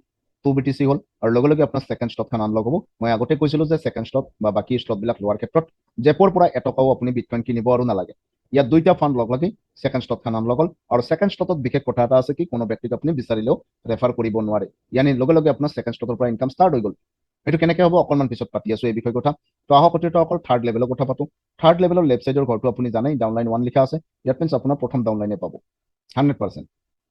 2 BTC হ'ল আৰু লগে লগে আপোনাৰ ছেকেণ্ড শ্লটখন আনলক হ'ব। মই আগতে কৈছিলোঁ যে ছেকেণ্ড শ্লট বা বাকী শ্লটবিলাক লোৱাৰ ক্ষেত্ৰত জেপৰ পৰা এটকাও আপুনি বিটকইন কিনিব আৰু নালাগে। ইয়াত দুইটা ফাণ্ড লগ লাগি ছেকেণ্ড শ্লটখন আনলক হ'ল আৰু ছেকেণ্ড শ্লটত বিশেষ কথা এটা আছে কি, কোনো ব্যক্তিক আপুনি বিচাৰিলেও ৰেফাৰ কৰিব নোৱাৰে। ইয়ানি লগে লগে আপোনাৰ ছেকেণ্ড শ্লটৰ পৰা ইনকাম ষ্টাৰ্ট হৈ গ'ল। এইটো কেনেকে হ'ব, অকণমান পিছত পাতি আছো এই বিষয়ে কথা। তো আহক অতিথিসকল, থাৰ্ড লেভেলৰ কথা পাতো। থাৰ্ড লেভেলৰ লেফ্ট ছাইডৰ ঘৰটো আপুনি জানেই, ডাউনলাইন ওৱান লিখা আছে। ইয়াত মিনছ আপোনাৰ প্ৰথম ডাউনলাইনে পাব 100%।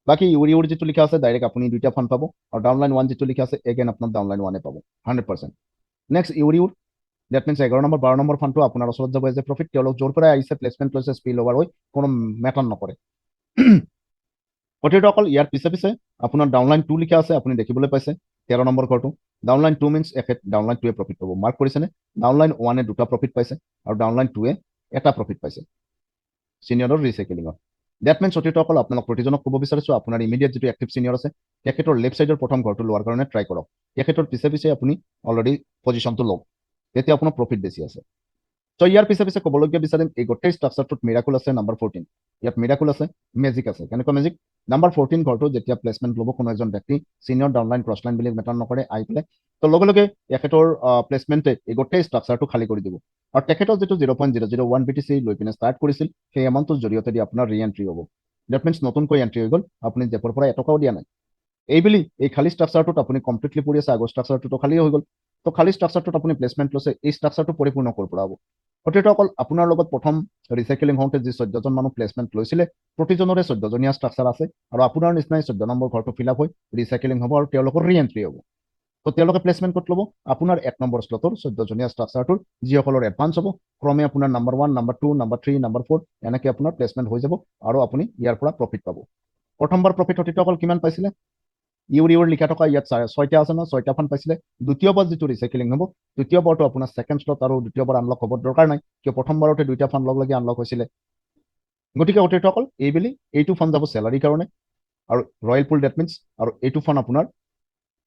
বাকী ইউৰি ইউৰ যিটো লিখা আছে, ডাইৰেক্ট আপুনি দুইটা ফাণ্ড পাব আৰু ডাউনলাইন ওৱান যিটো লিখা আছে, এগেইন আপোনাৰ ডাউনলাইন ওৱানে পাব 100%। Next ইউৰি Euro, that means 11 number, 12 number ফাণ্ডটো আপোনাৰ ওচৰত যাব এজ এ প্ৰফিট। তেওঁলোক য'ৰ পৰাই আহিছে, প্লেচমেণ্ট লৈছে, স্পিল অভাৰ হৈ, কোনো মেটাৰ নকৰে। অতিথিসকল, ইয়াৰ পিছে পিছে আপোনাৰ ডাউনলাইন টু লিখা আছে, আপুনি দেখিবলৈ পাইছে 13 নম্বৰ ঘৰটো। ডাউনলাইন টু মিনছ এখেত ডাউনলাইন টুৱে প্ৰফিট পাব। মাৰ্ক কৰিছেনে? ডাউনলাইন ওৱানে দুটা প্ৰফিট পাইছে আৰু ডাউনলাইন টুৱে এটা প্ৰফিট পাইছে চিনিয়ৰৰ ৰিচাইকেলিঙত। That means অতিথিসকল, আপোনালোক প্ৰতিজনক ক'ব বিচাৰিছোঁ, আপোনাৰ ইমিডিয়েট যিটো এক্টিভ চিনিয়ৰ আছে, তেখেতৰ লেফ্ট ছাইডৰ প্ৰথম ঘৰটো লোৱাৰ কাৰণে ট্ৰাই কৰক। তেখেতৰ পিছে পিছে আপুনি অলৰেডি পজিশ্যনটো লওক, তেতিয়া আপোনাৰ প্ৰফিট বেছি আছে। চ' ইয়াৰ পিছে পিছে ক'বলগীয়া বিচাৰিম, এই গোটেই ষ্ট্ৰাকচাৰটোত মিৰাকুল আছে নাম্বাৰ 14। ইয়াত মিৰাকুল আছে, মেজিক আছে। কেনেকুৱা মেজিক? নাম্বাৰ 14 ঘৰটো যেতিয়া প্লেচমেণ্ট ল'ব কোনো এজন ব্যক্তি, চিনিয়ৰ, ডাউনলাইন, ক্ৰছলাইন বুলি মেটাৰ নকৰে, আহি পেলাই তো লগে লগে এখেতৰ প্লেচমেণ্টে এই গোটেই ষ্ট্ৰাকচাৰটো খালী কৰি দিব আৰু তেখেতৰ যিটো 0.001 BTC লৈ পিনে ষ্টাৰ্ট কৰিছিল, সেই এমাউণ্টটোৰ জৰিয়তে দি আপোনাৰ ৰি এণ্ট্ৰি হ'ব। That means নতুনকৈ এণ্ট্ৰি হৈ গ'ল, আপুনি জেপৰ পৰা এটকাও দিয়া নাই। এইবুলি এই খালী ষ্ট্ৰাকচাৰটোত আপুনি কমপ্লিটলি পৰি আছে, আগৰ ষ্ট্ৰাকচাৰটোতো খালী হৈ গ'ল। তো খালী ষ্ট্ৰাকচাৰটোত আপুনি প্লেচমেণ্ট লৈছে, এই ষ্ট্ৰাকচাৰটো পৰিপূৰ্ণ ক'ৰ পৰা হ'ব? সতীৰ্থসকল, আপোনাৰ লগত প্ৰথম ৰিচাইকেলিং হওঁতে যি 14জন মানুহ প্লেচমেণ্ট লৈছিলে, প্ৰতিজনৰে 14জনীয়া ষ্ট্ৰাকচাৰ আছে আৰু আপোনাৰ নিচিনাই 14 নম্বৰ ঘৰটো ফিল আপ হৈ ৰিচাইকেলিং হ'ব আৰু তেওঁলোকৰ ৰি এণ্ট্ৰি হ'ব। তো তেওঁলোকে প্লেচমেণ্ট ক'ত ল'ব? আপোনাৰ 1 নম্বৰ শ্লটৰ 14জনীয়া ষ্ট্ৰাকচাৰটোৰ যিসকলৰ এডভান্স হ'ব, ক্ৰমে আপোনাৰ number 1, number 2, number 3, number 4, এনেকৈ আপোনাৰ প্লেচমেণ্ট হৈ যাব আৰু আপুনি ইয়াৰ পৰা প্ৰফিট পাব। প্ৰথমবাৰ প্ৰফিট সতীৰ্থসকল কিমান পাইছিলে? ইউৰ ইউৰ লিখা থকা ইয়াত ছয়টা আছে ন, ছয়টা ফাণ্ড পাইছিলে। দ্বিতীয়বাৰ যিটো ৰিচাইকেলিং হ'ব, দ্বিতীয়বাৰটো আপোনাৰ ছেকেণ্ড শ্লট আৰু দ্বিতীয়বাৰ আনলক হ'ব দৰকাৰ নাই। কিয়? প্ৰথমবাৰতে দুইটা ফাণ্ড লগ লাগি আনলক হৈছিলে। গতিকে সতীৰ্থসকল, এইবেলি এইটো ফাণ্ড যাব চেলাৰীৰ কাৰণে আৰু ৰয়েল পুল, that means, আৰু এইটো ফাণ্ড আপোনাৰ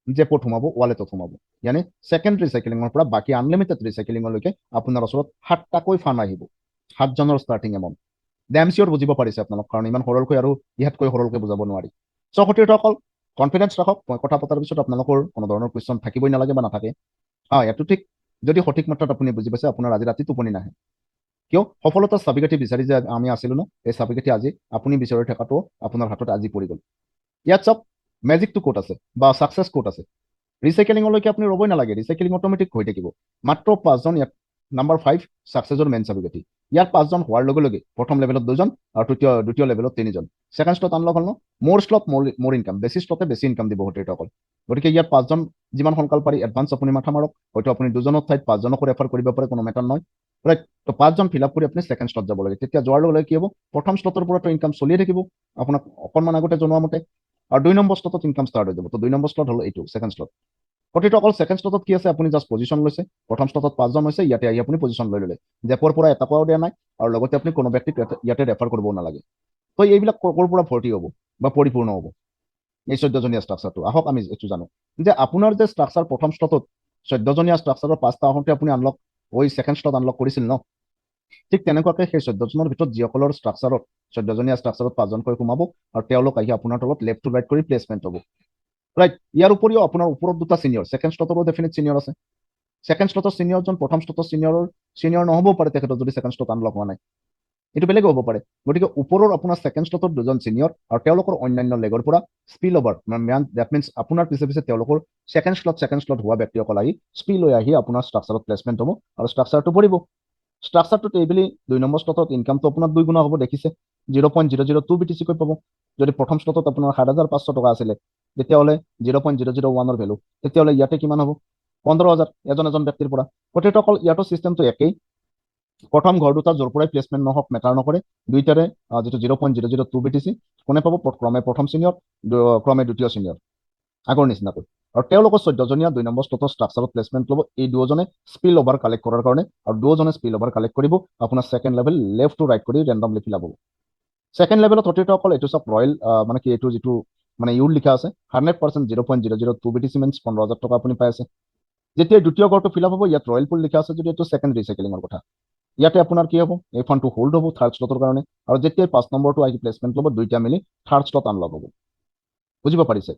জেপত সোমাব, ৱালেটত সোমাব। ইয়ানি ছেকেণ্ড ৰিচাইকেলিঙৰ পৰা বাকী আনলিমিটেড ৰিচাইকেলিঙলৈকে আপোনাৰ ওচৰত সাতটাকৈ ফাণ্ড আহিব, সাতজনৰ ষ্টাৰ্টিং এমাউণ্ট। ডেম চিয়ৰ বুজিব পাৰিছে আপোনালোক, কাৰণ ইমান সৰলকৈ আৰু ইয়াতকৈ সৰলকৈ বুজাব নোৱাৰি। চ' সতীৰ্থসকল, কনফিডেঞ্চ ৰাখক। মই কথা পতাৰ পিছত আপোনালোকৰ কোনো ধৰণৰ কুৱেশ্যন থাকিবই নালাগে বা নাথাকে। হা, ইয়াতো ঠিক যদি সঠিক মাত্ৰাত আপুনি বুজি পাইছে, আপোনাৰ আজি ৰাতি টোপনি নাহে। কিয়? সফলতাৰ চাবিকাঠি বিচাৰি যে আমি আছিলো ন, এই চাবিকাঠি আজি আপুনি বিচাৰি থকাটো আপোনাৰ হাতত আজি পৰি গ'ল। ইয়াত চাওক, মেজিকটো ক'ত আছে বা ছাকচেছ ক'ত আছে। ৰিচাইকেলিঙলৈকে আপুনি ৰ'বই নালাগে, ৰিচাইকেলিং অট'মেটিক হৈ থাকিব। মাত্ৰ পাঁচজন, ইয়াত নাম্বাৰ 5 ছাকচেছৰ মেইন চাবিকাঠি। ইয়াত পাঁচজন হোৱাৰ লগে লগে প্ৰথম লেভেলত দুজন আৰু দ্বিতীয় লেভেলত তিনিজন। ছেকেণ্ড শ্লট আনলক হ'ল ন? মোৰ শ্লট মোৰ ইনকাম, বেছি শ্লটে বেছি ইনকাম দিব সতীৰ্থসকল। গতিকে ইয়াত পাঁচজন যিমান সোনকাল পাৰি এডভান্স আপুনি মাথা মাৰক। হয়তো আপুনি দুজনৰ ঠাইত পাঁচজনকো ৰেফাৰ কৰিব পাৰে, কোনো মেটাৰ নহয়, ৰাইট? তো পাঁচজন ফিল আপ কৰি আপুনি ছেকেণ্ড শ্লট যাব লাগে। তেতিয়া যোৱাৰ লগে লগে কি হ'ব? প্ৰথম শ্লটৰ পৰাতো ইনকাম চলিয়ে থাকিব, আপোনাক অকণমান আগতে জনোৱা মতে, আৰু 2 নম্বৰ শ্লটত ইনকাম ষ্টাৰ্ট হৈ যাব। তো 2 নম্বৰ শ্লট হ'ল এইটো ছেকেণ্ড শ্লট। সতীৰ্থসকল, ছেকেণ্ড শ্লটত কি আছে? আপুনি জাষ্ট পজিশ্যন লৈছে। প্ৰথম শ্লটত পাঁচজন হৈছে, ইয়াতে আহি আপুনি পজিশ্যন লৈ ল'লে, জেপৰ পৰা এটকাও দিয়া নাই আৰু লগতে আপুনি কোনো ব্যক্তিক ইয়াতে ৰেফাৰ কৰিবও নালাগে। তো এইবিলাক ক'ৰ পৰা ভৰ্তি হ'ব বা পৰিপূৰ্ণ হ'ব এই 14জনীয়া ষ্ট্ৰাকচাৰটো? আহক আমি এইটো জানো যে আপোনাৰ যে ষ্ট্ৰাকচাৰ প্ৰথম শ্লটত 14জনীয়া ষ্ট্ৰাকচাৰৰ পাঁচটা আহোঁতে আপুনি আনলক হৈ ছেকেণ্ড শ্লট আনলক কৰিছিল ন, ঠিক তেনেকুৱাকৈ সেই 14জনৰ ভিতৰত যিসকলৰ ষ্ট্ৰাকচাৰত 14জনীয়া ষ্ট্ৰাকচাৰত পাঁচজনকৈ সোমাব আৰু তেওঁলোক আহি আপোনাৰ তলত লেফ্ট টু ৰাইট কৰি প্লেচমেণ্ট হ'ব, ৰাইট? ইয়াৰ উপৰিও আপোনাৰ ওপৰত দুটা চিনিয়ৰ, ছেকেণ্ড শ্লটৰো ডেফিনেট চিনিয়ৰ আছে। ছেকেণ্ড শ্লটৰ চিনিয়ৰজন প্ৰথম শ্লটৰ চিনিয়ৰৰ চিনিয়ৰ নহ'বও পাৰে, তেখেতৰ যদি ছেকেণ্ড শ্লট আনলক হোৱা নাই, এইটো বেলেগো হ'ব পাৰে। গতিকে ওপৰৰ আপোনাৰ ছেকেণ্ড শ্লটত দুজন চিনিয়ৰ আৰু তেওঁলোকৰ অন্যান্য লেগৰ পৰা স্পিল অভাৰ, that means আপোনাৰ পিছে পিছে তেওঁলোকৰ ছেকেণ্ড শ্লট হোৱা ব্যক্তিসকল আহি স্পিল হৈ আহি আপোনাৰ ষ্ট্ৰাকচাৰত প্লেচমেণ্ট হ'ব আৰু ষ্ট্ৰাকচাৰটো পৰিব। ষ্ট্ৰাকচাৰটোত এইবেলি 2 নম্বৰ শ্লটত ইনকামটো আপোনাৰ দুই গুণা হ'ব। দেখিছে, 0.002 বিটিচিকৈ পাব। যদি প্ৰথম শ্লটত আপোনাৰ 7500 টকা আছিলে, তেতিয়াহ'লে 0.001ৰ ভেলু, তেতিয়াহ'লে ইয়াতে কিমান হ'ব? 15,000 এজন এজন ব্যক্তিৰ পৰা। সতীৰ্থসকল, ইয়াতো চিষ্টেমটো একেই। প্ৰথম ঘৰ দুটা য'ৰ পৰাই প্লেচমেণ্ট নহওক মেটাৰ নকৰে, দুইটাৰে যিটো 0.002 বিটিচি কোনে পাব? ক্ৰমে প্ৰথম চিনিয়ৰ, ক্ৰমে দ্বিতীয় চিনিয়ৰ, আগৰ নিচিনাকৈ। আৰু তেওঁলোকৰ 14জনীয়া 2 নম্বৰ শ্লটৰ ষ্ট্ৰাকচাৰত প্লেচমেণ্ট ল'ব এই দুজনে স্পিল অভাৰ কালেক্ট কৰাৰ কাৰণে। আৰু দুজনে স্পিল অভাৰ কালেক্ট কৰিব, আপোনাৰ second level left to right কৰি ৰেণ্ডমলি ফিল আপ হ'ব। ছেকেণ্ড লেভেলত সতীৰ্থসকল, এইটো চব ৰয়েল, মানে কি, এইটো যিটো মানে ইউৰ লিখা আছে, 100% 0.002 বিটিচি মিনছ 15,000 টকা আপুনি পাই আছে। যেতিয়া দ্বিতীয় ঘৰটো ফিল আপ হ'ব, ইয়াত ৰয়েল পুল লিখা আছে যদি এইটো ছেকেণ্ড ৰিচাইকেলিঙৰ কথা, ইয়াতে আপোনাৰ কি হ'ব? এই ফাণ্ডটো হোল্ড হ'ব থাৰ্ড শ্লটৰ কাৰণে। আৰু যেতিয়াই 5 নম্বৰটো আহি প্লেচমেণ্ট ল'ব, দুইটা মিলি থাৰ্ড শ্লট আনলক হ'ব। বুজিব পাৰিছে?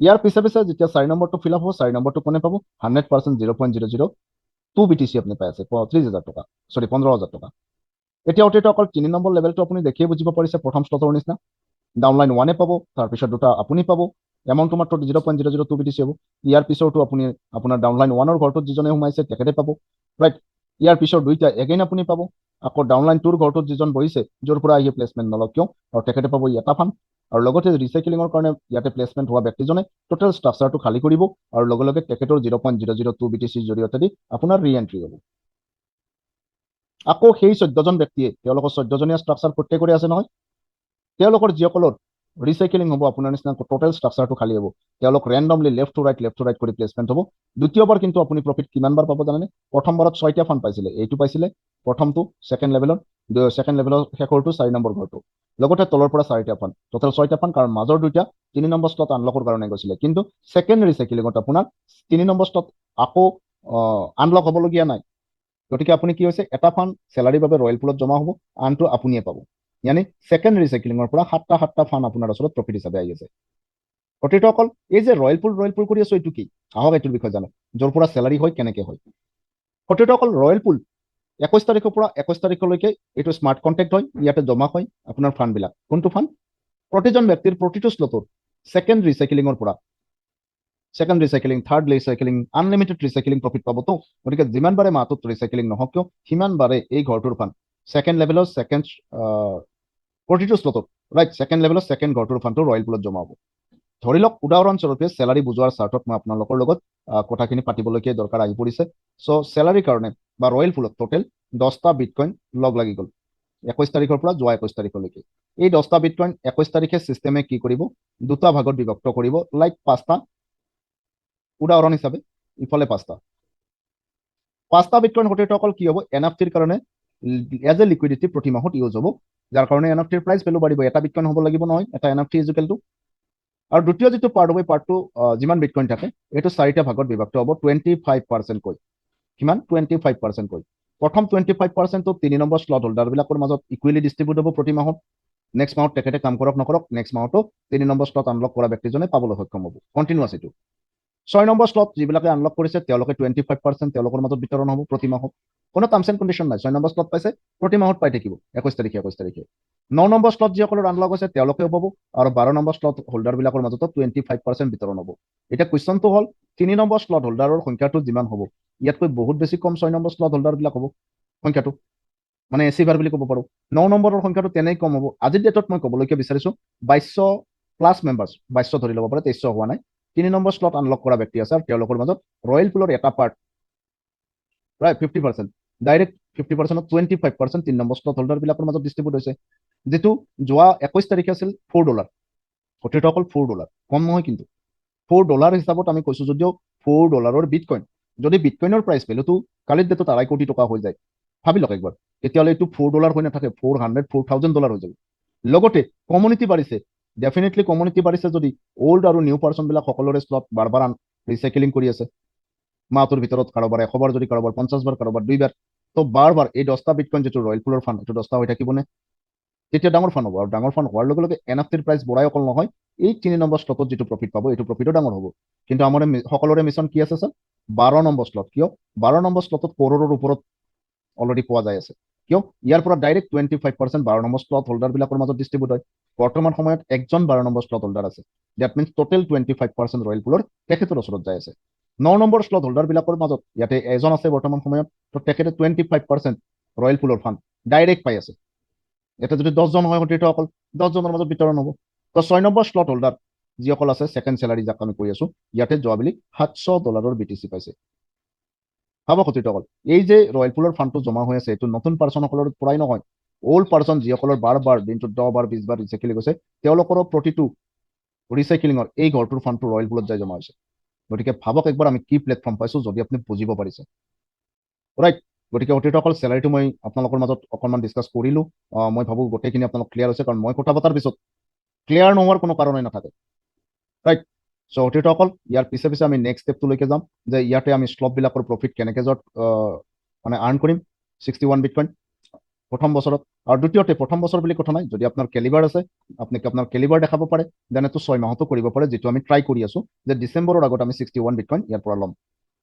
ইয়াৰ পিছে পিছে যেতিয়া 4 নম্বৰটো ফিল আপ হ'ব, 4 নম্বৰটো কোনে পাব? 100% 0.002 বিটিচি আপুনি পাই আছে, 30,000 টকা, চৰি, 15,000 টকা। এতিয়া অতিৰিক্ত অকল 3 নম্বৰ লেভেলটো আপুনি দেখিয়ে বুজিব পাৰিছে, প্ৰথম শ্লটৰ নিচিনা ডাউনলাইন ওৱানে পাব, তাৰপিছত দুটা আপুনি পাব, এমাউণ্টটো মাত্ৰ 0.002 বিটিচি হ'ব। ইয়াৰ পিছৰটো আপুনি আপোনাৰ ডাউনলাইন ওৱানৰ ঘৰটোত যিজনে সোমাইছে তেখেতে পাব, ৰাইট? ইয়াৰ পিছৰ দুইটা এগেইন আপুনি পাব। আকৌ ডাউনলাইন টুৰ ঘৰটোত যিজন বহিছে, য'ৰ পৰা আহি প্লেচমেণ্ট নলওক কিয়, আৰু তেখেতে পাব এটা ফাণ্ড। আৰু লগতে ৰিচাইকেলিঙৰ কাৰণে ইয়াতে প্লেচমেণ্ট হোৱা ব্যক্তিজনে টোটেল ষ্ট্ৰাকচাৰটো খালী কৰিব আৰু লগে লগে তেখেতৰ 0.002 বিটিচিৰ জৰিয়তে দি আপোনাৰ ৰি এণ্ট্ৰি হ'ব। আকৌ সেই 14জন ব্যক্তিয়ে তেওঁলোকৰ 14জনীয়া ষ্ট্ৰাকচাৰ প্ৰত্যেকৰে আছে নহয়, তেওঁলোকৰ যিসকলৰ ৰিচাইকেলিং হ'ব, আপোনাৰ নিচিনা টোটেল ষ্ট্ৰাকচাৰটো খালী হ'ব, তেওঁলোক randomly left to right, left to right কৰি প্লেচমেণ্ট হ'ব। দ্বিতীয়বাৰ কিন্তু আপুনি প্ৰফিট কিমানবাৰ পাব জানেনে? প্ৰথমবাৰত ছয়টা ফাণ্ড পাইছিলে, এইটো পাইছিলে প্ৰথমটো ছেকেণ্ড লেভেলত, ছেকেণ্ড লেভেলৰ শেষৰটো 4 নম্বৰ ঘৰটো, লগতে তলৰ পৰা চাৰিটা ফাণ্ড, টোটেল ছয়টা ফাণ্ড, কাৰণ মাজৰ দুইটা 3 নম্বৰ শ্লট আনলকৰ কাৰণে গৈছিলে। কিন্তু ছেকেণ্ড ৰিচাইকেলিঙত আপোনাৰ 3 নম্বৰ শ্লট আকৌ আনলক হ'বলগীয়া নাই। গতিকে আপুনি কি হৈছে, এটা ফাণ্ড চেলাৰীৰ বাবে ৰয়েল পুলত জমা হ'ব, আনটো আপুনিয়ে পাব। ইয়ানি ছেকেণ্ড ৰিচাইকেলিঙৰ পৰা সাতটা সাতটা ফাণ্ড আপোনাৰ ওচৰত প্ৰফিট হিচাপে আহি আছে। সতীৰ্থসকল, এই যে ৰয়েল পুল ৰয়েল পুল কৰি আছো, এইটো কি? আহক এইটোৰ বিষয়ে জানো, য'ৰ পৰা চেলাৰী হয়, কেনেকে হয়। সতীৰ্থসকল, ৰয়েল পুল 21 তাৰিখৰ পৰা 21 তাৰিখলৈকে এইটো স্মাৰ্ট কণ্ট্ৰেক্ট হয়। ইয়াতে জমা হয় আপোনাৰ ফাণ্ডবিলাক। কোনটো ফাণ্ড? প্ৰতিজন ব্যক্তিৰ প্ৰতিটো শ্লটৰ ছেকেণ্ড ৰিচাইকেলিঙৰ পৰা Second recycling, third recycling, unlimited recycling profit পাবতো। গতিকে যিমান বাৰে মাহটোত ৰিচাইকেলিং নহওক কিয়, সিমান বাৰে এই ঘৰটোৰ ফাণ্ড ছেকেণ্ড লেভেলৰ ছেকেণ্ড প্ৰতিটো শ্লটত, ৰাইট, ছেকেণ্ড লেভেলৰ ছেকেণ্ড ঘৰটোৰ ফাণ্ডটো ৰয়েল পুলত জমা হ'ব। ধৰি লওক, উদাহৰণস্বৰূপে চেলাৰী বুজোৱাৰ চাৰ্টত মই আপোনালোকৰ লগত কথাখিনি পাতিবলৈকে দৰকাৰ আহি পৰিছে। চ' চেলাৰীৰ কাৰণে বা ৰয়েল পুলত টোটেল 10টা বিটকইন লগ লাগি গ'ল 21 তাৰিখৰ পৰা যোৱা 21 তাৰিখলৈকে। এই 10টা বিটকইন 21 তাৰিখে চিষ্টেমে কি কৰিব? দুটা ভাগত বিভক্ত কৰিব। লাইক পাঁচটা, উদাহৰণ হিচাপে ইফালে পাঁচটা, পাঁচটা বিটকইন সতীৰ্থসকল কি হ'ব? এন এফ টিৰ কাৰণে এজ এ লিকুইডিটি প্ৰতি মাহত ইউজ হ'ব, যাৰ কাৰণে এন এফ টিৰ প্ৰাইচ ভেলু বাঢ়িব। এটা বিটকইন হ'ব লাগিব নহয় এটা N F T is equal to. আৰু দ্বিতীয় যিটো পাৰ্ট হ'ব, এই পাৰ্টটো যিমান বিটকইন থাকে, এইটো চাৰিটা ভাগত বিভক্ত হ'ব 25%কৈ। কিমান? 25%কৈ। প্ৰথম 25%টো তিনি নম্বৰ শ্লট হোল্ডাৰবিলাকৰ মাজত ইকুৱেলি ডিষ্ট্ৰিবিউট হ'ব প্ৰতি মাহত। নেক্সট মাহত তেখেতে কাম কৰক নকৰক, নেক্সট মাহতো তিনি নম্বৰ শ্লট আনলক কৰা ব্যক্তিজনে পাবলৈ সক্ষম হ'ব কণ্টিনিউৱাছ। এইটো ছয় নম্বৰ শ্লট যিবিলাকে আনলক কৰিছে, তেওঁলোকে 25% তেওঁলোকৰ মাজত বিতৰণ হ'ব প্ৰতি মাহত। কোনো টাৰ্মছ এণ্ড কণ্ডিশ্যন নাই। ছয় নম্বৰ শ্লট পাইছে, প্ৰতি মাহত পাই থাকিব 21 তাৰিখে, 21 তাৰিখে। ন নম্বৰ শ্লট যিসকলৰ আনলক হৈছে, তেওঁলোকেও পাব আৰু 12 নম্বৰ শ্লট হোল্ডাৰবিলাকৰ মাজতো 25% বিতৰণ হ'ব। এতিয়া কুৱেশ্যনটো হ'ল, তিনি নম্বৰ শ্লট হোল্ডাৰৰ সংখ্যাটো যিমান হ'ব, ইয়াতকৈ বহুত বেছি কম ছয় নম্বৰ শ্লট হোল্ডাৰবিলাক হ'ব সংখ্যাটো, মানে এচিভাৰ বুলি ক'ব পাৰোঁ। ন নম্বৰৰ সংখ্যাটো তেনেই কম হ'ব। আজিৰ ডেটত মই ক'বলৈকে বিচাৰিছোঁ, 2200 প্লাছ মেম্বাৰ্ছ, 2200 ধৰি ল'ব পাৰে, 2300 হোৱা নাই, তিনি নম্বৰ শ্লট আনলক কৰা ব্যক্তি আছে আৰু তেওঁলোকৰ মাজত ৰয়েল পুলৰ এটা পাৰ্ট প্ৰায় 50%, ডাইৰেক্ট 50%ত 25% তিনি নম্বৰ শ্লট হোল্ডাৰবিলাকৰ মাজত ডিষ্ট্ৰিবিউট হৈছে, যিটো যোৱা 21 তাৰিখে আছিল $4। সতীৰ্থসকল, $4 কম নহয় কিন্তু। $4 হিচাপত আমি কৈছোঁ যদিও $4ৰ বিটকইন, যদি বিটকইনৰ প্ৰাইচ ভেলুটো কালিৰ ডেটত 2.5 কোটি টকা হৈ যায়, ভাবি লওক একবাৰ, তেতিয়াহ'লে এইটো $4 হৈ নাথাকে, 404,000 ডলাৰ হৈ যাব। লগতে কমিউনিটি বাঢ়িছে, ডেফিনেটলি কমিউনিটি বাঢ়িছে। যদি অল্ড আৰু নিউ পাৰ্চনবিলাক সকলোৰে শ্লট বাৰ বাৰ ৰিচাইকেলিং কৰি আছে, মাহটোৰ ভিতৰত কাৰোবাৰ 100 বাৰ, যদি কাৰোবাৰ 50 বাৰ, কাৰোবাৰ দুইবাৰ, তো বাৰ বাৰ এই 10টা বিটকইন যিটো ৰয়েল পুলৰ ফাণ্ড, এইটো 10টা হৈ থাকিবনে? তেতিয়া ডাঙৰ ফাণ্ড হ'ব আৰু ডাঙৰ ফাণ্ড হোৱাৰ লগে লগে এন এফ টিৰ প্ৰাইচ বঢ়াই অকল নহয়, এই তিনি নম্বৰ শ্লটত যিটো প্ৰফিট পাব, এইটো প্ৰফিটো ডাঙৰ হ'ব। কিন্তু আমাৰ সকলোৰে মিছন কি আছে ছাৰ? 12 number slot. কিয় 12 নম্বৰ শ্লটত? কৰোৰৰ ওপৰত অলৰেডি পোৱা যায় আছে। কিয়? ইয়াৰ পৰা ডাইৰেক্ট 25% 12 নম্বৰ শ্লট হোল্ডাৰবিলাকৰ মাজত ডিষ্ট্ৰিবিউট হয়। বৰ্তমান সময়ত একজন 12 নম্বৰ শ্লট হোল্ডাৰ আছে। That means total 25% royal পুলৰ তেখেতৰ ওচৰত যাই আছে। ন নম্বৰ শ্লট হোল্ডাৰবিলাকৰ মাজত ইয়াতে এজন আছে বৰ্তমান সময়ত, তো তেখেতে 25% ৰয়েল পুলৰ ফাণ্ড ডাইৰেক্ট পাই আছে। ইয়াতে যদি 10জন হয় সতীৰ্থসকল, 10জনৰ মাজত বিতৰণ হ'ব। তো ছয় নম্বৰ শ্লট হোল্ডাৰ যিসকল আছে, ছেকেণ্ড চেলাৰী যাক আমি কৈ আছো, ইয়াতে যোৱাবেলি 700 ডলাৰৰ বিটিচি পাইছে। ভাবক সতীৰ্থসকল, এই যে ৰয়েল পুলৰ ফাণ্ডটো জমা হৈ আছে, এইটো নতুন পাৰ্চনসকলৰ পৰাই নহয়, অল্ড পাৰ্চন যিসকলৰ বাৰ বাৰ দিনটোত 10 বাৰ, 20 বাৰ ৰিচাইকেলিং হৈছে, তেওঁলোকৰো প্ৰতিটো ৰিচাইকেলিঙৰ এই ঘৰটোৰ ফাণ্ডটো ৰয়েল পুলত যাই জমা হৈছে। গতিকে ভাবক একবাৰ আমি কি প্লেটফৰ্ম পাইছো, যদি আপুনি বুজিব পাৰিছে, ৰাইট। গতিকে সতীৰ্থসকল, চেলাৰীটো মই আপোনালোকৰ মাজত অকণমান ডিছকাছ কৰিলো। মই ভাবো গোটেইখিনি আপোনালোক ক্লিয়াৰ হৈছে, কাৰণ মই কথা পতাৰ পিছত ক্লিয়াৰ নোহোৱাৰ কোনো কাৰণেই নাথাকে, ৰাইট। চ' সতীৰ্থসকল, ইয়াৰ পিছে পিছে আমি নেক্সট ষ্টেপটোলৈকে যাম যে ইয়াতে আমি শ্লটবিলাকৰ প্ৰফিট কেনেকৈ য'ত মানে আৰ্ণ কৰিম 61 বিটকইন প্ৰথম বছৰত। আৰু দ্বিতীয়তে, প্ৰথম বছৰ বুলি কথা নাই, যদি আপোনাৰ কেলিবাৰ আছে, আপুনি আপোনাৰ কেলিবাৰ দেখাব পাৰে, then এইটো 6 মাহতো কৰিব পাৰে, যিটো আমি ট্ৰাই কৰি আছো যে ডিচেম্বৰৰ আগত আমি 61 বিটকইন ইয়াৰ পৰা ল'ম।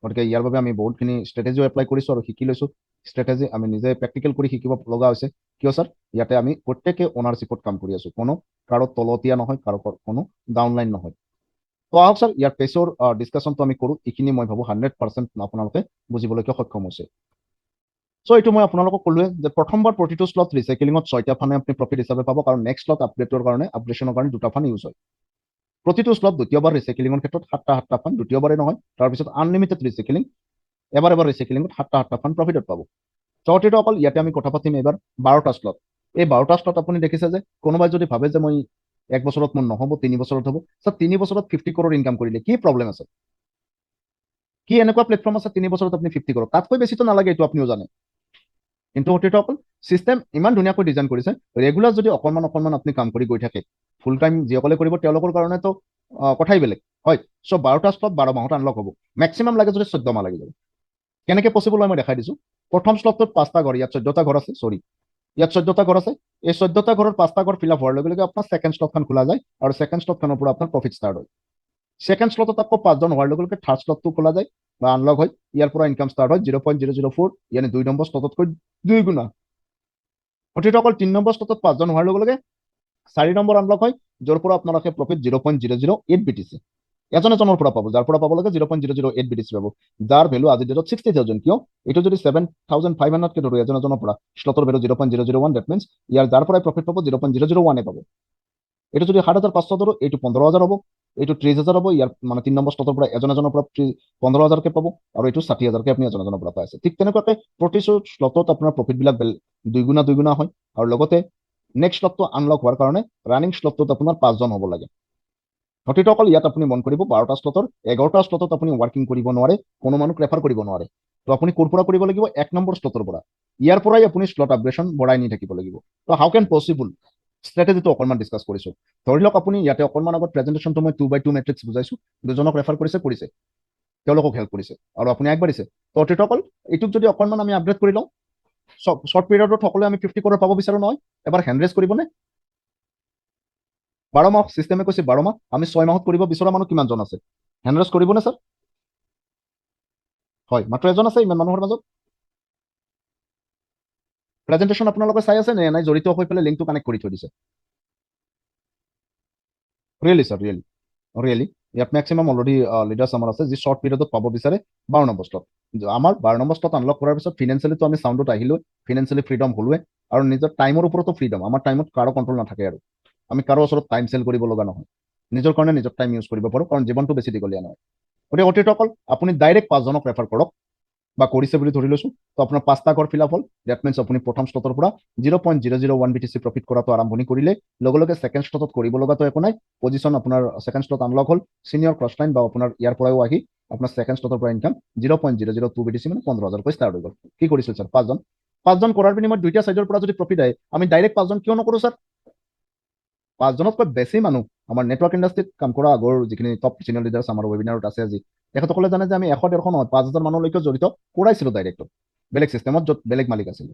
গতিকে ইয়াৰ বাবে আমি বহুতখিনি ষ্ট্ৰেটেজিও এপ্লাই কৰিছোঁ আৰু শিকি লৈছোঁ। ষ্ট্ৰেটেজি আমি নিজে প্ৰেক্টিকেল কৰি শিকিব লগা হৈছে। কিয় ছাৰ? ইয়াতে আমি প্ৰত্যেকে অনাৰশ্বিপত কাম কৰি আছো, কোনো কাৰো তলতীয়া নহয়, কাৰো কোনো ডাউনলাইন নহয়। তো আহক ছাৰ, ইয়াৰ পেচৰ ডিছকাশ্যনটো আমি কৰোঁ। এইখিনি মই ভাবোঁ 100% আপোনালোকে বুজিবলৈকে সক্ষম হৈছে। চ' এইটো মই আপোনালোকক ক'লোৱে যে প্ৰথমবাৰ প্ৰতিটো শ্লট ৰিচাইকেলিঙত ছয়টা ফাণ্ডে আপুনি প্ৰফিট হিচাপে পাব, কাৰণ নেক্সট শ্লট আপগ্ৰেডৰ কাৰণে, আপগ্ৰেডেশ্যনৰ কাৰণে দুটা ফাণ্ড ইউজ হয়। প্ৰতিটো শ্লট দ্বিতীয়বাৰ ৰিচাইকেলিঙৰ ক্ষেত্ৰত সাতটা সাতটা ফাণ্ড, দ্বিতীয়বাৰে নহয়, তাৰপিছত আনলিমিটেড ৰিচাইকেলিং, এবাৰ এবাৰ ৰিচাইকেলিঙত সাতটা সাতটা ফাণ্ড প্ৰফিটত পাব। চৌথিটো অকল ইয়াতে আমি কথা পাতিম এইবাৰ 12টা শ্লট। এই 12টা শ্লট আপুনি দেখিছে যে কোনোবাই যদি ভাবে যে মই এক বছৰত মোৰ নহ'ব, 3 বছৰত হ'ব, ছাৰ, 3 বছৰত 50 কৰোৰ ইনকাম কৰিলে কি প্ৰব্লেম আছে? কি এনেকুৱা প্লেটফৰ্ম আছে 3 বছৰত আপুনি 50 কৰোৰ? তাতকৈ বেছিতো নালাগে, এইটো আপুনিও জানে। কিন্তু সতীৰ্থসকল, চিষ্টেম ইমান ধুনীয়াকৈ ডিজাইন কৰিছে, ৰেগুলাৰ যদি অকণমান অকণমান আপুনি কাম কৰি গৈ থাকে, ফুল টাইম যিসকলে কৰিব তেওঁলোকৰ কাৰণেতো কথাই বেলেগ হয়। চ' 12টা শ্লট 12 মাহত আনলক হ'ব, মেক্সিমাম লাগে যদি 14 মাহ লাগি যাব। কেনেকে পচিবল হয় মই দেখাই দিছো। প্ৰথম শ্লটটোত পাঁচটা ঘৰ, ইয়াত 14টা ঘৰ আছে, চৰি, ইয়াত 14টা ঘৰ আছে। এই 14টা ঘৰৰ পাঁচটা ঘৰ ফিল আপ হোৱাৰ লগে লগে আপোনাৰ ছেকেণ্ড শ্লটখন খোলা যায় আৰু ছেকেণ্ড শ্লটখনৰ পৰা আপোনাৰ প্ৰফিট ষ্টাৰ্ট হয়। ছেকেণ্ড শ্লটত আকৌ পাঁচজন হোৱাৰ লগে লগে থাৰ্ড শ্লটটো খোলা যায় বা আনলক হয়। ইয়াৰ পৰা ইনকাম ষ্টাৰ্ট হয় 0.004, ইয়ানি দুই নম্বৰ শ্লটতকৈ দুই গুণা। সতীৰ্থসকল, তিনি নম্বৰ শ্লটত পাঁচজন হোৱাৰ লগে লগে চাৰি নম্বৰ আনলক হয়, য'ৰ পৰা আপোনালোকে profit 0.008 BTC। এজন এজনৰ পৰা পাব। যাৰ পৰা পাব লাগে, 0.008 BTC পাব, যাৰ ভেলু আজিৰ ডেটত 60,000। কিয়? এইটো যদি 7500কে ধৰো এজন এজনৰ পৰা, শ্লটৰ ভেলু 0.001, that means ইয়াৰ যাৰ পৰাই প্ৰফিট পাব, 0.001-এ পাব। এইটো যদি 7500 ধৰো, এইটো 15,000 হ'ব, এইটো 30,000 হ'ব। ইয়াৰ মানে তিনি নম্বৰ শ্লটৰ পৰা এজন এজনৰ পৰা 15,000কে পাব আৰু এইটো 60,000কে আপুনি এজন এজনৰ পৰা পাই আছে। ঠিক তেনেকুৱাকে প্ৰতিটো শ্লটত আপোনাৰ প্ৰফিটবিলাক দুইগুণা দুইগুণা হয়। আৰু লগতে নেক্সট শ্লটটো আনলক হোৱাৰ কাৰণে ৰানিং শ্লটটোত আপোনাৰ পাঁচজন হ'ব লাগে। সতীৰ্থসকল, ইয়াত আপুনি মন কৰিব, 12টা শ্লটৰ 11টা শ্লটত আপুনি ৱৰ্কিং কৰিব নোৱাৰে, কোনো মানুহক ৰেফাৰ কৰিব নোৱাৰে। তো আপুনি ক'ৰ পৰা কৰিব লাগিব? এক নম্বৰ শ্লটৰ পৰা। ইয়াৰ পৰাই আপুনি শ্লট আপগ্ৰেডেশ্যন বঢ়াই নি থাকিব লাগিব। তো হাউ কেন পচিবল? ষ্ট্ৰেটেজিটো অকণমান ডিছকাছ কৰিছো। ধৰি লওক আপুনি ইয়াতে অকণমান আগত প্ৰেজেণ্টেশ্যনটো মই 2x2 matrix বুজাইছো। দুজনক ৰেফাৰ কৰিছে কৰিছে তেওঁলোকক হেল্প কৰিছে আৰু আপুনি আগবাঢ়িছে। তো সতীৰ্থসকল, এইটোক যদি অকণমান আমি আপগ্ৰেড কৰি লওঁ, শ্বৰ্ট পিৰিয়ডত সকলোৱে আমি 50 কৰোৰ পাব বিচাৰো নহয়? এবাৰ হেণ্ড ৰেজ কৰিবনে? 12 মাহ চিষ্টেমে কৈছে, 12 মাহ। আমি 6 মাহত কৰিব বিচৰা মানুহ কিমানজন আছে? হেণ্ড ৰেজ কৰিবনে ছাৰ? হয়, মাত্ৰ এজন আছে ইমান মানুহৰ মাজত। প্ৰেজেণ্টেশ্যন আপোনালোকে চাই আছে নে নাই? জড়িত হৈ পেলাই লিংকটো কানেক্ট কৰি থৈ দিছে। ৰিয়েলি ছাৰ, ৰিয়েলি ৰিয়েলি ইয়াত মেক্সিমাম অলৰেডি লিডাৰ্ছ আমাৰ আছে, যি শ্বৰ্ট পিৰিয়ডত পাব বিচাৰে 12 নম্বৰ শ্লট। আমাৰ 12 নম্বৰ শ্লট আনলক কৰাৰ পিছত ফিনেন্সিয়েলিটো আমি চাউণ্ডত আহিলো, ফিনেন্সিয়েলি ফ্ৰীডম হ'লোৱে আৰু নিজৰ টাইমৰ ওপৰতো ফ্ৰীডম। আমাৰ টাইমত কাৰো কণ্ট্ৰল নাথাকে আৰু আমি কাৰো ওচৰত টাইম চেল কৰিব লগা নহয়। নিজৰ কাৰণে নিজৰ টাইম ইউজ কৰিব পাৰোঁ, কাৰণ জীৱনটো বেছি দীঘলীয়া নহয়। গতিকে অতিৰিক্তসকল, আপুনি ডাইৰেক্ট পাঁচজনক ৰেফাৰ কৰক বা কৰিছে বুলি ধৰি লৈছো। তো আপোনাৰ পাঁচটা ঘৰ ফিল আপ হ'ল। That means আপুনি প্ৰথম শ্লটৰ পৰা 0.001 BTC profit কৰাটো আৰম্ভণি কৰিলে। লগে লগে ছেকেণ্ড শ্লটত কৰিব লগাটো একো নাই। পজিশ্যন আপোনাৰ ছেকেণ্ড শ্লট আনলক হ'ল, চিনিয়ৰ ক্ৰছ লাইন বা আপোনাৰ ইয়াৰ পৰাও আহি আপোনাৰ ছেকেণ্ড শ্লটৰ পৰা ইনকাম 0.002 BTC, মানে 15,000কৈ ষ্টাৰ্ট হৈ গ'ল। কি কৰিছিল ছাৰ? পাঁচজন পাঁচজন কৰাৰ বিনিময়ত দুইটা চাইডৰ পৰা যদি প্ৰফিট আহে, আমি ডাইৰেক্ট পাঁচজন কিয় নকৰোঁ ছাৰ? পাঁচজনতকৈ বেছি মানুহ আমাৰ নেটৱৰ্ক ইণ্ডাষ্ট্ৰীত কাম কৰা আগৰ যিখিনি টপ চিনিয়ৰ লিডাৰ্ছ আমাৰ ৱেবিনাৰত আছে আজি, তেখেতসকলে জানে যে আমি 100 150 নহয়, 5000 মানুহলৈকে জড়িত কৰাইছিলো ডাইৰেক্টত, বেলেগ চিষ্টেমত, য'ত বেলেগ মালিক আছিলে।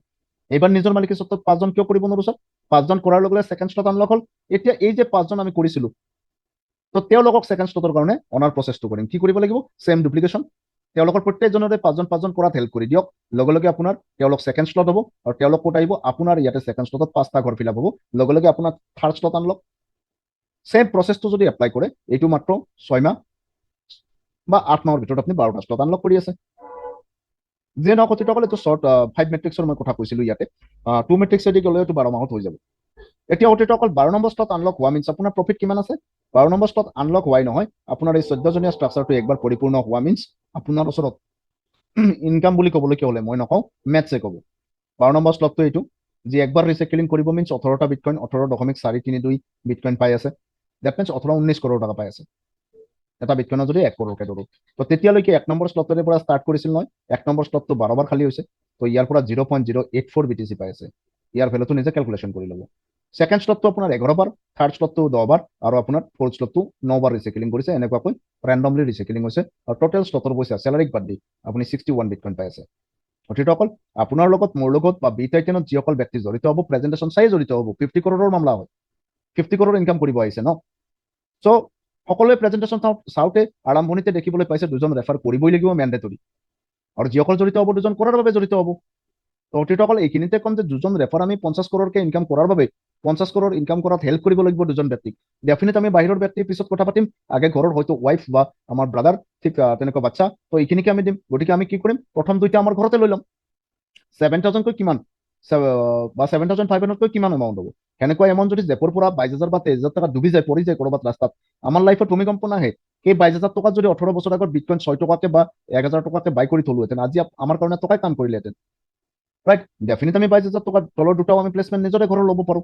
এইবাৰ নিজৰ মালিক স্বত্বত পাঁচজন কিয় কৰিব নোৱাৰো ছাৰ? পাঁচজন কৰাৰ লগে লগে ছেকেণ্ড শ্লট আনলক হ'ল। এতিয়া এই যে পাঁচজন আমি কৰিছিলো, তো তেওঁলোকক ছেকেণ্ড শ্লটৰ কাৰণে অনাৰ প্ৰচেছটো কৰিম। কি কৰিব লাগিব? Same duplication. তেওঁলোকৰ প্ৰত্যেকজনৰে পাঁচজন পাঁচজন কৰাত হেল্প কৰি দিয়ক। লগে লগে আপোনাৰ তেওঁলোক ছেকেণ্ড শ্লট হ'ব আৰু তেওঁলোক ক'ত আহিব? আপোনাৰ ইয়াতে ছেকেণ্ড শ্লটত পাঁচটা ঘৰ ফিল আপ হ'ব। লগে লগে আপোনাৰ থাৰ্ড শ্লট আনলক। ছেম প্ৰচেছটো যদি এপ্লাই কৰে, এইটো মাত্ৰ 6 মাহ বা 8 মাহৰ ভিতৰত আপুনি 12টা শ্লট আনলক কৰি আছে। যিয়ে নহওক সতীৰ্থসকল, এইটো শ্বৰ্ট ফাইভ মেট্ৰিক্সৰ মই কথা কৈছিলো। ইয়াতে টু মেট্ৰিক্সেদি গ'লে এইটো 12 মাহত হৈ যাব। এতিয়া সতীৰ্থসকল, 12 নম্বৰ শ্লট আনলক হোৱা মিনছ আপোনাৰ প্ৰফিট কিমান আছে? 12 নম্বৰ শ্লট আনলক হোৱাই নহয়, আপোনাৰ এই 14জনীয়া ষ্ট্ৰাকচাৰটো একবাৰ পৰিপূৰ্ণ হোৱা মিনছ আপোনাৰ ওচৰত ইনকাম বুলি ক'বলৈকে হ'লে মই নকওঁ, মেথছে ক'ব। 12 নম্বৰ শ্লটটো এইটো, যি একবাৰ ৰিচাইকেলিং কৰিব মিনছ 18টা বিটকইন, 18.432 বিটকইন পাই আছে। That means 18-19 crore টকা পাই আছে এটা বিটকইনত যদি 1 কৰোৰকে ধৰো। তো তেতিয়ালৈকে এক নম্বৰ শ্লটৰে পৰা ষ্টাৰ্ট কৰিছিল নহয়, এক নম্বৰ শ্লটটো 12 বাৰ খালী হৈছে। তো ইয়াৰ পৰা 0.084 BTC পাই আছে। ইয়াৰ ভেলুটো নিজে কেলকুলেশ্যন কৰি ল'ব। ছেকেণ্ড শ্লটটো আপোনাৰ 11 বাৰ, থাৰ্ড শ্লটটো 10 বাৰ আৰু আপোনাৰ ফ'ৰ্থ শ্লটটো 9 বাৰ ৰিচাইকেলিং কৰিছে। এনেকুৱাকৈ ৰেণ্ডমলি ৰিচাইকেলিং হৈছে আৰু টোটেল শ্লটৰ পইচা চেলাৰীক বাদ দি আপুনি 61 বিটকইন পাই আছে। সতীৰ্থসকল, আপোনাৰ লগত, মোৰ লগত বা বি টাইটেনত যিসকল ব্যক্তি জড়িত হ'ব, প্ৰেজেণ্টেশ্যন চাই জড়িত হ'ব, 50 কৰোৰৰ মামলা হয়। 50 কৰোৰ ইনকাম কৰিব আহিছে ন? চ' সকলোৱে প্ৰেজেণ্টেশ্যন চাওঁতে আৰম্ভণিতে দেখিবলৈ পাইছে, দুজন ৰেফাৰ কৰিবই লাগিব, মেণ্ডেটৰী। আৰু যিসকল জড়িত হ'ব, দুজন কৰাৰ বাবে জড়িত হ'ব। তো অতিৰিক্তসকল, এইখিনিতে ক'ম যে দুজন ৰেফাৰ আমি 50 কৰোৰকে ইনকাম কৰাৰ বাবে, 50 কৰোৰ ইনকাম কৰাত হেল্প কৰিব লাগিব দুজন ব্যক্তিক। ডেফিনেট আমি বাহিৰৰ ব্যক্তিৰ পিছত কথা পাতিম, আগে ঘৰৰ হয়তো ৱাইফ বা আমাৰ ব্ৰাদাৰ, ঠিক তেনেকুৱা বাচ্চা, তো এইখিনিকে আমি দিম। গতিকে আমি কি কৰিম? প্ৰথম দুইটা আমাৰ ঘৰতে লৈ ল'ম। 7000কৈ কিমান বা 7500কৈ কিমান এমাউণ্ট হ'ব? সেনেকুৱা এমাউণ্ট যদি জেপৰ পৰা 22,000 বা 23,000 টকা ডুবি যায়, পৰি যায় ক'ৰবাত ৰাস্তাত, আমাৰ লাইফত ভূমিকম্প নাহে। সেই 22,000 টকাত যদি 18 বছৰ আগত বিটকইন 6 টকাকে বা 1000 টকাকে বাই কৰি থলোহেঁতেন, আজি আমাৰ কাৰণে টকাই কাম কৰিলেহেঁতেন, ৰাইট? ডেফিনেট আমি 22,000 টকাৰ তলৰ দুটাও আমি প্লেচমেণ্ট নিজৰে ঘৰৰ ল'ব পাৰোঁ।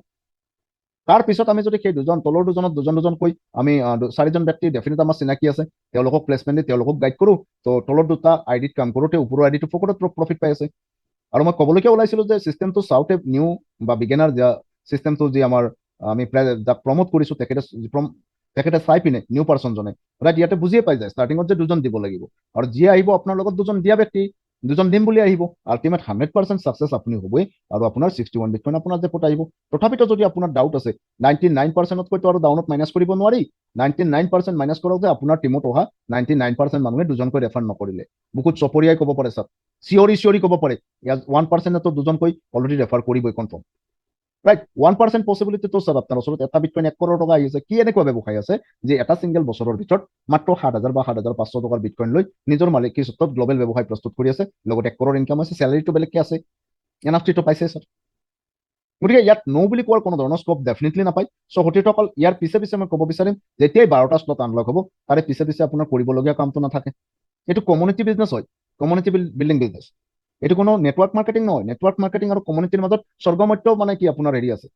তাৰপিছত আমি যদি সেই দুজন তলৰ দুজনত দুজন দুজনকৈ আমি চাৰিজন ব্যক্তি ডেফিনেট আমাৰ চিনাকি আছে, তেওঁলোকক প্লেচমেণ্ট দি তেওঁলোকক গাইড কৰোঁ, তো তলৰ দুটা আই ডিত কাম কৰোঁতে ওপৰৰ আই ডিটো ফকটত প্ৰফিট পাই আছে। আৰু মই ক'বলৈকে ওলাইছিলো যে চিষ্টেমটো চাওঁতে নিউ বা বিগিনাৰ চিষ্টেমটো যি আমাৰ আমি যাক প্ৰমোট কৰিছো, তেখেতে চাই পিনে নিউ পাৰ্চনজনে, ৰাইট, ইয়াতে বুজিয়ে পাই যায় ষ্টাৰ্টিঙত যে দুজন দিব লাগিব। আৰু যিয়ে আহিব আপোনাৰ লগত দুজন দিয়া ব্যক্তি, দুজন দিম বুলি আহিব, আল্টিমেট 100% ছাকচেছ আপুনি হ'বই আৰু আপোনাৰ 61 বিটকইন আপোনাৰ জেপত আহিব। তথাপিতো যদি আপোনাৰ ডাউট আছে, 99%তকৈতো আৰু ডাউনত মাইনাছ কৰিব নোৱাৰি। 99% মাইনাছ কৰক যে আপোনাৰ টিমত অহা 99% মানুহে দুজনকৈ ৰেফাৰ নকৰিলে। বুকুত চপৰিয়াই ক'ব পাৰে ছাৰ, চিঞৰি চিঞৰি ক'ব পাৰে, ইয়াত 1%তো দুজনকৈ অলৰেডি ৰেফাৰ কৰিবই, কনফাৰ্ম, ৰাইট? ৰাইট, 1% পচিবিলিটিটো ছাৰ আপোনাৰ ওচৰত এটা বিটকইন 1 কৰোৰ টকা আহি আছে। কি এনেকুৱা ব্যৱসায় আছে যে এটা ছিংগল বছৰৰ ভিতৰত মাত্ৰ 7,000 বা 7,500 টকাৰ বিটকইন লৈ নিজৰ মালিকী স্বত্বত গ্ল'বেল ব্যৱসায় প্ৰস্তুত কৰি আছে, লগত 1 কৰোৰ ইনকাম আছে, চেলাৰীটো বেলেগকে আছে, এনএফটিটো পাইছে ছাৰ? গতিকে ইয়াত ন' বুলি কোৱাৰ কোনো ধৰণৰ স্কোপ ডেফিনেটলি নাপায়। চ' সতীৰ্থসকল, ইয়াৰ পিছে পিছে মই ক'ব বিচাৰিম, যেতিয়াই 12টা শ্লট আনলক হ'ব, তাৰে পিছে পিছে আপোনাৰ কৰিবলগীয়া কামটো নাথাকে। এইটো কমিউনিটি বিজনেছ হয়, কমিউনিটি বিল্ডিং বিজনেছ। এইটো কোনো নেটৱৰ্ক মাৰ্কেটিং নহয়। নেটৱৰ্ক মাৰ্কেটিং আৰু কমিউনিটিৰ মাজত স্বৰ্গমত্য মানে কি আপোনাৰ হেৰি আছে,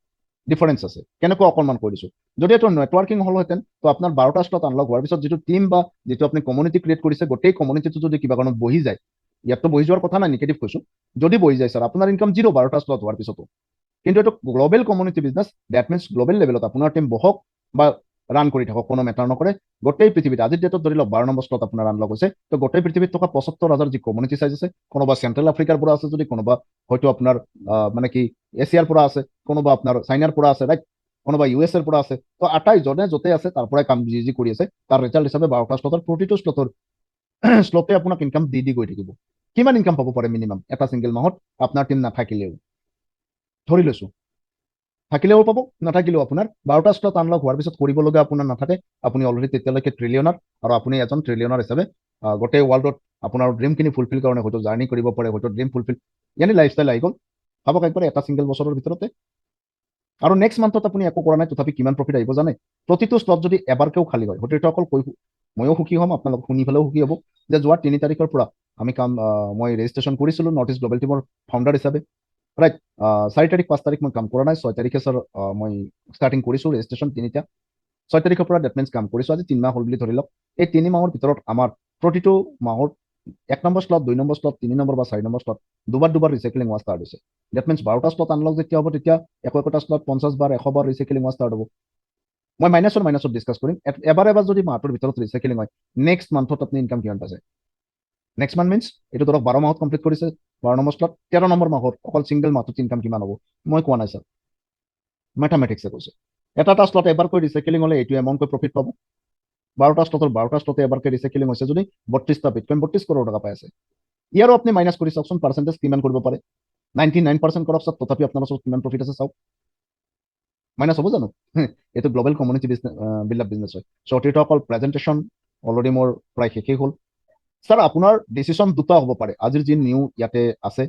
ডিফাৰেঞ্চ আছে। কেনেকুৱা অকণমান কৈ দিছো। যদি এইটো নেটৱৰ্কিং হ'লহেঁতেন, তো আপোনাৰ 12টা শ্লট আনলক হোৱাৰ পিছত যিটো টিম বা যিটো আপুনি কমিউনিটি ক্ৰিয়েট কৰিছে, গোটেই কমিউনিটিটো যদি কিবা কাৰণত বহি যায়, ইয়াততো বহি যোৱাৰ কথা নাই, নিগেটিভ কৈছো, যদি বহি যায় ছাৰ, আপোনাৰ ইনকাম জিৰ' 12টা শ্লট হোৱাৰ পিছতো। কিন্তু এইটো global community business, that means global লেভেলত আপোনাৰ টিম বহক বা ৰান কৰি থাকক, কোনো মেটাৰ নকৰে। গোটেই পৃথিৱীত আজিৰ ডেটত ধৰি লওক 12 নম্বৰ শ্লট আপোনাৰ আনলক হৈছে, তো গোটেই পৃথিৱীত থকা 75,000 যি কমিউনিটি চাইজ আছে, কোনোবা চেণ্ট্ৰেল আফ্ৰিকাৰ পৰা আছে যদি, কোনোবা হয়তো আপোনাৰ মানে কি এছিয়াৰ পৰা আছে, কোনোবা আপোনাৰ চাইনাৰ পৰা আছে, ৰাইট, কোনোবা ইউ এছ এৰ পৰা আছে, তো আটাইজনে য'তে আছে তাৰ পৰাই কাম যি যি কৰি আছে, তাৰ ৰিজাল্ট হিচাপে 12টা শ্লটৰ প্ৰতিটো শ্লটে আপোনাক ইনকাম দি দি গৈ থাকিব। কিমান ইনকাম পাব পাৰে মিনিমাম এটা ছিংগল মাহত আপোনাৰ টিম নাথাকিলেও? ধৰি লৈছো থাকিলেও পাব, নাথাকিলেও আপোনাৰ 12টা শ্লট আনলক হোৱাৰ পিছত কৰিবলগীয়া আপোনাৰ নাথাকে। আপুনি অলৰেডি তেতিয়ালৈকে ট্ৰিলিয়নাৰ আৰু আপুনি এজন ট্ৰিলিয়নাৰ হিচাপে গোটেই ৱৰ্ল্ডত আপোনাৰ ড্ৰিমখিনি ফুলফিল কাৰণে হয়তো জাৰ্ণি কৰিব পাৰে, হয়তো ড্ৰিম ফুলফিল ইয়ানি লাইফষ্টাইল আহি গ'ল। ভাবক একবাৰ, এটা ছিংগল বছৰৰ ভিতৰতে আৰু নেক্সট মান্থত আপুনি একো কৰা নাই, তথাপি কিমান প্ৰফিট আহিব জানে? প্ৰতিটো শ্লট যদি এবাৰকেও খালী হয়, সতীৰ্থসকল, কৈ ময়ো সুখী হ'ম, আপোনালোক শুনি পেলাইও সুখী হ'ব যে যোৱা 3 তাৰিখৰ পৰা আমি কাম মই ৰেজিষ্ট্ৰেশ্যন কৰিছিলোঁ নৰ্থ ইষ্ট গ্ল'বেল টিমৰ ফাউণ্ডাৰ হিচাপে, ৰাইট? 4 তাৰিখ, 5 তাৰিখ মই কাম কৰা নাই। 6 তাৰিখে ছাৰ মই ষ্টাৰ্টিং কৰিছোঁ ৰেজিষ্ট্ৰেশ্যন তিনিটা। 6 তাৰিখৰ পৰা that means কাম কৰিছোঁ, আজি 3 মাহ হ'ল বুলি ধৰি লওক। এই 3 মাহৰ ভিতৰত আমাৰ প্ৰতিটো মাহত 1 number slot, 2 number slot, 3 number বা 4 নম্বৰ শ্লট দুবাৰ দুবাৰ ৰিচাইক্লিং হোৱা ষ্টাৰ্ট হৈছে। That means 12টা শ্লট আনলক যেতিয়া হ'ব, তেতিয়া একো একোটা শ্লট 50 বাৰ, 100 বাৰ ৰিচাইক্লিং হোৱা ষ্টাৰ্ট হ'ব। মই মাইনাছত ডিছকাছ কৰিম। এবাৰ এবাৰ যদি মাহটোৰ ভিতৰত ৰিচাইক্লিং হয়, নেক্সট মান্থত আপুনি ইনকাম কিমান পাইছে? নেক্সট মান্থ মিনছ এইটো ধৰক 12 মাহত কমপ্লিট কৰিছে 12 নম্বৰ শ্লট, 13 নম্বৰ মাহত অকল ছিংগল মাহটোত ইনকাম কিমান হ'ব? মই কোৱা নাই ছাৰ, মেথামেটিক্সে কৈছে। এটা এটা শ্লট এবাৰকৈ ৰিচাইক্লিং হ'লে এইটো এমাউণ্টকৈ প্ৰফিট পাব। 12টা শ্লটৰ 12টা শ্লটে এবাৰকৈ ৰিচাইক্লিং হৈছে যদি 32টা বিটকইন 32 কৰোৰ টকা পাই আছে। ইয়াৰো আপুনি মাইনাছ কৰি চাওকচোন, পাৰ্চেণ্টেজ কিমান কৰিব পাৰে। 99% কৰক চাওক, তথাপি আপোনাৰ ওচৰত কিমান প্ৰফিট আছে চাওক। মাইনাছ হ'ব জানো? এইটো global community business, build up business হয়। চ' অতিৰিক্ত প্ৰেজেণ্টেশ্যন অলৰেডি মোৰ প্ৰায় শেষেই হ'ল। ছাৰ, আপোনাৰ ডিচিশ্যন দুটা হ'ব পাৰে। আজিৰ যি নিউ ইয়াতে আছে,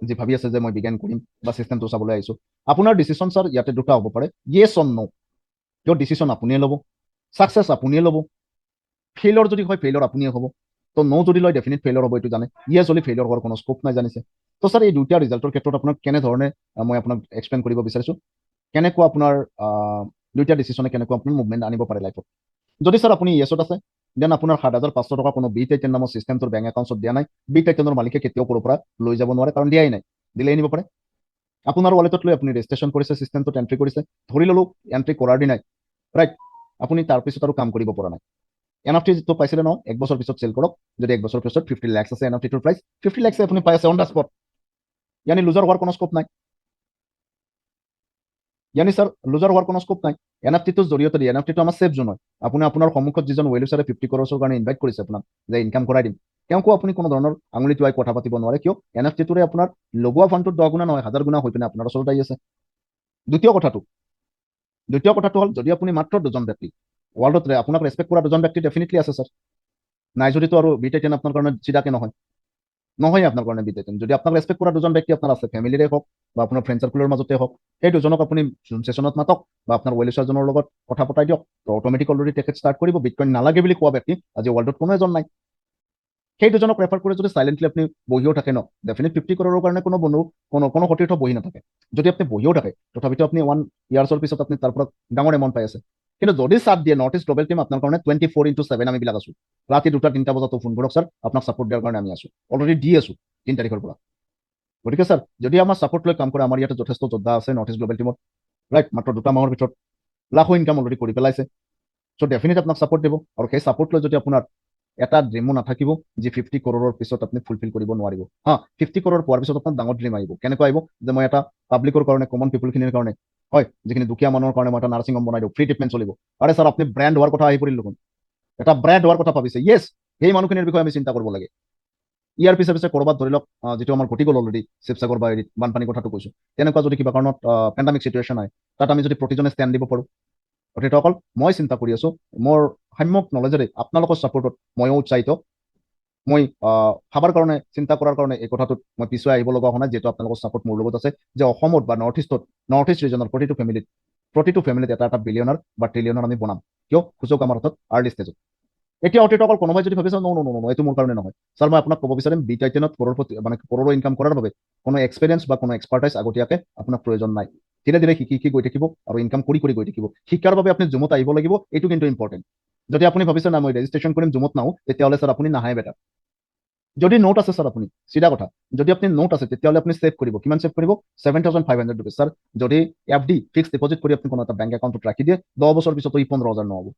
যি ভাবি আছে যে মই বিজ্ঞান কৰিম বা চিষ্টেমটো চাবলৈ আহিছোঁ, আপোনাৰ ডিচিশ্যন ছাৰ ইয়াতে দুটা হ'ব পাৰে, য়েছ অৰ ন'। কিয় ডিচিশ্যন আপুনিয়ে ল'ব, ছাকচেছ আপুনিয়ে ল'ব, ফেইলৰ যদি হয় ফেইলৰ আপুনিয়ে হ'ব। তো ন' যদি লয়, ডেফিনেট ফেইলৰ হ'ব, এইটো জানে। য়েছ হ'লে ফেইলৰ হোৱাৰ কোনো স্কোপ নাই, জানিছে। তো ছাৰ, এই দুটা ৰিজাল্টৰ ক্ষেত্ৰত আপোনাক কেনেধৰণে মই আপোনাক এক্সপ্লেইন কৰিব বিচাৰিছোঁ, কেনেকুৱা আপোনাৰ দুইটা ডিচিশ্যনে কেনেকুৱা আপোনাৰ মুভমেণ্ট আনিব পাৰে লাইফত। যদি ছাৰ আপুনি য়েছত আছে, then আপোনাৰ 7,500 টকা কোনো বি টাইটেন নামৰ চিষ্টেমটোৰ বেংক একাউণ্টত দিয়া নাই। বি টাইটেনৰ মালিকে কেতিয়াও ক'ৰ পৰা লৈ যাব নোৱাৰে, কাৰণ দিয়াই নাই। দিলেই নিব পাৰে। আপোনাৰ ৱালেটত লৈ আপুনি ৰেজিষ্ট্ৰেশ্যন কৰিছে, চিষ্টেমটোত এণ্ট্ৰি কৰিছে, ধৰি ল'লো এণ্ট্ৰি কৰাৰ দিনাই, ৰাইট, আপুনি তাৰপিছত আৰু কাম কৰিব পৰা নাই। এনএফটি যিটো পাইছিলে ন, এক বছৰ পিছত চেল কৰক। যদি এক বছৰ পিছত 50 লেক্স আছে এনএফটিটোৰ প্ৰাইচ, 50 লেক্স আপুনি পাই আছে অন the spot, ইয়ানি লুজাৰ হোৱাৰ কোনো স্কোপ নাই। ইয়ানি ছাৰ, লুজাৰ হোৱাৰ কোনো স্কোপ নাই। এনএফটিটোৰ জৰিয়তে, এনএফটিটো আমাৰ ছেফ জোন হয়। আপুনি আপোনাৰ সন্মুখত যিজন ৱেলউইচাৰে 50 ক্ৰ'ৰ্ছৰ কাৰণে ইনভাইট কৰিছে আপোনাক যে ইনকাম কৰাই দিম, তেওঁকো আপুনি কোনো ধৰণৰ আঙুলি টোৱাই কথা পাতিব নোৱাৰে। কিয়? এনএফটিটোৰে আপোনাৰ লগোৱা ফাণ্ডটোত 10 গুণা নহয়, হাজাৰ গুণা হৈ পিনে আপোনাৰ ওচৰত আহি আছে। দ্বিতীয় কথাটো হ'ল, যদি আপুনি মাত্ৰ দুজন ব্যক্তি ৱৰ্ল্ডত আপোনাক ৰেচপেক্ট কৰা দুজন ব্যক্তি ডেফিনেটলি আছে ছাৰ, নাই যদিতো আৰু বি টাইটেন আপোনাৰ কাৰণে চিধাকে নহয়, নহয় আপোনাৰ কাৰণে বি টাইটেন। যদি আপোনাক ৰেচপেক্ট কৰা দুজন ব্যক্তি আপোনাৰ আছে, ফেমিলিৰে হওক বা আপোনাৰ ফ্ৰেণ্ড চাৰ্কুলৰ মাজতে হওক, সেই দুজনক আপুনি জুম ছেশ্যনত মাতক বা আপোনাৰ ৱেলউইচাৰজনৰ লগত কথা পতাই দিয়ক, তো অট'মেটিক অলৰেডি তেখেত ষ্টাৰ্ট কৰিব। বিটকইন নালাগে বুলি কোৱা ব্যক্তি আজি ৱৰ্ল্ডত কোনো এজন নাই। সেই দুজনক ৰেফাৰ কৰি যদি চাইলেণ্টলি আপুনি বহিও থাকে ন, ডেফিনেট 50 কৰোৰৰ কাৰণে কোনো বন্ধু, কোনো কোনো সতীৰ্থ বহি নাথাকে। যদি আপুনি বহিও থাকে, তথাপিতো আপুনি ওৱান ইয়াৰ্ছৰ পিছত আপুনি তাৰ পৰা ডাঙৰ এমাউণ্ট পাই আছে। কিন্তু যদি চাথ দিয়ে, নৰ্থ ইষ্ট গ্ল'বেল টিম আপোনাৰ কাৰণে 24x7 আমিবিলাক আছো। ৰাতি 2টা 3টা বজাতো ফোন কৰক ছাৰ, আপোনাক ছাপৰ্ট দিয়াৰ কাৰণে আমি আছো, অলৰেডি দি আছো 3 তাৰিখৰ পৰা। গতিকে ছাৰ, যদি আমাৰ ছাপৰ্ট লৈ কাম কৰে, আমাৰ ইয়াতে যথেষ্ট যোদ্ধা আছে নৰ্থ ইষ্ট গ্ল'বেল টিমত, ৰাইট? মাত্ৰ 2টা মাহৰ ভিতৰত লাখো ইনকাম অলৰেডি কৰি পেলাইছে। চ' ডেফিনেট আপোনাক ছাপৰ্ট দিব আৰু সেই ছাপৰ্ট লৈ যদি আপোনাৰ এটা ড্ৰিমো নাথাকিব যি 50 কৰোৰৰ পিছত আপুনি ফুলফিল কৰিব নোৱাৰিব। হা, 50 কৰোৰ পোৱাৰ পিছত আপোনাৰ ডাঙৰ ড্ৰিম আহিব। কেনেকুৱা আহিব যে মই এটা পাব্লিকৰ কাৰণে, কমন পিপুলখিনিৰ কাৰণে হয়, যিখিনি দুখীয়া মানুহৰ কাৰণে মই এটা নাৰ্ছিং হোম বনাই দিওঁ, ফ্ৰী ট্ৰিটমেণ্ট চলিব। আৰে ছাৰ, আপুনি ব্ৰেণ্ড হোৱাৰ কথা আহি পৰিল দেখোন, এটা ব্ৰেণ্ড হোৱাৰ কথা ভাবিছে। য়েছ, সেই মানুহখিনিৰ বিষয়ে আমি চিন্তা কৰিব লাগে। ইয়াৰ পিছে পিছে ক'ৰবাত ধৰি লওক যিটো আমাৰ ঘটি গ'ল অলৰেডি শিৱসাগৰ বা হেৰিত বানপানীৰ কথাটো কৈছোঁ, তেনেকুৱা যদি কিবা কাৰণত পেণ্ডামিক চিটুৱেশ্যন আহে, তাত আমি যদি প্ৰতিজনে ষ্টেণ্ড দিব পাৰোঁ। অতিথিসকল, মই চিন্তা কৰি আছোঁ মোৰ সাম্যক নলেজেৰে, আপোনালোকৰ ছাপৰ্টত ময়ো উৎসাহিত। মই ভাবাৰ কাৰণে, চিন্তা কৰাৰ কাৰণে এই কথাটোত মই পিছুৱাই আহিব লগা হোৱা নাই, যিহেতু আপোনালোকৰ ছাপৰ্ট মোৰ লগত আছে যে অসমত বা নৰ্থ ইষ্টত, নৰ্থ ইষ্ট ৰিজনৰ প্ৰতিটো ফেমিলিত এটা এটা বিলিয়নাৰ বা ট্ৰিলিয়নাৰ আমি বনাম। কিয়? সুযোগ আমাৰ হাতত আৰ্লি ষ্টেজত এতিয়া। অতিথিসকল, কোনোবাই যদি ভাবিছে, "ন ন ন, এইটো মোৰ কাৰণে নহয় ছাৰ", মই আপোনাক ক'ব বিচাৰিম, বি টাইটেনত কৰোৰপতি মানে কৰোৰৰ ইনকাম কৰাৰ বাবে কোনো এক্সপেৰিয়েঞ্চ বা কোনো এক্সপাৰ্টাইজ আগতীয়াকে আপোনাক প্ৰয়োজন নাই। ধীৰে ধীৰে শিকি শিকি গৈ থাকিব আৰু ইনকাম কৰি কৰি গৈ থাকিব। শিকাৰ বাবে আপুনি জুমত আহিব লাগিব, এইটো কিন্তু ইম্পৰ্টেণ্ট। যদি আপুনি ভাবিছে, "না, মই ৰেজিষ্ট্ৰেশ্যন কৰিম, জুমত নাহো", তেতিয়াহ'লে ছাৰ আপুনি নাহাই বেটাৰ। যদি নোট আছে ছাৰ, আপুনি চিধা কথা, যদি আপুনি নোট আছে, তেতিয়াহ'লে আপুনি ছেভ কৰিব। কিমান ছেভ কৰিব? ₹7500 ছাৰ। যদি এফ ডি, ফিক্স ডিপজিট কৰি আপুনি কোনো এটা বেংক একাউণ্টত ৰাখি দিয়ে, 10 বছৰ পিছতো ই 15,000 নহ'ব।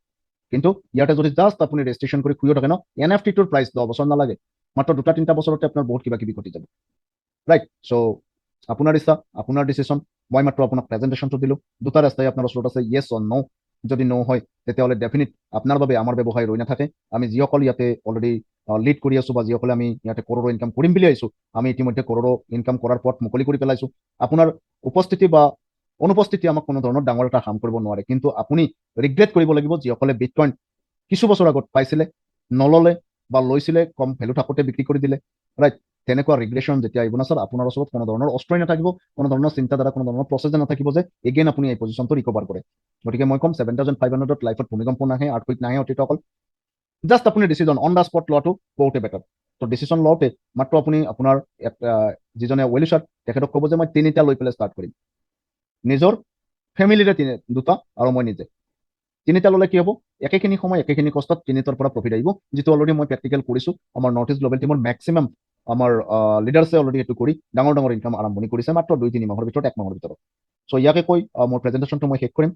কিন্তু ইয়াতে যদি জাষ্ট আপুনি ৰেজিষ্ট্ৰেশ্যন কৰি শুইও থাকে ন, এন এফ টিটোৰ প্ৰাইচ 10 বছৰ নালাগে, মাত্ৰ 2টা 3টা বছৰতে আপোনাৰ বহুত কিবা কিবি ঘটি যাব, ৰাইট? চ' আপোনাৰ ইচ্ছা, আপোনাৰ ডিচিশ্যন। মই মাত্ৰ আপোনাক প্ৰেজেণ্টেশ্যনটো দিলোঁ। দুটা ৰাস্তাই আপোনাৰ ওচৰত আছে, য়েছ অৰ ন'। যদি ন' হয়, তেতিয়াহ'লে ডেফিনিট আপোনাৰ বাবে আমাৰ ব্যৱসায় ৰৈ নাথাকে। আমি যিসকল ইয়াতে অলৰেডি লিড কৰি আছো বা যিসকলে আমি ইয়াতে কৰোৰৰ ইনকাম কৰিম বুলি আহিছো, আমি ইতিমধ্যে কৰোৰৰ ইনকাম কৰাৰ পথ মুকলি কৰি পেলাইছো। আপোনাৰ উপস্থিতি বা অনুপস্থিতি আমাক কোনো ধৰণৰ ডাঙৰ এটা কাম কৰিব নোৱাৰে। কিন্তু আপুনি ৰিগ্ৰেট কৰিব লাগিব, যিসকলে বিটকইন কিছু বছৰ আগত পাইছিলে, নললে বা লৈছিলে, কম ভেলু থাকোঁতে বিক্ৰী কৰি দিলে, ৰাইট? তেনেকুৱা ৰিগ্ৰেশ্যন যেতিয়া আহিব না ছাৰ, আপোনাৰ ওচৰত কোনো ধৰণৰ অস্ত্ৰই নাথাকিব, কোনো ধৰণৰ চিন্তাধাৰা, কোনো ধৰণৰ প্ৰচেছ নাথাকিব যে এগেইন আপুনি এই পজিশ্যনটো ৰিকভাৰ কৰে। গতিকে মই ক'ম, 7500ত লাইফত ভূমিকম্প নাহে, আৰ্থকুইক নাহে। অতিথিসকল, জাষ্ট আপুনি ডিচিজন অন the spot লোৱাটো বহুতে বেটাৰ। ত' ডিচিশ্যন লওঁতে মাত্ৰ আপুনি আপোনাৰ যিজনে ৱেলউইচাৰ, তেখেতক ক'ব যে মই তিনিটা লৈ পেলাই ষ্টাৰ্ট কৰিম, নিজৰ ফেমিলিৰে তিনি দুটা আৰু মই নিজে তিনিটা ল'লে কি হ'ব? একেখিনি সময়, একেখিনি কষ্টত তিনিটাৰ পৰা প্ৰফিট আহিব, যিটো অলৰেডি মই প্ৰেক্টিকেল কৰিছোঁ। আমাৰ নৰ্থ ইষ্ট গ্ল'বেল টিমৰ মেক্সিমাম আমাৰ লিডাৰ্ছে অলৰেডি সেইটো কৰি ডাঙৰ ডাঙৰ ইনকাম আৰম্ভণি কৰিছে, মাত্ৰ 2-3 মাহৰ ভিতৰত, এক মাহৰ ভিতৰত। চ' ইয়াকে কৈ মোৰ প্ৰেজেণ্টেশ্যনটো মই শেষ কৰিম।